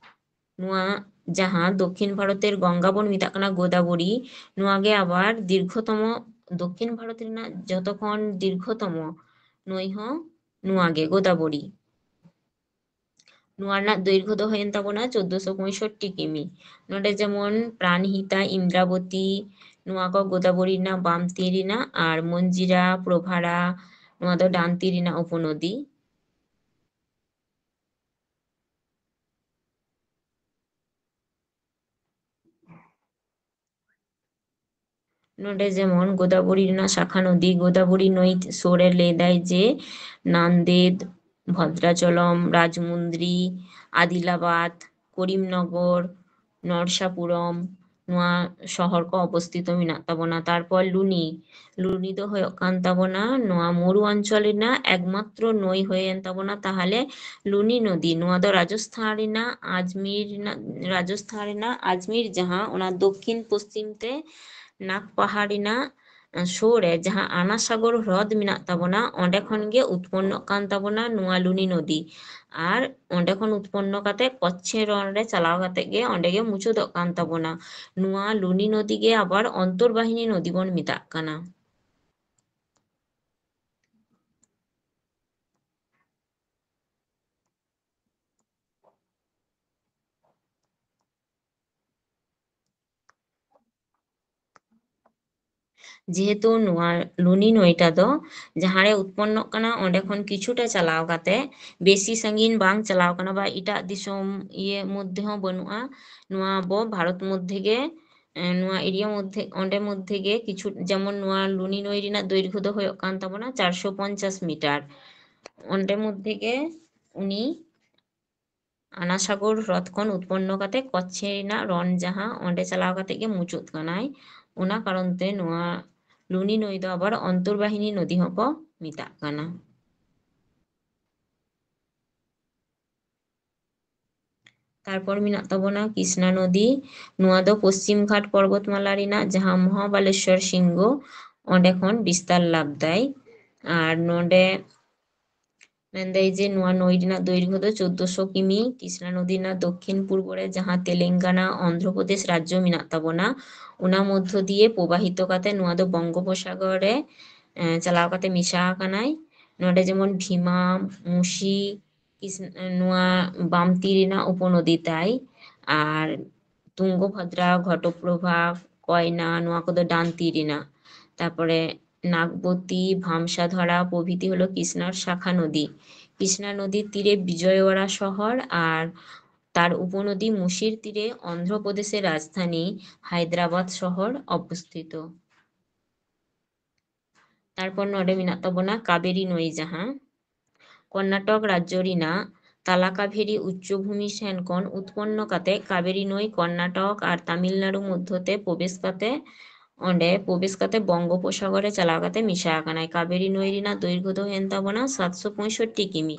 ᱱᱚᱣᱟ ᱡᱟᱦᱟᱸ ᱫᱚᱠᱠᱷᱤᱱ ᱵᱷᱟᱨᱚᱛᱮᱨ ᱜᱚᱝᱜᱟ ᱵᱚᱱ ᱢᱮᱛᱟᱜ ᱠᱟᱱᱟ ᱜᱳᱫᱟᱵᱚᱨᱤ, ᱱᱚᱣᱟ ᱜᱮ ᱟᱵᱟᱨ ᱫᱤᱨᱜᱷᱚᱛᱚᱢᱚ, ᱫᱚᱠᱠᱷᱤᱱ ᱵᱷᱟᱨᱚᱛ ᱨᱮᱱᱟᱜ ᱡᱚᱛᱚ ᱠᱷᱚᱱ ᱫᱤᱨᱜᱷᱚᱛᱚᱢᱚ ᱱᱟᱹᱭ ᱦᱚᱸ ᱱᱚᱣᱟ ᱜᱮ ᱜᱳᱫᱟᱵᱚᱨᱤ᱾ ᱱᱚᱣᱟ ᱨᱮᱱᱟᱜ ᱫᱳᱭᱨᱜᱷᱚ ᱫᱚ ᱦᱩᱭᱮᱱ ᱛᱟᱵᱚᱱᱟ ᱪᱳᱫᱽᱫᱳᱥᱚ ᱯᱚᱸᱭᱥᱚᱴᱴᱤ ᱠᱤᱢᱤ᱾ ᱱᱚᱰᱮ ᱡᱮᱢᱚᱱ ᱯᱨᱟᱱᱦᱤᱛᱟ, ᱤᱱᱫᱨᱟᱵᱚᱛᱤ, ᱱᱚᱣᱟ ᱠᱚ ᱜᱳᱫᱟᱵᱚᱨᱤ ᱨᱮᱱᱟᱜ ᱵᱟᱢ ᱛᱤ ᱨᱮᱱᱟᱜ, ᱟᱨ ᱢᱚᱧᱡᱤᱨᱟ, ᱯᱨᱚᱵᱷᱟᱨᱟ, ᱱᱚᱣᱟ ᱫᱚ ᱰᱟᱱ ᱛᱤ ᱨᱮᱱᱟᱜ ᱩᱯᱚᱱᱚᱫᱤ᱾ ᱱᱚᱰᱮ ᱡᱮᱢᱚᱱ ᱜᱳᱫᱟᱵᱚᱨᱤ ᱨᱮᱱᱟᱜ ᱥᱟᱠᱷᱟ ᱱᱚᱫᱤ, ᱜᱳᱫᱟᱵᱚᱨᱤ ᱱᱟᱹᱭ ᱥᱩᱨ ᱨᱮ ᱞᱟᱹᱭ ᱫᱟᱭ ᱡᱮ ᱱᱟᱱᱫᱮᱫ, ᱵᱷᱚᱫᱨᱟᱪᱚᱞᱚᱢ, ᱨᱟᱡᱽᱢᱩᱱᱫᱨᱤ, ᱟᱫᱤᱞᱟᱵᱟᱫ, ᱠᱚᱨᱤᱢᱱᱚᱜᱚᱨ, ᱱᱚᱨᱥᱟᱯᱩᱨᱚᱢ, ᱱᱚᱣᱟ ᱥᱚᱦᱚᱨ ᱠᱚ ᱚᱵᱚᱥᱛᱷᱤᱛᱚ ᱢᱮᱱᱟᱜ ᱛᱟᱵᱚᱱᱟ᱾ ᱛᱟᱨᱯᱚᱨ ᱞᱩᱱᱤ, ᱞᱩᱱᱤ ᱫᱚ ᱦᱩᱭᱩᱜ ᱠᱟᱱ ᱛᱟᱵᱚᱱᱟ ᱱᱚᱣᱟ ᱢᱚᱨᱩ ᱚᱧᱪᱚᱞ ᱨᱮᱱᱟᱜ ᱮᱠᱢᱟᱛᱨᱚ ᱱᱟᱹᱭ ᱦᱩᱭᱮᱱ ᱛᱟᱵᱚᱱᱟ᱾ ᱛᱟᱦᱚᱞᱮ ᱞᱩᱱᱤ ᱱᱚᱫᱤ, ᱱᱚᱣᱟ ᱫᱚ ᱨᱟᱡᱚᱥᱛᱷᱟᱱ ᱨᱮᱱᱟᱜ ᱟᱡᱢᱤᱨ ᱨᱮᱱᱟᱜ, ᱨᱟᱡᱚᱥᱛᱷᱟᱱ ᱨᱮᱱᱟᱜ ᱟᱡᱢᱤᱨ, ᱡᱟᱦᱟᱸ ᱚᱱᱟ ᱫᱚᱠᱠᱷᱤᱱ ᱯᱚᱥᱪᱤᱢ ᱛᱮ ᱱᱟᱜᱽ ᱯᱟᱦᱟᱲ ᱨᱮᱱᱟᱜ ᱥᱩᱨ ᱨᱮ ᱡᱟᱦᱟᱸ ᱟᱱᱟ ᱥᱟᱜᱚᱨ ᱦᱨᱚᱫ ᱢᱮᱱᱟᱜ ᱛᱟᱵᱚᱱᱟ, ᱚᱸᱰᱮ ᱠᱷᱚᱱ ᱜᱮ ᱩᱛᱯᱚᱱᱱᱚᱜ ᱠᱟᱱ ᱛᱟᱵᱚᱱᱟ ᱱᱚᱣᱟ ᱞᱩᱱᱤ ᱱᱚᱫᱤ᱾ ᱟᱨ ᱚᱸᱰᱮ ᱠᱷᱚᱱ ᱩᱛᱯᱚᱱᱱᱚ ᱠᱟᱛᱮ ᱠᱚᱪᱪᱷᱮ ᱨᱚᱱ ᱨᱮ ᱪᱟᱞᱟᱣ ᱠᱟᱛᱮ ᱜᱮ ᱚᱸᱰᱮ ᱜᱮ ᱢᱩᱪᱟᱹᱫᱚᱜ ᱠᱟᱱ ᱛᱟᱵᱚᱱᱟ᱾ ᱱᱚᱣᱟ ᱞᱩᱱᱤ ᱱᱚᱫᱤ ᱜᱮ ᱟᱵᱟᱨ ᱚᱱᱛᱚᱨᱵᱟᱦᱤᱱᱤ ᱱᱚᱫᱤ ᱵᱚᱱ ᱢᱮᱛᱟᱜ ᱠᱟᱱᱟ᱾ ᱡᱮᱦᱮᱛᱩ ᱱᱚᱣᱟ ᱞᱩᱱᱤ ᱱᱟᱹᱭᱴᱟ ᱫᱚ ᱡᱟᱦᱟᱸ ᱨᱮ ᱩᱛᱯᱚᱱᱱᱚᱜ ᱠᱟᱱᱟ, ᱚᱸᱰᱮ ᱠᱷᱚᱱ ᱠᱤᱪᱷᱩᱴᱟ ᱪᱟᱞᱟᱣ ᱠᱟᱛᱮ, ᱵᱮᱥᱤ ᱥᱟᱺᱜᱤᱧ ᱵᱟᱝ ᱪᱟᱞᱟᱣ ᱠᱟᱱᱟ ᱵᱟ ᱮᱴᱟᱜ ᱫᱤᱥᱚᱢ ᱤᱭᱟᱹ ᱢᱚᱫᱽᱫᱷᱮ ᱦᱚᱸ ᱵᱟᱹᱱᱩᱜᱼᱟ᱾ ᱱᱚᱣᱟ ᱟᱵᱚ ᱵᱷᱟᱨᱚᱛ ᱢᱚᱫᱽᱫᱷᱮ ᱜᱮ, ᱮ, ᱱᱚᱣᱟ ᱮᱨᱤᱭᱟ ᱢᱚᱫᱽᱫᱷᱮ, ᱚᱸᱰᱮ ᱢᱚᱫᱽᱫᱷᱮ ᱜᱮ ᱠᱤᱪᱷᱩ, ᱡᱮᱢᱚᱱ ᱱᱚᱣᱟ ᱞᱩᱱᱤ ᱱᱟᱹᱭ ᱨᱮᱱᱟᱜ ᱫᱳᱭᱨᱜᱷᱚ ᱫᱚ ᱦᱩᱭᱩᱜ ᱠᱟᱱ ᱛᱟᱵᱚᱱᱟ ᱪᱟᱨᱥᱚ ᱯᱚᱧᱪᱟᱥ ᱢᱤᱴᱟᱨ᱾ ᱚᱸᱰᱮ ᱢᱚᱫᱽᱫᱷᱮ ᱜᱮ ᱩᱱᱤ ᱟᱱᱟ ᱥᱟᱜᱚᱨ ᱦᱨᱚᱫ ᱠᱷᱚᱱ ᱩᱛᱯᱚᱱᱱᱚ ᱠᱟᱛᱮ ᱠᱚᱪᱪᱷᱮ ᱨᱮᱱᱟᱜ ᱨᱚᱱ, ᱡᱟᱦᱟᱸ ᱚᱸᱰᱮ ᱪᱟᱞᱟᱣ ᱠᱟᱛᱮ ᱜᱮ ᱢᱩᱪᱟᱹᱫ ᱠᱟᱱᱟᱭ᱾ ᱚᱱᱟ ᱠᱟᱨᱚᱱ ᱛᱮ ᱱᱚᱣᱟ ᱞᱩᱱᱤ ᱱᱟᱹᱭ ᱫᱚ ᱟᱵᱟᱨ ᱚᱱᱛᱚᱨᱵᱟᱦᱤᱱᱤ ᱱᱚᱫᱤ ᱦᱚᱸᱠᱚ ᱢᱮᱛᱟᱜ ᱠᱟᱱᱟ᱾ ᱛᱟᱨᱯᱚᱨ ᱢᱮᱱᱟᱜ ᱛᱟᱵᱚᱱᱟ ᱠᱨᱤᱥᱱᱟ ᱱᱚᱫᱤ᱾ ᱱᱚᱣᱟ ᱫᱚ ᱯᱚᱥᱪᱤᱢ ᱜᱷᱟᱴ ᱯᱚᱨᱵᱚᱛᱢᱟᱞᱟ ᱨᱮᱱᱟᱜ ᱡᱟᱦᱟᱸ ᱢᱚᱦᱟᱵᱟᱞᱮᱥᱣᱚᱨ ᱥᱤᱝᱦᱚ, ᱚᱸᱰᱮ ᱠᱷᱚᱱ ᱵᱤᱥᱛᱟᱨ ᱞᱟᱵᱷ ᱫᱟᱭ᱾ ᱟᱨ ᱱᱚᱰᱮ ᱢᱮᱱᱫᱟᱭ ᱡᱮ ᱱᱚᱣᱟ ᱱᱟᱹᱭ ᱨᱮᱱᱟᱜ ᱫᱳᱭᱨᱜᱷᱚ ᱫᱚ ᱪᱳᱫᱽᱫᱳᱥᱚ ᱠᱤᱢᱤ᱾ ᱠᱨᱤᱥᱱᱟ ᱱᱚᱫᱤ ᱨᱮᱱᱟᱜ ᱫᱚᱠᱠᱷᱤᱱ ᱯᱩᱨᱵᱚ ᱨᱮ ᱡᱟᱦᱟᱸ ᱛᱮᱞᱮᱝᱜᱟᱱᱟ, ᱚᱱᱫᱷᱨᱚ ᱯᱨᱚᱫᱮᱥ ᱨᱟᱡᱽᱡᱚ ᱢᱮᱱᱟᱜ ᱛᱟᱵᱚᱱᱟ, ᱚᱱᱟ ᱢᱚᱫᱽᱫᱷᱚ ᱫᱤᱭᱮ ᱯᱨᱚᱵᱟᱦᱤᱛᱚ ᱠᱟᱛᱮ ᱱᱚᱣᱟ ᱫᱚ ᱵᱚᱝᱜᱳᱯᱚᱥᱟᱜᱚᱨ ᱨᱮ, ᱮ, ᱪᱟᱞᱟᱣ ᱠᱟᱛᱮ ᱢᱮᱥᱟ ᱟᱠᱟᱱᱟᱭ᱾ ᱱᱚᱰᱮ ᱡᱮᱢᱚᱱ ᱵᱷᱤᱢᱟ, ᱢᱩᱥᱤ, ᱠᱤᱥ-, ᱱᱚᱣᱟ ᱵᱟᱢ ᱛᱤ ᱨᱮᱱᱟᱜ ᱩᱯᱚᱱᱚᱫᱤ ᱛᱟᱭ, ᱟᱨ ᱛᱩᱝᱜᱚᱵᱷᱟᱫᱽᱨᱟ, ᱜᱷᱚᱴᱚᱯᱨᱚᱵᱷᱟ, ᱠᱚᱭᱱᱟ, ᱱᱚᱣᱟ ᱠᱚᱫᱚ ᱰᱟᱱ ᱛᱤ ᱨᱮᱱᱟᱜ᱾ ᱛᱟᱨᱯᱚᱨᱮ ᱱᱟᱜᱽᱵᱚᱛᱤ, ᱵᱷᱟᱢᱥᱟᱫᱷᱚᱨᱟ ᱯᱨᱚᱵᱷᱨᱤᱛᱤ ᱦᱚᱞᱚ ᱠᱨᱤᱥᱱᱟᱨ ᱥᱟᱠᱷᱟ ᱱᱚᱫᱤ᱾ ᱠᱨᱤᱥᱱᱟ ᱱᱚᱫᱤ ᱛᱤᱨᱮ ᱵᱤᱡᱚᱭᱣᱟᱲᱟ ᱥᱚᱦᱚᱨ ᱟᱨ ᱛᱟᱨ ᱩᱯᱚᱱᱚᱫᱤ ᱢᱩᱥᱤᱨ ᱛᱤᱨᱮ ᱚᱱᱫᱷᱨᱚ ᱯᱨᱚᱫᱮᱥᱮᱨ ᱨᱟᱡᱽᱫᱷᱟᱱᱤ ᱦᱟᱭᱫᱨᱟᱵᱟᱫ ᱥᱚᱦᱚᱨ ᱚᱵᱚᱥᱛᱷᱤᱛᱚ᱾ ᱛᱟᱨᱯᱚᱨ ᱱᱚᱰᱮ ᱢᱮᱱᱟᱜ ᱛᱟᱵᱚᱱᱟ ᱠᱟᱵᱮᱨᱤ ᱱᱟᱹᱭ, ᱡᱟᱦᱟᱸ ᱠᱚᱨᱱᱟᱴᱚᱠ ᱨᱟᱡᱽᱡᱚ ᱨᱮᱱᱟᱜ ᱛᱟᱞᱟ ᱠᱟᱵᱷᱮᱨᱤ ᱩᱪᱪᱚ ᱵᱷᱩᱢᱤ ᱴᱷᱮᱱ ᱠᱷᱚᱱ ᱩᱛᱯᱚᱱᱱᱚ ᱠᱟᱛᱮ ᱠᱟᱵᱮᱨᱤ ᱱᱟᱹᱭ ᱠᱚᱨᱱᱟᱴᱚᱠ ᱟᱨ ᱛᱟᱢᱤᱞᱱᱟᱲᱩ ᱢᱚᱫᱽᱫᱷᱚ ᱛᱮ ᱯᱨᱚᱵᱮᱥ ᱠᱟᱛᱮ, ᱚᱸᱰᱮ ᱯᱨᱚᱵᱮᱥ ᱠᱟᱛᱮ ᱵᱚᱝᱜᱳᱯᱚᱥᱟᱜᱚᱨ ᱨᱮ ᱪᱟᱞᱟᱣ ᱠᱟᱛᱮ ᱢᱮᱥᱟ ᱟᱠᱟᱱᱟᱭ᱾ ᱠᱟᱵᱮᱨᱤ ᱱᱟᱹᱭ ᱨᱮᱱᱟᱜ ᱫᱳᱭᱨᱜᱷᱚ ᱫᱚ ᱦᱩᱭᱮᱱ ᱛᱟᱵᱚᱱᱟ ᱥᱟᱛᱥᱚ ᱯᱚᱸᱭᱥᱚᱴᱴᱤ ᱠᱤᱢᱤ᱾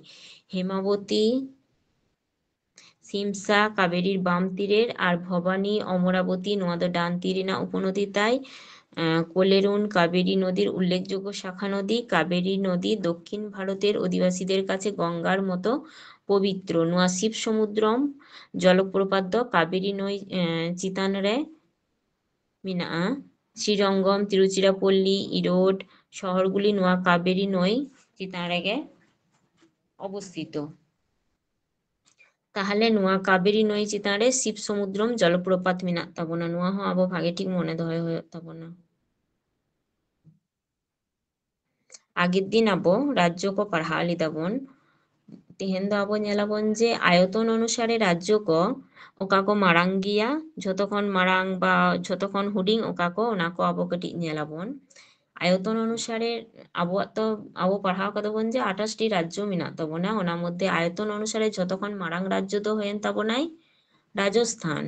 ᱦᱮᱢᱟᱵᱚᱛᱤ, ᱥᱤᱢᱥᱟ ᱠᱟᱵᱮᱨᱤᱨ ᱵᱟᱢ ᱛᱤᱨᱮᱨ ᱟᱨ ᱵᱷᱚᱵᱟᱱᱤ, ᱚᱢᱚᱨᱟᱵᱚᱛᱤ, ᱱᱚᱣᱟ ᱫᱚ ᱰᱟᱱ ᱛᱤ ᱨᱮᱱᱟᱜ ᱩᱯᱚᱱᱚᱫᱤ ᱛᱟᱭ᱾ ᱟᱸ, ᱠᱳᱞᱮᱨᱩᱱ ᱠᱟᱵᱮᱨᱤ ᱱᱚᱫᱤᱨ ᱩᱞᱞᱮᱠᱷᱡᱳᱜᱽᱜᱚ ᱥᱟᱠᱷᱟ ᱱᱚᱫᱤ᱾ ᱠᱟᱵᱮᱨᱤ ᱱᱚᱫᱤ ᱫᱚᱠᱠᱷᱤᱱ ᱵᱷᱟᱨᱚᱛᱮᱨ ᱚᱫᱷᱤᱵᱟᱥᱤᱫᱮᱨ ᱠᱟᱪᱷᱮ ᱜᱚᱝᱜᱟᱨ ᱢᱚᱛᱚ ᱯᱚᱵᱤᱛᱨᱚ᱾ ᱱᱚᱣᱟ ᱥᱤᱵ ᱥᱚᱢᱩᱫᱨᱚᱢ ᱡᱚᱞᱚᱯᱨᱚᱯᱟᱛ ᱫᱚ ᱠᱟᱵᱮᱨᱤ ᱱᱟᱹᱭ, ᱮᱸ, ᱪᱮᱛᱟᱱ ᱨᱮ ᱢᱮᱱᱟᱜᱼᱟ᱾ ᱥᱨᱤᱨᱚᱝᱜᱚᱢ, ᱛᱤᱨᱩᱪᱤᱨᱟᱯᱚᱞᱞᱤ, ᱤᱨᱳᱰ ᱥᱚᱦᱚᱨᱜᱩᱞᱤ ᱱᱚᱣᱟ ᱠᱟᱵᱮᱨᱤ ᱱᱟᱹᱭ ᱪᱮᱛᱟᱱ ᱨᱮᱜᱮ ᱚᱵᱚᱥᱛᱷᱤᱛᱚ᱾ ᱛᱟᱦᱞᱮ ᱱᱚᱣᱟ ᱠᱟᱵᱮᱨᱤ ᱱᱟᱹᱭ ᱪᱮᱛᱟᱱ ᱨᱮ ᱥᱤᱵ ᱥᱚᱢᱩᱫᱨᱚᱢ ᱡᱚᱞᱚᱯᱨᱚᱯᱟᱛ ᱢᱮᱱᱟᱜ ᱛᱟᱵᱚᱱᱟ᱾ ᱱᱚᱣᱟ ᱦᱚᱸ ᱟᱵᱚ ᱵᱷᱟᱜᱮ ᱴᱷᱤᱠ ᱢᱚᱱᱮ ᱫᱚᱦᱚᱭ ᱦᱩᱭᱩᱜ ᱛᱟᱵᱚᱱᱟ᱾ ᱟᱜᱮᱨ ᱫᱤᱱ ᱟᱵᱚ ᱨᱟᱡᱽᱡᱚ ᱠᱚ ᱯᱟᱲᱦᱟᱣ ᱞᱮᱫᱟ ᱵᱚᱱ᱾ ᱛᱮᱦᱮᱧ ᱫᱚ ᱟᱵᱚ ᱧᱮᱞᱟᱵᱚᱱ ᱡᱮ ᱟᱭᱚᱛᱚᱱ ᱚᱱᱩᱥᱟᱨᱮ ᱨᱟᱡᱽᱡᱚ ᱠᱚ ᱚᱠᱟ ᱠᱚ ᱢᱟᱨᱟᱝ ᱜᱮᱭᱟ, ᱡᱷᱚᱛᱚ ᱠᱷᱚᱱ ᱢᱟᱨᱟᱝ ᱵᱟ ᱡᱷᱚᱛᱚ ᱠᱷᱚᱱ ᱦᱩᱰᱤᱧ ᱚᱠᱟ ᱠᱚ, ᱚᱱᱟ ᱠᱚ ᱟᱵᱚ ᱠᱟᱹᱴᱤᱡ ᱧᱮᱞᱟᱵᱚᱱ᱾ ᱟᱭᱚᱛᱚᱱ ᱚᱱᱩᱥᱟᱨᱮ ᱟᱵᱚᱣᱟᱜ ᱛᱚ, ᱟᱵᱚ ᱯᱟᱲᱦᱟᱣ ᱠᱟᱫᱟ ᱵᱚᱱ ᱡᱮ ᱟᱴᱷᱟᱥ ᱴᱤ ᱨᱟᱡᱽᱡᱚ ᱢᱮᱱᱟᱜ ᱛᱟᱵᱚᱱᱟ, ᱚᱱᱟ ᱢᱚᱫᱽᱫᱷᱮ ᱟᱭᱚᱛᱚᱱ ᱚᱱᱩᱥᱟᱨᱮ ᱡᱷᱚᱛᱚ ᱠᱷᱚᱱ ᱢᱟᱨᱟᱝ ᱨᱟᱡᱽᱡᱚ ᱫᱚ ᱦᱩᱭᱮᱱ ᱛᱟᱵᱚᱱᱟᱭ ᱨᱟᱡᱚᱥᱛᱷᱟᱱ᱾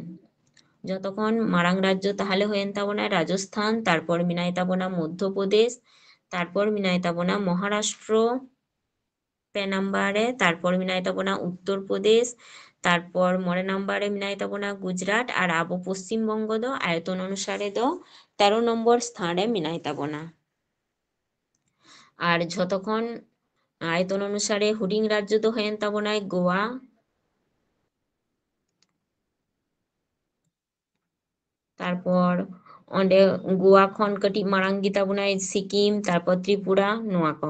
ᱡᱷᱚᱛᱚ ᱠᱷᱚᱱ ᱢᱟᱨᱟᱝ ᱨᱟᱡᱽᱡᱚ ᱛᱟᱦᱞᱮ ᱦᱩᱭᱮᱱ ᱛᱟᱵᱚᱱᱟᱭ ᱨᱟᱡᱚᱥᱛᱷᱟᱱ, ᱛᱟᱨᱯᱚᱨ ᱢᱮᱱᱟᱭ ᱛᱟᱵᱚᱱᱟ ᱢᱚᱫᱽᱫᱷᱚ ᱯᱨᱚᱫᱮᱥ, ᱛᱟᱨᱯᱚᱨ ᱢᱮᱱᱟᱭ ᱛᱟᱵᱚᱱᱟ ᱢᱚᱦᱟᱨᱟᱥᱴᱨᱚ ᱯᱮ ᱱᱟᱢᱵᱟᱨ ᱨᱮ, ᱛᱟᱨᱯᱚᱨ ᱢᱮᱱᱟᱭ ᱛᱟᱵᱚᱱᱟ ᱩᱛᱛᱚᱨ ᱯᱨᱚᱫᱮᱥ, ᱛᱟᱨᱯᱚᱨ ᱢᱚᱬᱮ ᱱᱟᱢᱵᱟᱨ ᱨᱮ ᱢᱮᱱᱟᱭ ᱛᱟᱵᱚᱱᱟ ᱜᱩᱡᱽᱨᱟᱴ, ᱟᱨ ᱟᱵᱚ ᱯᱚᱥᱪᱤᱢ ᱵᱚᱝᱜᱚ ᱫᱚ ᱟᱭᱚᱛᱚᱱ ᱚᱱᱩᱥᱟᱨᱮ ᱫᱚ ᱛᱮᱨᱚ ᱱᱚᱢᱵᱚᱨ ᱥᱛᱷᱟᱱ ᱨᱮ ᱢᱮᱱᱟᱭ ᱛᱟᱵᱚᱱᱟ᱾ ᱟᱨ ᱡᱷᱚᱛᱚ ᱠᱷᱚᱱ ᱟᱭᱚᱛᱚᱱ ᱚᱱᱩᱥᱟᱨᱮ ᱦᱩᱰᱤᱧ ᱨᱟᱡᱽᱡᱚ ᱫᱚ ᱦᱩᱭᱮᱱ ᱛᱟᱵᱚᱱᱟᱭ ᱜᱳᱣᱟ, ᱛᱟᱨᱯᱚᱨ ᱚᱸᱰᱮ ᱜᱳᱣᱟ ᱠᱷᱚᱱ ᱠᱟᱹᱴᱤᱡ ᱢᱟᱲᱟᱝ ᱜᱮᱛᱟ ᱵᱚᱱᱟᱭ ᱥᱤᱠᱤᱢ, ᱛᱟᱨᱯᱚᱨ ᱛᱨᱤᱯᱩᱨᱟ, ᱱᱚᱣᱟ ᱠᱚ᱾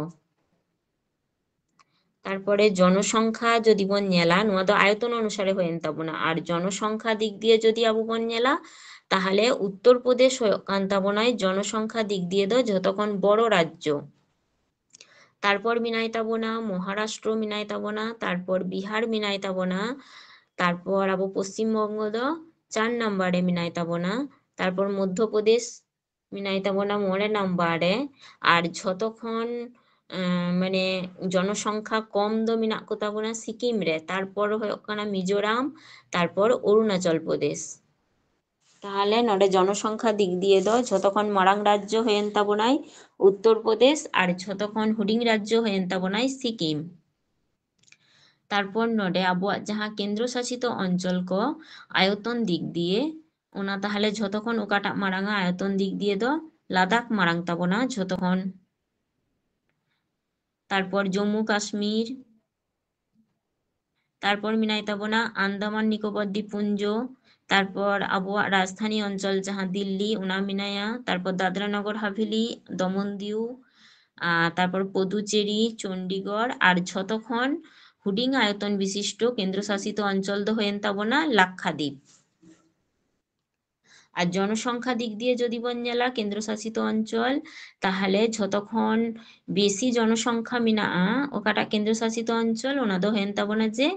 ᱛᱟᱨᱯᱚᱨᱮ ᱡᱚᱱᱚᱥᱚᱝᱠᱷᱟ ᱡᱩᱫᱤ ᱵᱚᱱ ᱧᱮᱞᱟ, ᱱᱚᱣᱟ ᱫᱚ ᱟᱭᱚᱛᱚᱱ ᱚᱱᱩᱥᱟᱨᱮ ᱦᱩᱭᱮᱱ ᱛᱟᱵᱚᱱᱟ, ᱟᱨ ᱡᱚᱱᱚᱥᱚᱝᱠᱷᱟ ᱫᱤᱠ ᱫᱤᱭᱮ ᱡᱩᱫᱤ ᱟᱵᱚ ᱵᱚᱱ ᱧᱮᱞᱟ, ᱛᱟᱦᱞᱮ ᱩᱛᱛᱚᱨ ᱯᱨᱚᱫᱮᱥ ᱦᱩᱭᱩᱜ ᱠᱟᱱ ᱛᱟᱵᱚᱱᱟᱭ ᱡᱚᱱᱚᱥᱚᱝᱠᱷᱟ ᱫᱤᱠ ᱫᱤᱭᱮ ᱫᱚ ᱡᱷᱚᱛᱚ ᱠᱷᱚᱱ ᱵᱚᱲᱚ ᱨᱟᱡᱽᱡᱚ᱾ ᱛᱟᱨᱯᱚᱨ ᱢᱮᱱᱟᱭ ᱛᱟᱵᱚᱱᱟ ᱢᱚᱦᱟᱨᱟᱥᱴᱨᱚ ᱢᱮᱱᱟᱭ ᱛᱟᱵᱚᱱᱟ, ᱛᱟᱨᱯᱚᱨ ᱵᱤᱦᱟᱨ ᱢᱮᱱᱟᱭ ᱛᱟᱵᱚᱱᱟ, ᱛᱟᱨᱯᱚᱨ ᱟᱵᱚ ᱯᱚᱥᱪᱤᱢ ᱵᱚᱝᱜᱚ ᱫᱚ ᱪᱟᱨ ᱱᱟᱢᱵᱟᱨ ᱨᱮ ᱢᱮᱱᱟᱭ ᱛᱟᱵᱚᱱᱟ, ᱛᱟᱨᱯᱚᱨ ᱢᱚᱫᱽᱫᱷᱚ ᱯᱨᱚᱫᱮᱥ ᱢᱮᱱᱟᱭ ᱛᱟᱵᱚᱱᱟ ᱢᱚᱬᱮ ᱱᱟᱢᱵᱟᱨ ᱨᱮ᱾ ᱟᱨ ᱡᱷᱚᱛᱚ ᱠᱷᱚᱱ ᱮᱸ, ᱢᱟᱱᱮ ᱡᱚᱱᱚᱥᱚᱝᱠᱷᱟ ᱠᱚᱢ ᱫᱚ ᱢᱮᱱᱟᱜ ᱠᱚ ᱛᱟᱵᱚᱱᱟ ᱥᱤᱠᱤᱢ ᱨᱮ, ᱛᱟᱨᱯᱚᱨ ᱦᱩᱭᱩᱜ ᱠᱟᱱᱟ ᱢᱤᱡᱳᱨᱟᱢ, ᱛᱟᱨᱯᱚᱨ ᱚᱨᱩᱱᱟᱪᱚᱞ ᱯᱨᱚᱫᱮᱥ᱾ ᱛᱟᱦᱚᱞᱮ ᱱᱚᱰᱮ ᱡᱚᱱᱚᱥᱚᱝᱠᱷᱟ ᱫᱤᱠ ᱫᱤᱭᱮ ᱫᱚ ᱡᱷᱚᱛᱚ ᱠᱷᱚᱱ ᱢᱟᱨᱟᱝ ᱨᱟᱡᱽᱡᱚ ᱦᱩᱭᱮᱱ ᱛᱟᱵᱚᱱᱟᱭ ᱩᱛᱛᱚᱨ ᱯᱨᱚᱫᱮᱥ ᱟᱨ ᱡᱷᱚᱛᱚ ᱠᱷᱚᱱ ᱦᱩᱰᱤᱧ ᱨᱟᱡᱽᱡᱚ ᱦᱩᱭᱮᱱ ᱛᱟᱵᱚᱱᱟᱭ ᱥᱤᱠᱤᱢ᱾ ᱛᱟᱨᱯᱚᱨ ᱱᱚᱰᱮ ᱟᱵᱚᱣᱟᱜ ᱡᱟᱦᱟᱸ ᱠᱮᱱᱫᱨᱚ ᱥᱟᱥᱤᱛᱚ ᱚᱧᱪᱚᱞ ᱠᱚ ᱟᱭᱚᱛᱚᱱ ᱫᱤᱠ ᱫᱤᱭᱮ, ᱚᱱᱟ ᱛᱟᱦᱚᱞᱮ ᱡᱷᱚᱛᱚ ᱠᱷᱚᱱ ᱚᱠᱟᱴᱟᱜ ᱢᱟᱨᱟᱝᱟ ᱟᱭᱚᱛᱚᱱ ᱫᱤᱠ ᱫᱤᱭᱮ ᱫᱚ? ᱞᱟᱫᱟᱠᱷ ᱢᱟᱨᱟᱝ ᱛᱟᱵᱚᱱᱟ ᱡᱷᱚᱛᱚ ᱠᱷᱚᱱ᱾ ᱛᱟᱨᱯᱚᱨ ᱡᱚᱢᱢᱩ ᱠᱟᱥᱢᱤᱨ, ᱛᱟᱨᱯᱚᱨ ᱢᱮᱱᱟᱭ ᱛᱟᱵᱚᱱᱟ ᱟᱱᱫᱟᱢᱟᱱ ᱱᱤᱠᱳᱵᱚᱨ ᱫᱤᱯᱩᱧᱡᱚ, ᱛᱟᱨᱯᱚᱨ ᱟᱵᱚᱣᱟᱜ ᱨᱟᱡᱽᱫᱷᱟᱱᱤ ᱚᱧᱪᱚᱞ ᱡᱟᱦᱟᱸ ᱫᱤᱞᱞᱤ, ᱚᱱᱟ ᱢᱮᱱᱟᱭᱟ, ᱛᱟᱨᱯᱚᱨ ᱫᱟᱫᱨᱟ ᱱᱚᱜᱚᱨ ᱦᱟᱵᱷᱮᱞᱤ, ᱫᱚᱢᱚᱱ ᱫᱤᱭᱩ, ᱟᱨ ᱛᱟᱨᱯᱚᱨ ᱯᱚᱫᱩᱪᱮᱨᱤ, ᱪᱚᱱᱰᱤᱜᱚᱲ, ᱟᱨ ᱡᱷᱚᱛᱚ ᱠᱷᱚᱱ ᱦᱩᱰᱤᱧ ᱟᱭᱚᱛᱚᱱ ᱵᱤᱥᱤᱥᱴᱚ ᱠᱮᱱᱫᱨᱚ ᱥᱟᱥᱤᱛᱚ ᱚᱧᱪᱚᱞ ᱫᱚ ᱦᱩᱭᱮᱱ ᱛᱟᱵᱚᱱᱟ ᱞᱟᱠᱠᱷᱟᱫᱤᱯ᱾ ᱟᱨ ᱡᱚᱱᱚᱥᱚᱝᱠᱷᱟ ᱫᱤᱠ ᱫᱤᱭᱮ ᱡᱩᱫᱤ ᱵᱚᱱ ᱧᱮᱞᱟ ᱠᱮᱱᱫᱨᱚ ᱥᱟᱥᱤᱛᱚ ᱚᱧᱪᱚᱞ, ᱛᱟᱦᱚᱞᱮ ᱡᱷᱚᱛᱚ ᱠᱷᱚᱱ ᱵᱮᱥᱤ ᱡᱚᱱᱚᱥᱚᱝᱠᱷᱟ ᱢᱮᱱᱟᱜᱼᱟ ᱚᱠᱟᱴᱟᱜ ᱠᱮᱱᱫᱨᱚ ᱥᱟᱥᱤᱛᱚ ᱚᱧᱪᱚᱞ, ᱚᱱᱟ ᱫᱚ ᱦᱩᱭᱮᱱ ᱛᱟᱵᱚᱱᱟ ᱡᱮ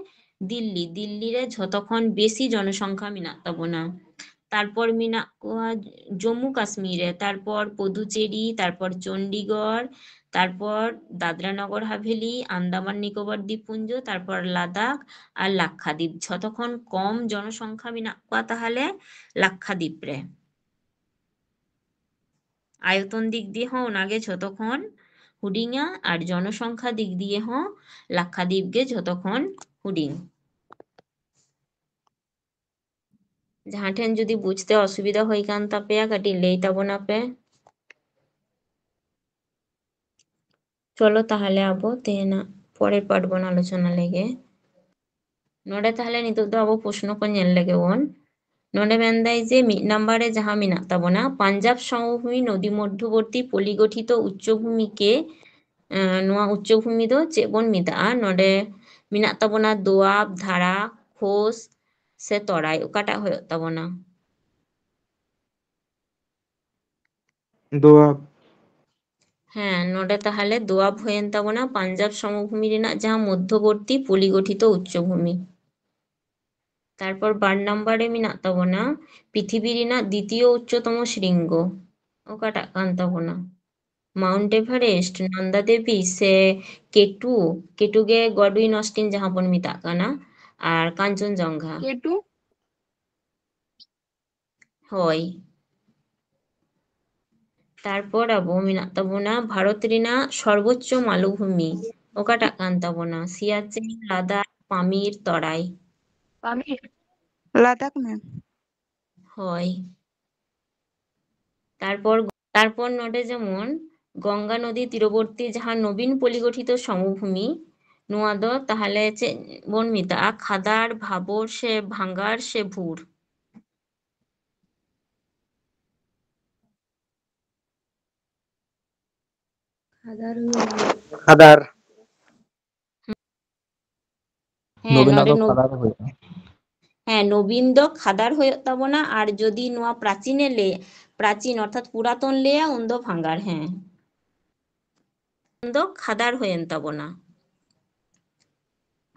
ᱫᱤᱞᱞᱤ᱾ ᱫᱤᱞᱞᱤ ᱨᱮ ᱡᱷᱚᱛᱚ ᱠᱷᱚᱱ ᱵᱮᱥᱤ ᱡᱚᱱᱚᱥᱚᱝᱠᱷᱟ ᱢᱮᱱᱟᱜ ᱛᱟᱵᱚᱱᱟ᱾ ᱛᱟᱨᱯᱚᱨ ᱢᱮᱱᱟᱜ ᱠᱚᱣᱟ ᱡᱚᱢᱢᱩ ᱠᱟᱥᱢᱤᱨ ᱨᱮ, ᱛᱟᱨᱯᱚᱨ ᱯᱚᱫᱩᱪᱮᱨᱤ, ᱛᱟᱨᱯᱚᱨ ᱪᱚᱱᱰᱤᱜᱚᱲ, ᱛᱟᱨᱯᱚᱨ ᱫᱟᱫᱨᱟ ᱱᱚᱜᱚᱨ ᱦᱟᱵᱷᱮᱞᱤ, ᱟᱱᱫᱟᱢᱟᱱ ᱱᱤᱠᱳᱵᱚᱨ ᱫᱤᱯᱩᱧᱡᱚ, ᱛᱟᱨᱯᱚᱨ ᱞᱟᱫᱟᱠᱷ ᱟᱨ ᱞᱟᱠᱠᱷᱟᱫᱤᱯ᱾ ᱡᱷᱚᱛᱚ ᱠᱷᱚᱱ ᱠᱚᱢ ᱡᱚᱱᱚᱥᱚᱝᱠᱷᱟ ᱢᱮᱱᱟᱜ ᱠᱚᱣᱟ ᱛᱟᱦᱚᱞᱮ ᱞᱟᱠᱠᱷᱟᱫᱤᱯ ᱨᱮ᱾ ᱟᱭᱚᱛᱚᱱ ᱫᱤᱠ ᱫᱤᱭᱮ ᱦᱚᱸ ᱚᱱᱟᱜᱮ ᱡᱷᱚᱛᱚ ᱠᱷᱚᱱ ᱦᱩᱰᱤᱧᱟ ᱟᱨ ᱡᱚᱱᱚᱥᱚᱝᱠᱷᱟ ᱫᱤᱠ ᱫᱤᱭᱮ ᱦᱚᱸ ᱞᱟᱠᱠᱷᱟᱫᱤᱯ ᱜᱮ ᱡᱷᱚᱛᱚ ᱠᱷᱚᱱ ᱦᱩᱰᱤᱧ᱾ ᱡᱟᱦᱟᱸ ᱴᱷᱮᱱ ᱡᱩᱫᱤ ᱵᱩᱡᱽᱛᱮ ᱚᱥᱩᱵᱤᱫᱷᱟ ᱦᱩᱭ ᱠᱟᱱ ᱛᱟᱯᱮᱭᱟ, ᱠᱟᱹᱴᱤᱡ ᱞᱟᱹᱭ ᱛᱟᱵᱚᱱᱟᱯᱮ᱾ ᱪᱚᱞᱚ ᱛᱟᱦᱚᱞᱮ ᱟᱵᱚ ᱛᱮᱦᱮᱧᱟᱜ ᱯᱚᱨᱮᱨ ᱯᱟᱴ ᱵᱚᱱ ᱟᱞᱳᱪᱚᱱᱟ ᱞᱮᱜᱮ᱾ ᱱᱚᱰᱮ ᱛᱟᱦᱚᱞᱮ ᱱᱤᱛᱚᱜ ᱫᱚ ᱟᱵᱚ ᱯᱨᱚᱥᱱᱚ ᱠᱚ ᱧᱮᱞ ᱞᱮᱜᱮ ᱵᱚᱱ᱾ ᱱᱚᱰᱮ ᱢᱮᱱᱫᱟᱭ ᱡᱮ ᱢᱤᱫ ᱱᱟᱢᱵᱟᱨ ᱨᱮ ᱡᱟᱦᱟᱸ ᱢᱮᱱᱟᱜ ᱛᱟᱵᱚᱱᱟ, ᱯᱟᱧᱡᱟᱵᱽ ᱥᱚᱢᱵᱷᱩᱢᱤ ᱱᱚᱫᱤ ᱢᱚᱫᱽᱫᱷᱚᱵᱚᱨᱛᱤ ᱯᱚᱞᱤᱜᱚᱴᱷᱤᱛᱚ ᱩᱪᱪᱚ ᱵᱷᱩᱢᱤ ᱠᱮ, ᱮᱸ, ᱱᱚᱣᱟ ᱩᱪᱪᱚ ᱵᱷᱩᱢᱤ ᱫᱚ ᱪᱮᱫ ᱵᱚᱱ ᱢᱮᱛᱟᱜᱼᱟ? ᱱᱚᱰᱮ ᱢᱮᱱᱟᱜ ᱛᱟᱵᱚᱱᱟ ᱫᱳᱣᱟᱵ, ᱫᱷᱟᱨᱟ, ᱠᱷᱳᱥ ᱥᱮ ᱛᱚᱨᱟᱭ, ᱚᱠᱟᱴᱟᱜ ᱦᱩᱭᱩᱜ ᱛᱟᱵᱚᱱᱟ? ᱫᱳᱣᱟᱵ᱾ ᱦᱮᱸ, ᱱᱚᱰᱮ ᱛᱟᱦᱚᱞᱮ ᱫᱳᱣᱟᱵ ᱦᱩᱭᱮᱱ ᱛᱟᱵᱚᱱᱟ ᱯᱟᱧᱡᱟᱵᱽ ᱥᱚᱢᱵᱷᱩᱢᱤ ᱨᱮᱱᱟᱜ ᱡᱟᱦᱟᱸ ᱢᱚᱫᱽᱫᱷᱚᱵᱚᱨᱛᱤ ᱯᱚᱞᱤᱜᱚᱴᱷᱤᱛᱚ ᱩᱪᱪᱚ ᱵᱷᱩᱢᱤ᱾ ᱛᱟᱨᱯᱚᱨ ᱵᱟᱨ ᱱᱟᱢᱵᱟᱨ ᱨᱮ ᱢᱮᱱᱟᱜ ᱛᱟᱵᱚᱱᱟ ᱯᱨᱤᱛᱷᱤᱵᱤ ᱨᱮᱱᱟᱜ ᱫᱤᱛᱤᱭᱚ ᱩᱪᱪᱚᱛᱚᱢᱚ ᱥᱨᱤᱝᱜᱚ᱾ ᱚᱠᱟᱴᱟᱜ ᱠᱟᱱ ᱛᱟᱵᱚᱱᱟ? Mount Everest, ᱱᱟᱱᱫᱟ ᱫᱮᱵᱤ, ᱥᱮ ᱠᱮᱴᱩ? ᱠᱮᱴᱩ ᱜᱮ Godwin Austen ᱡᱟᱦᱟᱸ ᱵᱚᱱ ᱢᱮᱛᱟᱜ ᱠᱟᱱᱟ, ᱟᱨ ᱠᱟᱧᱪᱚᱱᱡᱚᱝᱜᱷᱟ᱾ ᱠᱮᱴᱩ? ᱦᱳᱭ᱾ ᱛᱟᱨᱯᱚᱨ ᱟᱵᱚ ᱢᱮᱱᱟᱜ ᱛᱟᱵᱚᱱᱟ ᱵᱷᱟᱨᱚᱛ ᱨᱮᱱᱟᱜ ᱥᱚᱨᱵᱚᱪᱪᱚ ᱢᱟᱞᱚᱵᱷᱩᱢᱤ ᱚᱠᱟᱴᱟᱜ ᱠᱟᱱ ᱛᱟᱵᱚᱱᱟ? ᱥᱤᱭᱟᱪᱮᱱ, ᱞᱟᱫᱟᱠᱷ, ᱯᱟᱢᱤᱨ, ᱛᱚᱨᱟᱭ? ᱯᱟᱢᱤᱨ᱾ ᱞᱟᱫᱟᱠᱷ, ᱢᱮᱢ᱾ ᱦᱳᱭ᱾ ᱛᱟᱨᱯᱚᱨ, ᱛᱟᱨᱯᱚᱨ ᱱᱚᱰᱮ ᱡᱮᱢᱚᱱ ᱜᱚᱝᱜᱟ ᱱᱚᱫᱤ ᱛᱤᱨᱚᱵᱚᱨᱛᱤ ᱡᱟᱦᱟᱸ ᱱᱚᱵᱤᱱ ᱯᱚᱞᱤᱜᱚᱴᱷᱤᱛᱚ ᱥᱚᱢᱚᱵᱷᱩᱢᱤ, ᱱᱚᱣᱟ ᱫᱚ ᱛᱟᱦᱞᱮ ᱪᱮᱫ ᱵᱚᱱ ᱢᱮᱛᱟᱜᱼᱟ? ᱠᱷᱟᱫᱟᱲ, ᱵᱷᱟᱵᱚᱨ, ᱥᱮ ᱵᱷᱟᱸᱜᱟᱲ, ᱥᱮ ᱵᱷᱩᱨ? ᱠᱷᱟᱫᱟᱨ᱾ ᱦᱮᱸ, ᱱᱚᱵᱤᱱᱟᱜ ᱱᱚᱰᱮ ᱫᱚ ᱱᱚᱵ-, ᱠᱷᱟᱫᱟᱨ ᱦᱩᱭᱩᱜᱼᱟ᱾ ᱦᱮᱸ, ᱱᱚᱵᱤᱱ ᱫᱚ ᱠᱷᱟᱫᱟᱨ ᱦᱩᱭᱩᱜ ᱛᱟᱵᱚᱱᱟ, ᱟᱨ ᱡᱩᱫᱤ ᱱᱚᱣᱟ ᱯᱨᱟᱪᱤᱱᱮ ᱞᱟᱹᱭ, ᱯᱨᱟᱪᱤᱱ ᱚᱨᱛᱷᱟᱛ ᱯᱩᱨᱟᱛᱚᱱ ᱞᱟᱹᱭᱟ, ᱩᱱᱫᱚ ᱵᱷᱟᱸᱜᱟᱲ, ᱦᱮᱸ᱾ ᱩᱱᱫᱚ ᱠᱷᱟᱫᱟᱨ ᱦᱩᱭᱮᱱ ᱛᱟᱵᱚᱱᱟ᱾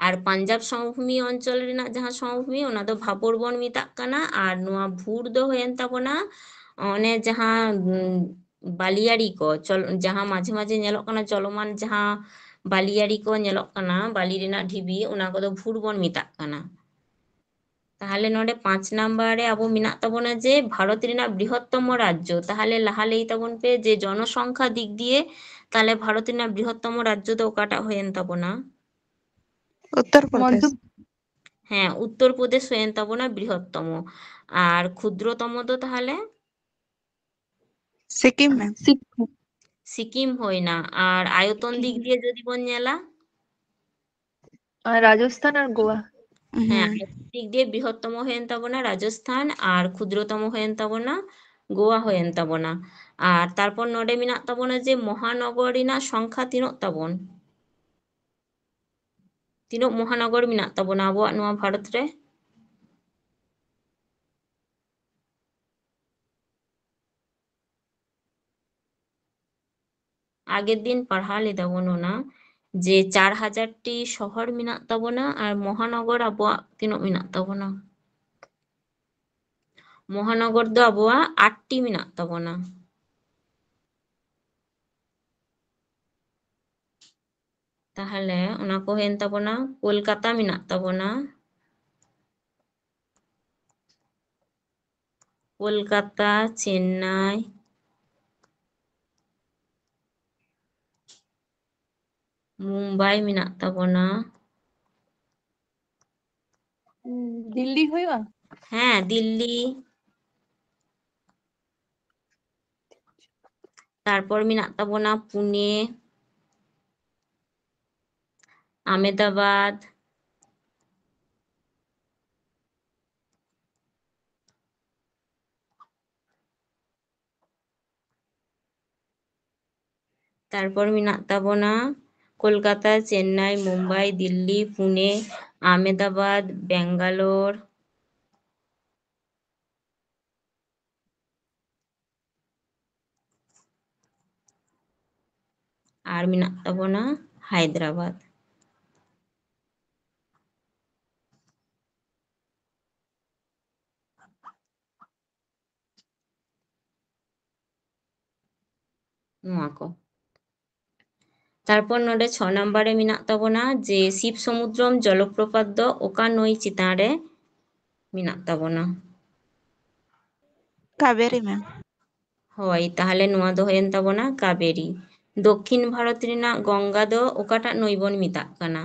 ᱟᱨ ᱯᱟᱧᱡᱟᱵᱽ ᱥᱚᱢᱚᱵᱷᱩᱢᱤ ᱚᱧᱪᱚᱞ ᱨᱮᱱᱟᱜ ᱡᱟᱦᱟᱸ ᱥᱚᱢᱚᱵᱷᱩᱢᱤ, ᱚᱱᱟ ᱫᱚ ᱵᱷᱟᱯᱚᱨ ᱵᱚᱱ ᱢᱮᱛᱟᱜ ᱠᱟᱱᱟ, ᱟᱨ ᱱᱚᱣᱟ ᱵᱷᱩᱨ ᱫᱚ ᱦᱩᱭᱮᱱ ᱛᱟᱵᱚᱱᱟ ᱚᱱᱮ ᱡᱟᱦᱟᱸ, ᱩᱢ, ᱵᱟᱞᱤᱭᱟᱲᱤ ᱠᱚ, ᱪᱚᱞ-, ᱡᱟᱦᱟᱸ ᱢᱟᱡᱷᱮ ᱢᱟᱡᱷᱮ ᱧᱮᱞᱚᱜ ᱠᱟᱱᱟ ᱪᱚᱞᱚᱢᱟᱱ ᱡᱟᱦᱟᱸ ᱵᱟᱞᱤᱭᱟᱲᱤ ᱠᱚ ᱧᱮᱞᱚᱜ ᱠᱟᱱᱟ, ᱵᱟᱞᱤ ᱨᱮᱱᱟᱜ ᱰᱷᱤᱵᱤ, ᱚᱱᱟ ᱠᱚᱫᱚ ᱵᱷᱩᱨ ᱵᱚᱱ ᱢᱮᱛᱟᱜ ᱠᱟᱱᱟ᱾ ᱛᱟᱦᱞᱮ ᱱᱚᱰᱮ ᱯᱟᱸᱪ ᱱᱟᱢᱵᱟᱨ ᱨᱮ ᱟᱵᱚ ᱢᱮᱱᱟᱜ ᱛᱟᱵᱚᱱᱟ ᱡᱮ ᱵᱷᱟᱨᱚᱛ ᱨᱮᱱᱟᱜ ᱵᱨᱤᱦᱚᱛᱛᱚᱢᱚ ᱨᱟᱡᱽᱡᱚ᱾ ᱛᱟᱦᱞᱮ ᱞᱟᱦᱟ ᱞᱟᱹᱭ ᱛᱟᱵᱚᱱ ᱯᱮ ᱡᱮ ᱡᱚᱱᱚᱥᱚᱝᱠᱷᱟ ᱫᱤᱠ ᱫᱤᱭᱮ ᱛᱟᱦᱞᱮ ᱵᱷᱟᱨᱚᱛ ᱨᱮᱱᱟᱜ ᱵᱨᱤᱦᱚᱛᱛᱚᱢᱚ ᱨᱟᱡᱽᱡᱚ ᱫᱚ ᱚᱠᱟᱴᱟᱜ ᱦᱩᱭᱮᱱ ᱛᱟᱵᱚᱱᱟ? ᱩᱛᱛᱚᱨ ᱯᱨᱚᱫᱮᱥ᱾ ᱢᱚᱫᱷᱭᱚ- ᱦᱮᱸ, ᱩᱛᱛᱚᱨ ᱯᱨᱚᱫᱮᱥ ᱦᱩᱭᱮᱱ ᱛᱟᱵᱚᱱᱟ ᱵᱨᱤᱦᱚᱛᱛᱚᱢᱚ᱾ ᱟᱨ ᱠᱷᱩᱫᱨᱚᱛᱚᱢᱚ ᱫᱚ ᱛᱟᱦᱞᱮ? ᱥᱤᱠᱤᱢ, ᱢᱮᱢ᱾ ᱥᱤᱠᱤᱢ᱾ ᱥᱤᱠᱤᱢ ᱦᱩᱭᱱᱟ᱾ ᱟᱨ ᱟᱭᱚᱛᱚᱱ ᱫᱤᱠ ᱫᱤᱭᱮ ᱡᱩᱫᱤ ᱵᱚᱱ ᱧᱮᱞᱟ? ᱟᱨ ᱨᱟᱡᱚᱥᱛᱷᱟᱱ ᱟᱨ ᱜᱳᱣᱟ᱾ ᱦᱮᱸ, ᱦᱩᱸ᱾ ᱟᱭᱚᱛᱚᱱ ᱫᱤᱠ ᱫᱤᱭᱮ ᱵᱨᱤᱦᱚᱛᱛᱚᱢᱚ ᱦᱩᱭᱮᱱ ᱛᱟᱵᱚᱱᱟ ᱨᱟᱡᱚᱥᱛᱷᱟᱱ, ᱟᱨ ᱠᱷᱩᱫᱨᱚᱛᱚᱢᱚ ᱦᱩᱭᱮᱱ ᱛᱟᱵᱚᱱᱟ ᱜᱳᱣᱟ ᱦᱩᱭᱮᱱ ᱛᱟᱵᱚᱱᱟ᱾ ᱟᱨ ᱛᱟᱨᱯᱚᱨ ᱱᱚᱰᱮ ᱢᱮᱱᱟᱜ ᱛᱟᱵᱚᱱᱟ ᱡᱮ ᱢᱚᱦᱟᱱᱚᱜᱚᱨ ᱨᱮᱱᱟᱜ ᱥᱚᱝᱠᱷᱟ ᱛᱤᱱᱟᱹᱜ ᱛᱟᱵᱚᱱ? ᱛᱤᱱᱟᱹᱜ ᱢᱚᱦᱟᱱᱚᱜᱚᱨ ᱢᱮᱱᱟᱜ ᱛᱟᱵᱚᱱᱟ ᱟᱵᱚᱣᱟᱜ ᱱᱚᱣᱟ ᱵᱷᱟᱨᱚᱛ ᱨᱮ? ᱟᱜᱮᱨ ᱫᱤᱱ ᱯᱟᱲᱦᱟᱣ ᱞᱮᱫᱟ ᱵᱚᱱ ᱚᱱᱟ, ᱡᱮ ᱪᱟᱨ ᱦᱟᱡᱟᱨ ᱴᱤ ᱥᱚᱦᱚᱨ ᱢᱮᱱᱟᱜ ᱛᱟᱵᱚᱱᱟ ᱟᱨ ᱢᱚᱦᱟᱱᱚᱜᱚᱨ ᱟᱵᱚᱣᱟᱜ ᱛᱤᱱᱟᱹᱜ ᱢᱮᱱᱟᱜ ᱛᱟᱵᱚᱱᱟ? ᱢᱚᱦᱟᱱᱚᱜᱚᱨ ᱫᱚ ᱟᱵᱚᱣᱟᱜ ᱟᱴ ᱴᱤ ᱢᱮᱱᱟᱜ ᱛᱟᱵᱚᱱᱟ᱾ ᱛᱟᱦᱚᱞᱮ ᱚᱱᱟ ᱠᱚ ᱦᱩᱭᱮᱱ ᱛᱟᱵᱚᱱᱟ᱾ ᱠᱳᱞᱠᱟᱛᱟ ᱢᱮᱱᱟᱜ ᱛᱟᱵᱚᱱᱟ, ᱠᱳᱞᱠᱟᱛᱟ, ᱪᱮᱱᱱᱟᱭ, ᱢᱩᱢᱵᱟᱭ ᱢᱮᱱᱟᱜ ᱛᱟᱵᱚᱱᱟ᱾ ᱫᱤᱞᱞᱤ ᱦᱩᱭᱩᱜᱼᱟ? ᱦᱮᱸ, ᱫᱤᱞᱞᱤ᱾ ᱛᱟᱨᱯᱚᱨ ᱢᱮᱱᱟᱜ ᱛᱟᱵᱚᱱᱟ ᱯᱩᱱᱮ, ᱟᱢᱮᱫᱟᱵᱟᱫ, ᱛᱟᱨᱯᱚᱨ ᱢᱮᱱᱟᱜ ᱛᱟᱵᱚᱱᱟ ᱠᱳᱞᱠᱟᱛᱟ, ᱪᱮᱱᱱᱟᱭ, ᱢᱩᱢᱵᱟᱭ, ᱫᱤᱞᱞᱤ, ᱯᱩᱱᱮ, ᱟᱢᱮᱫᱟᱵᱟᱫ, ᱵᱮᱝᱜᱟᱞᱳᱨ, ᱟᱨ ᱢᱮᱱᱟᱜ ᱛᱟᱵᱚᱱᱟ ᱦᱟᱭᱫᱨᱟᱵᱟᱫ᱾ ᱱᱚᱣᱟ ᱠᱚ᱾ ᱛᱟᱨᱯᱚᱨ ᱱᱚᱰᱮ ᱪᱷᱚ ᱱᱟᱢᱵᱟᱨ ᱨᱮ ᱢᱮᱱᱟᱜ ᱛᱟᱵᱚᱱᱟ ᱡᱮ ᱥᱤᱵ ᱥᱚᱢᱩᱫᱨᱚᱢ ᱡᱚᱞᱚᱯᱨᱚᱯᱟᱛ ᱫᱚ ᱚᱠᱟ ᱱᱟᱹᱭ ᱪᱮᱛᱟᱱ ᱨᱮ ᱢᱮᱱᱟᱜ ᱛᱟᱵᱚᱱᱟ? ᱠᱟᱵᱮᱨᱤ, ᱢᱮᱢ᱾ ᱦᱳᱭ, ᱛᱟᱦᱚᱞᱮ ᱱᱚᱣᱟ ᱫᱚ ᱦᱩᱭᱮᱱ ᱛᱟᱵᱚᱱᱟ ᱠᱟᱵᱮᱨᱤ᱾ ᱫᱚᱠᱠᱷᱤᱱ ᱵᱷᱟᱨᱚᱛ ᱨᱮᱱᱟᱜ ᱜᱚᱝᱜᱟ ᱫᱚ ᱚᱠᱟᱴᱟᱜ ᱱᱟᱹᱭ ᱵᱚᱱ ᱢᱮᱛᱟᱜ ᱠᱟᱱᱟ?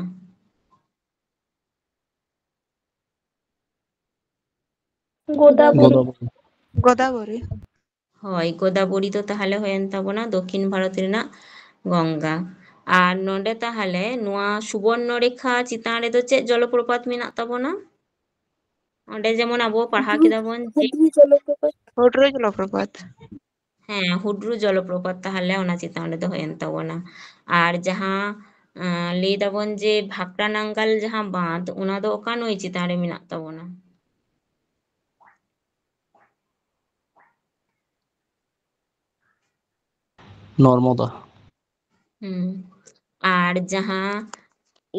ᱜᱳᱫᱟᱵᱚᱨᱤ᱾ ᱜᱳᱫᱟᱵᱚᱨᱤ᱾ ᱦᱳᱭ, ᱜᱳᱫᱟᱵᱚᱨᱤ ᱫᱚ ᱛᱟᱦᱚᱞᱮ ᱦᱩᱭᱮᱱ ᱛᱟᱵᱚᱱᱟ ᱫᱚᱠᱠᱷᱤᱱ ᱵᱷᱟᱨᱚᱛ ᱨᱮᱱᱟᱜ ᱜᱚᱝᱜᱟ᱾ ᱟᱨ ᱱᱚᱰᱮ ᱛᱟᱦᱚᱞᱮ ᱱᱚᱣᱟ ᱥᱩᱵᱚᱨᱱᱚ ᱨᱮᱠᱷᱟ ᱪᱮᱛᱟᱱ ᱨᱮᱫᱚ ᱪᱮᱫ ᱡᱚᱞᱚᱯᱨᱚᱯᱟᱛ ᱢᱮᱱᱟᱜ ᱛᱟᱵᱚᱱᱟ? ᱚᱸᱰᱮ ᱡᱮᱢᱚᱱ ᱟᱵᱚ ᱯᱟᱲᱦᱟᱣ ᱦᱩᱰᱨᱩ, ᱠᱮᱫᱟ ᱵᱚᱱ ᱡᱮ ᱦᱩᱰᱨᱩ ᱡᱚᱞᱚᱯᱨᱚᱯᱟᱛ᱾ ᱦᱩᱰᱨᱩ ᱡᱚᱞᱚᱯᱨᱚᱯᱟᱛ᱾ ᱦᱮᱸ, ᱦᱩᱰᱨᱩ ᱡᱚᱞᱚᱯᱨᱚᱯᱟᱛ ᱛᱟᱦᱚᱞᱮ ᱚᱱᱟ ᱪᱮᱛᱟᱱ ᱨᱮᱫᱚ ᱦᱩᱭᱮᱱ ᱛᱟᱵᱚᱱᱟ᱾ ᱟᱨ ᱡᱟᱦᱟᱸ, ᱟᱸ, ᱞᱟᱹᱭ ᱫᱟᱵᱚᱱ ᱡᱮ ᱵᱷᱟᱠᱨᱟ ᱱᱟᱝᱜᱟᱞ ᱡᱟᱦᱟᱸ ᱵᱟᱸᱫᱷ, ᱚᱱᱟ ᱫᱚ ᱚᱠᱟ ᱱᱟᱹᱭ ᱪᱮᱛᱟᱱ ᱨᱮ ᱢᱮᱱᱟᱜ ᱛᱟᱵᱚᱱᱟ? ᱱᱚᱨᱢᱚᱫᱟ᱾ ᱦᱩᱸ᱾ ᱟᱨ ᱡᱟᱦᱟᱸ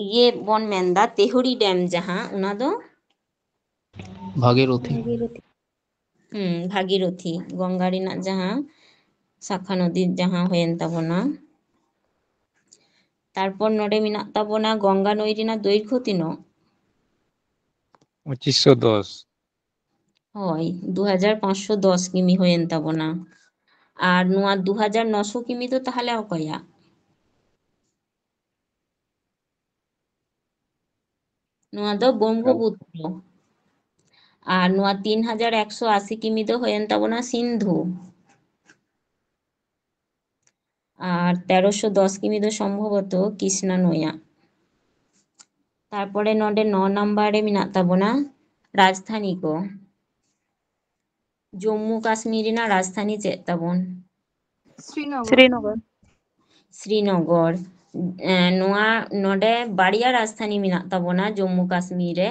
ᱤᱭᱟᱹ ᱵᱚᱱ ᱢᱮᱱᱫᱟ, ᱛᱮᱦᱩᱲᱤ ᱰᱮᱢ ᱡᱟᱦᱟᱸ, ᱚᱱᱟ ᱫᱚ? ᱵᱷᱟᱜᱤᱨᱚᱛᱷᱤ᱾ ᱦᱩᱸ, ᱵᱷᱟᱜᱤᱨᱚᱛᱷᱤ, ᱜᱚᱝᱜᱟ ᱨᱮᱱᱟᱜ ᱡᱟᱦᱟᱸ ᱥᱟᱠᱷᱟ ᱱᱚᱫᱤ ᱡᱟᱦᱟᱸ ᱦᱩᱭᱮᱱ ᱛᱟᱵᱚᱱᱟ᱾ ᱛᱟᱨᱯᱚᱨ ᱱᱚᱰᱮ ᱢᱮᱱᱟᱜ ᱛᱟᱵᱚᱱᱟ ᱜᱚᱝᱜᱟ ᱱᱟᱹᱭ ᱨᱮᱱᱟᱜ ᱫᱳᱭᱨᱜᱷᱚ ᱛᱤᱱᱟᱹᱜ? ᱯᱚᱸᱪᱤᱥᱥᱚ ᱫᱚᱥ᱾ ᱦᱳᱭ, ᱫᱩ ᱦᱟᱡᱟᱨ ᱯᱟᱸᱪᱥᱚ ᱫᱚᱥ ᱠᱤᱢᱤ ᱦᱩᱭᱮᱱ ᱛᱟᱵᱚᱱᱟ᱾ ᱟᱨ ᱱᱚᱣᱟ ᱫᱩ ᱦᱟᱡᱟᱨ ᱱᱚᱥᱚ ᱠᱤᱢᱤ ᱫᱚ ᱛᱟᱦᱚᱞᱮ ᱚᱠᱚᱭᱟᱜ? ᱱᱚᱣᱟ ᱫᱚ ᱵᱨᱚᱦᱢᱚᱯᱩᱛᱨᱚ᱾ ᱟᱨ ᱱᱚᱣᱟ ᱛᱤᱱ ᱦᱟᱡᱟᱨ ᱮᱠᱥᱚ ᱟᱥᱤ ᱠᱤᱢᱤ ᱫᱚ ᱦᱩᱭᱮᱱ ᱛᱟᱵᱚᱱᱟ ᱥᱤᱱᱫᱷᱩ᱾ ᱟᱨ ᱛᱮᱨᱚᱥᱚ ᱫᱚᱥ ᱠᱤᱢᱤ ᱫᱚ ᱥᱚᱢᱵᱷᱚᱵᱚᱛᱚ ᱠᱨᱤᱥᱱᱟ ᱱᱚᱭᱟᱜ᱾ ᱛᱟᱨᱯᱚᱨᱮ ᱱᱚᱰᱮ ᱱᱚ ᱱᱟᱢᱵᱟᱨ ᱨᱮ ᱢᱮᱱᱟᱜ ᱛᱟᱵᱚᱱᱟ ᱨᱟᱡᱽᱫᱷᱟᱱᱤ ᱠᱚ᱾ ᱡᱚᱢᱢᱩ ᱠᱟᱥᱢᱤᱨ ᱨᱮᱱᱟᱜ ᱨᱟᱡᱽᱫᱷᱟᱱᱤ ᱪᱮᱫ ᱛᱟᱵᱚᱱ? ᱥᱨᱤᱱᱚᱜᱚᱨ᱾ ᱥᱨᱤᱱᱚᱜᱚᱨ᱾ ᱥᱨᱤᱱᱚᱜᱚᱨ᱾ ᱮᱸ, ᱱᱚᱣᱟ ᱱᱚᱰᱮ ᱵᱟᱨᱭᱟ ᱨᱟᱡᱽᱫᱷᱟᱱᱤ ᱢᱮᱱᱟᱜ ᱛᱟᱵᱚᱱᱟ ᱡᱚᱢᱢᱩ ᱠᱟᱥᱢᱤᱨ ᱨᱮ᱾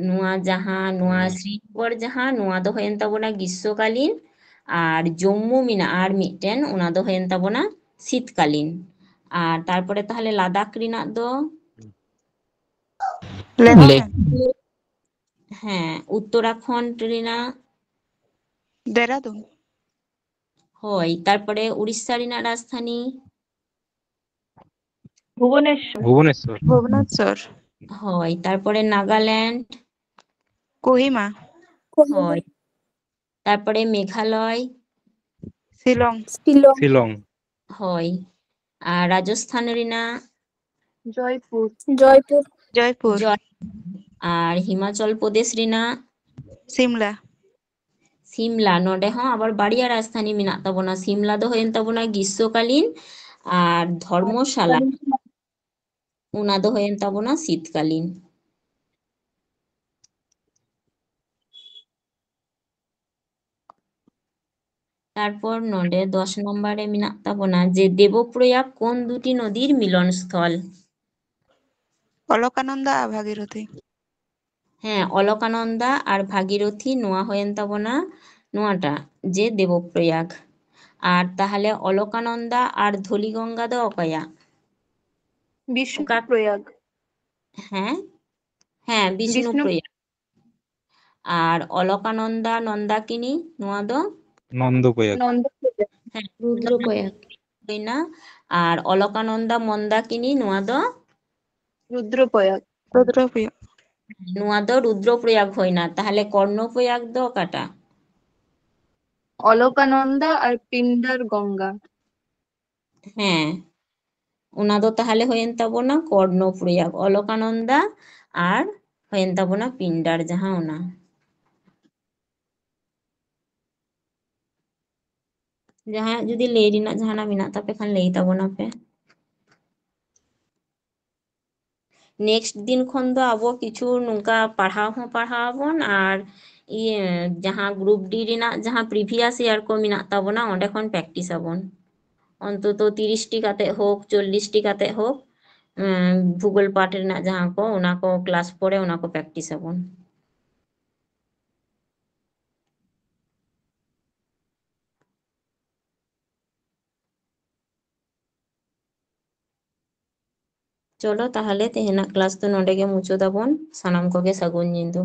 ᱱᱚᱣᱟ ᱡᱟᱦᱟᱸ, ᱱᱚᱣᱟ ᱥᱨᱤᱱᱚᱜᱚᱨ ᱡᱟᱦᱟᱸ, ᱱᱚᱣᱟ ᱫᱚ ᱦᱩᱭᱮᱱ ᱛᱟᱵᱚᱱᱟ ᱜᱨᱤᱥᱥᱚᱠᱟᱞᱤᱱ, ᱟᱨ ᱡᱚᱢᱢᱩ ᱢᱮᱱᱟᱜᱼᱟ ᱟᱨ ᱢᱤᱫᱴᱮᱱ, ᱚᱱᱟ ᱫᱚ ᱦᱩᱭᱮᱱ ᱛᱟᱵᱚᱱᱟ ᱥᱤᱛᱠᱟᱞᱤᱱ᱾ ᱟᱨ ᱛᱟᱨᱯᱚᱨᱮ ᱛᱟᱦᱚᱞᱮ ᱞᱟᱫᱟᱠᱷ ᱨᱮᱱᱟᱜ ᱫᱚ? ᱞᱮᱦ᱾ ᱞᱮᱦ᱾ ᱦᱮᱸ, ᱩᱛᱛᱚᱨᱟᱠᱷᱚᱸᱰ ᱨᱮᱱᱟᱜ? ᱫᱮᱦᱨᱟᱫᱩᱱ᱾ ᱦᱳᱭ, ᱛᱟᱨᱯᱚᱨᱮ ᱩᱲᱤᱥᱥᱟ ᱨᱮᱱᱟᱜ ᱨᱟᱡᱽᱫᱷᱟᱱᱤ? ᱵᱷᱩᱵᱚᱱᱮᱥᱣᱚᱨ᱾ ᱵᱷᱩᱵᱚᱱᱮᱥᱣᱚᱨ᱾ ᱵᱷᱩᱵᱚᱱᱮᱥᱣᱚᱨ᱾ ᱦᱳᱭ, ᱛᱟᱨᱯᱚᱨᱮ ᱱᱟᱜᱟᱞᱮᱱᱰ? ᱠᱳᱦᱤᱢᱟ᱾ ᱦᱳᱭ, ᱛᱟᱨᱯᱚᱨᱮ ᱢᱮᱜᱷᱟᱞᱚᱭ? ᱥᱤᱞᱚᱝ᱾ ᱥᱤᱞᱚᱝ᱾ ᱦᱳᱭ, ᱟᱨ ᱨᱟᱡᱚᱥᱛᱷᱟᱱ ᱨᱮᱱᱟᱜ? ᱡᱚᱭᱯᱩᱨ᱾ ᱡᱚᱭᱯᱩᱨ᱾ ᱡᱚᱭᱯᱩᱨ᱾ ᱡᱚᱭ-, ᱟᱨ ᱦᱤᱢᱟᱪᱚᱞ ᱯᱨᱚᱫᱮᱥ ᱨᱮᱱᱟᱜ? ᱥᱤᱢᱞᱟ᱾ ᱥᱤᱢᱞᱟ᱾ ᱱᱚᱰᱮ ᱦᱚᱸ ᱟᱵᱟᱨ ᱵᱟᱨᱭᱟ ᱨᱟᱡᱽᱫᱷᱟᱱᱤ ᱢᱮᱱᱟᱜ ᱛᱟᱵᱚᱱᱟ᱾ ᱥᱤᱢᱞᱟ ᱫᱚ ᱦᱩᱭᱮᱱ ᱛᱟᱵᱚᱱᱟ ᱜᱨᱤᱥᱥᱚᱠᱟᱞᱤᱱ, ᱟᱨ ᱫᱷᱚᱨᱢᱚᱥᱟᱞᱟ, ᱚᱱᱟ ᱫᱚ ᱦᱩᱭᱮᱱ ᱛᱟᱵᱚᱱᱟ ᱥᱤᱛᱠᱟᱞᱤᱱ᱾ ᱛᱟᱨᱯᱚᱨ ᱱᱚᱰᱮ ᱫᱚᱥ ᱱᱚᱢᱵᱚᱨ ᱨᱮ ᱢᱮᱱᱟᱜ ᱛᱟᱵᱚᱱᱟ ᱡᱮ ᱫᱮᱵᱚᱯᱨᱚᱭᱟᱜᱽ ᱠᱳᱱ ᱫᱩᱴᱤ ᱱᱚᱫᱤᱨ ᱢᱤᱞᱚᱱ ᱥᱛᱷᱚᱞ? ᱚᱞᱚᱠᱟᱱᱚᱱᱫᱟ ᱟᱨ ᱵᱷᱟᱜᱤᱨᱚᱛᱷᱤ᱾ ᱦᱮᱸ, ᱚᱞᱚᱠᱟᱱᱚᱱᱫᱟ ᱟᱨ ᱵᱷᱟᱜᱤᱨᱚᱛᱷᱤ, ᱱᱚᱣᱟ ᱦᱩᱭᱮᱱ ᱛᱟᱵᱚᱱᱟ ᱱᱚᱣᱟᱴᱟᱜ ᱡᱮ ᱫᱮᱵᱚᱯᱨᱚᱭᱟᱜᱽ᱾ ᱟᱨ ᱛᱟᱦᱞᱮ ᱚᱞᱚᱠᱟᱱᱚᱱᱫᱟ ᱟᱨ ᱫᱷᱚᱞᱤᱜᱚᱝᱜᱟ ᱫᱚ ᱚᱠᱚᱭᱟᱜ? ᱵᱤᱥᱱᱩ ᱚᱠᱟ ᱯᱨᱚᱭᱟᱜᱽ᱾ ᱦᱮᱸ, ᱦᱮᱸ, ᱵᱤᱥᱱᱩ ᱵᱤᱥᱱᱩ- ᱯᱨᱚᱭᱟᱜᱽ᱾ ᱟᱨ ᱚᱞᱚᱠᱟᱱᱚᱱᱫᱟ ᱱᱚᱱᱫᱟᱠᱤᱱᱤ, ᱱᱚᱣᱟ ᱫᱚ? ᱱᱚᱱᱫᱚ ᱯᱨᱚᱭᱟᱜᱽ᱾ ᱱᱚᱱᱫᱚ ᱯᱨᱚᱭᱟᱜᱽ᱾ ᱨᱩᱫᱨᱚ ᱯᱨᱚᱭᱟᱜᱽ᱾ ᱦᱩᱭᱱᱟ᱾ ᱟᱨ ᱚᱞᱚᱠᱟᱱᱚᱱᱫᱟ ᱢᱚᱱᱫᱟᱠᱤᱱᱤ, ᱱᱚᱣᱟ ᱫᱚ ᱨᱩᱫᱨᱚᱯᱨᱚᱭᱟᱜᱽ᱾ ᱨᱩᱫᱨᱚᱯᱨᱚᱭᱟᱜᱽ᱾ ᱱᱚᱣᱟ ᱫᱚ ᱨᱩᱫᱨᱚᱯᱨᱚᱭᱟᱜᱽ ᱦᱩᱭᱱᱟ᱾ ᱛᱟᱦᱞᱮ ᱠᱚᱨᱱᱚᱯᱨᱚᱭᱟᱜᱽ ᱫᱚ ᱚᱠᱟᱴᱟᱜ? ᱚᱞᱚᱠᱟᱱᱚᱱᱫᱟ ᱟᱨ ᱯᱤᱱᱰᱟᱨ ᱜᱚᱝᱜᱟ᱾ ᱦᱮᱸ, ᱚᱱᱟ ᱫᱚ ᱛᱟᱦᱞᱮ ᱦᱩᱭᱮᱱ ᱛᱟᱵᱚᱱᱟ ᱠᱚᱨᱱᱚᱯᱨᱚᱭᱟᱜᱽ, ᱚᱞᱚᱠᱟᱱᱚᱱᱫᱟ ᱟᱨ ᱦᱩᱭᱮᱱ ᱛᱟᱵᱚᱱᱟ ᱯᱤᱱᱰᱟᱨ, ᱡᱟᱦᱟᱸ ᱚᱱᱟ᱾ ᱡᱟᱦᱟᱸᱭᱟᱜ ᱡᱩᱫᱤ ᱞᱟᱹᱭ ᱨᱮᱱᱟᱜ ᱡᱟᱦᱟᱱᱟᱜ ᱢᱮᱱᱟᱜ ᱛᱟᱯᱮ ᱠᱷᱟᱱ ᱞᱟᱹᱭ ᱛᱟᱵᱚᱱᱟᱯᱮ᱾ ᱱᱮᱠᱥᱴ ᱫᱤᱱ ᱠᱷᱚᱱ ᱫᱚ ᱟᱵᱚ ᱠᱤᱪᱷᱩ ᱱᱚᱝᱠᱟ ᱯᱟᱲᱦᱟᱣ ᱦᱚᱸ ᱯᱟᱲᱦᱟᱣ ᱟᱵᱚᱱ, ᱟᱨ ᱤᱭᱟᱹ ᱡᱟᱦᱟᱸ ᱜᱨᱩᱯ ᱰᱤ ᱨᱮᱱᱟᱜ ᱡᱟᱦᱟᱸ ᱯᱨᱤᱵᱷᱤᱭᱟᱥ ᱤᱭᱟᱨ ᱠᱚ ᱢᱮᱱᱟᱜ ᱛᱟᱵᱚᱱᱟ, ᱚᱸᱰᱮ ᱠᱷᱚᱱ ᱯᱨᱮᱠᱴᱤᱥ ᱟᱵᱚᱱ᱾ ᱚᱱᱛᱚᱛᱚ ᱛᱤᱨᱤᱥ ᱴᱤ ᱠᱟᱛᱮ ᱦᱳᱠ, ᱪᱚᱞᱞᱤᱥ ᱴᱤ ᱠᱟᱛᱮ ᱦᱳᱠ, ᱩᱸ, ᱵᱷᱩᱜᱳᱞ ᱯᱟᱴ ᱨᱮᱱᱟᱜ ᱡᱟᱦᱟᱸ ᱠᱚ, ᱚᱱᱟ ᱠᱚ ᱠᱞᱟᱥ ᱯᱚᱨᱮ ᱚᱱᱟ ᱠᱚ ᱯᱨᱮᱠᱴᱤᱥ ᱟᱵᱚᱱ᱾ ᱪᱚᱞᱚ ᱛᱟᱦᱚᱞᱮ ᱛᱮᱦᱮᱧᱟᱜ ᱠᱞᱟᱥ ᱫᱚ ᱱᱚᱰᱮ ᱜᱮ ᱢᱩᱪᱟᱹᱫ ᱟᱵᱚᱱ᱾ ᱥᱟᱱᱟᱢ ᱠᱚᱜᱮ ᱥᱟᱹᱜᱩᱱ ᱧᱤᱫᱟᱹ᱾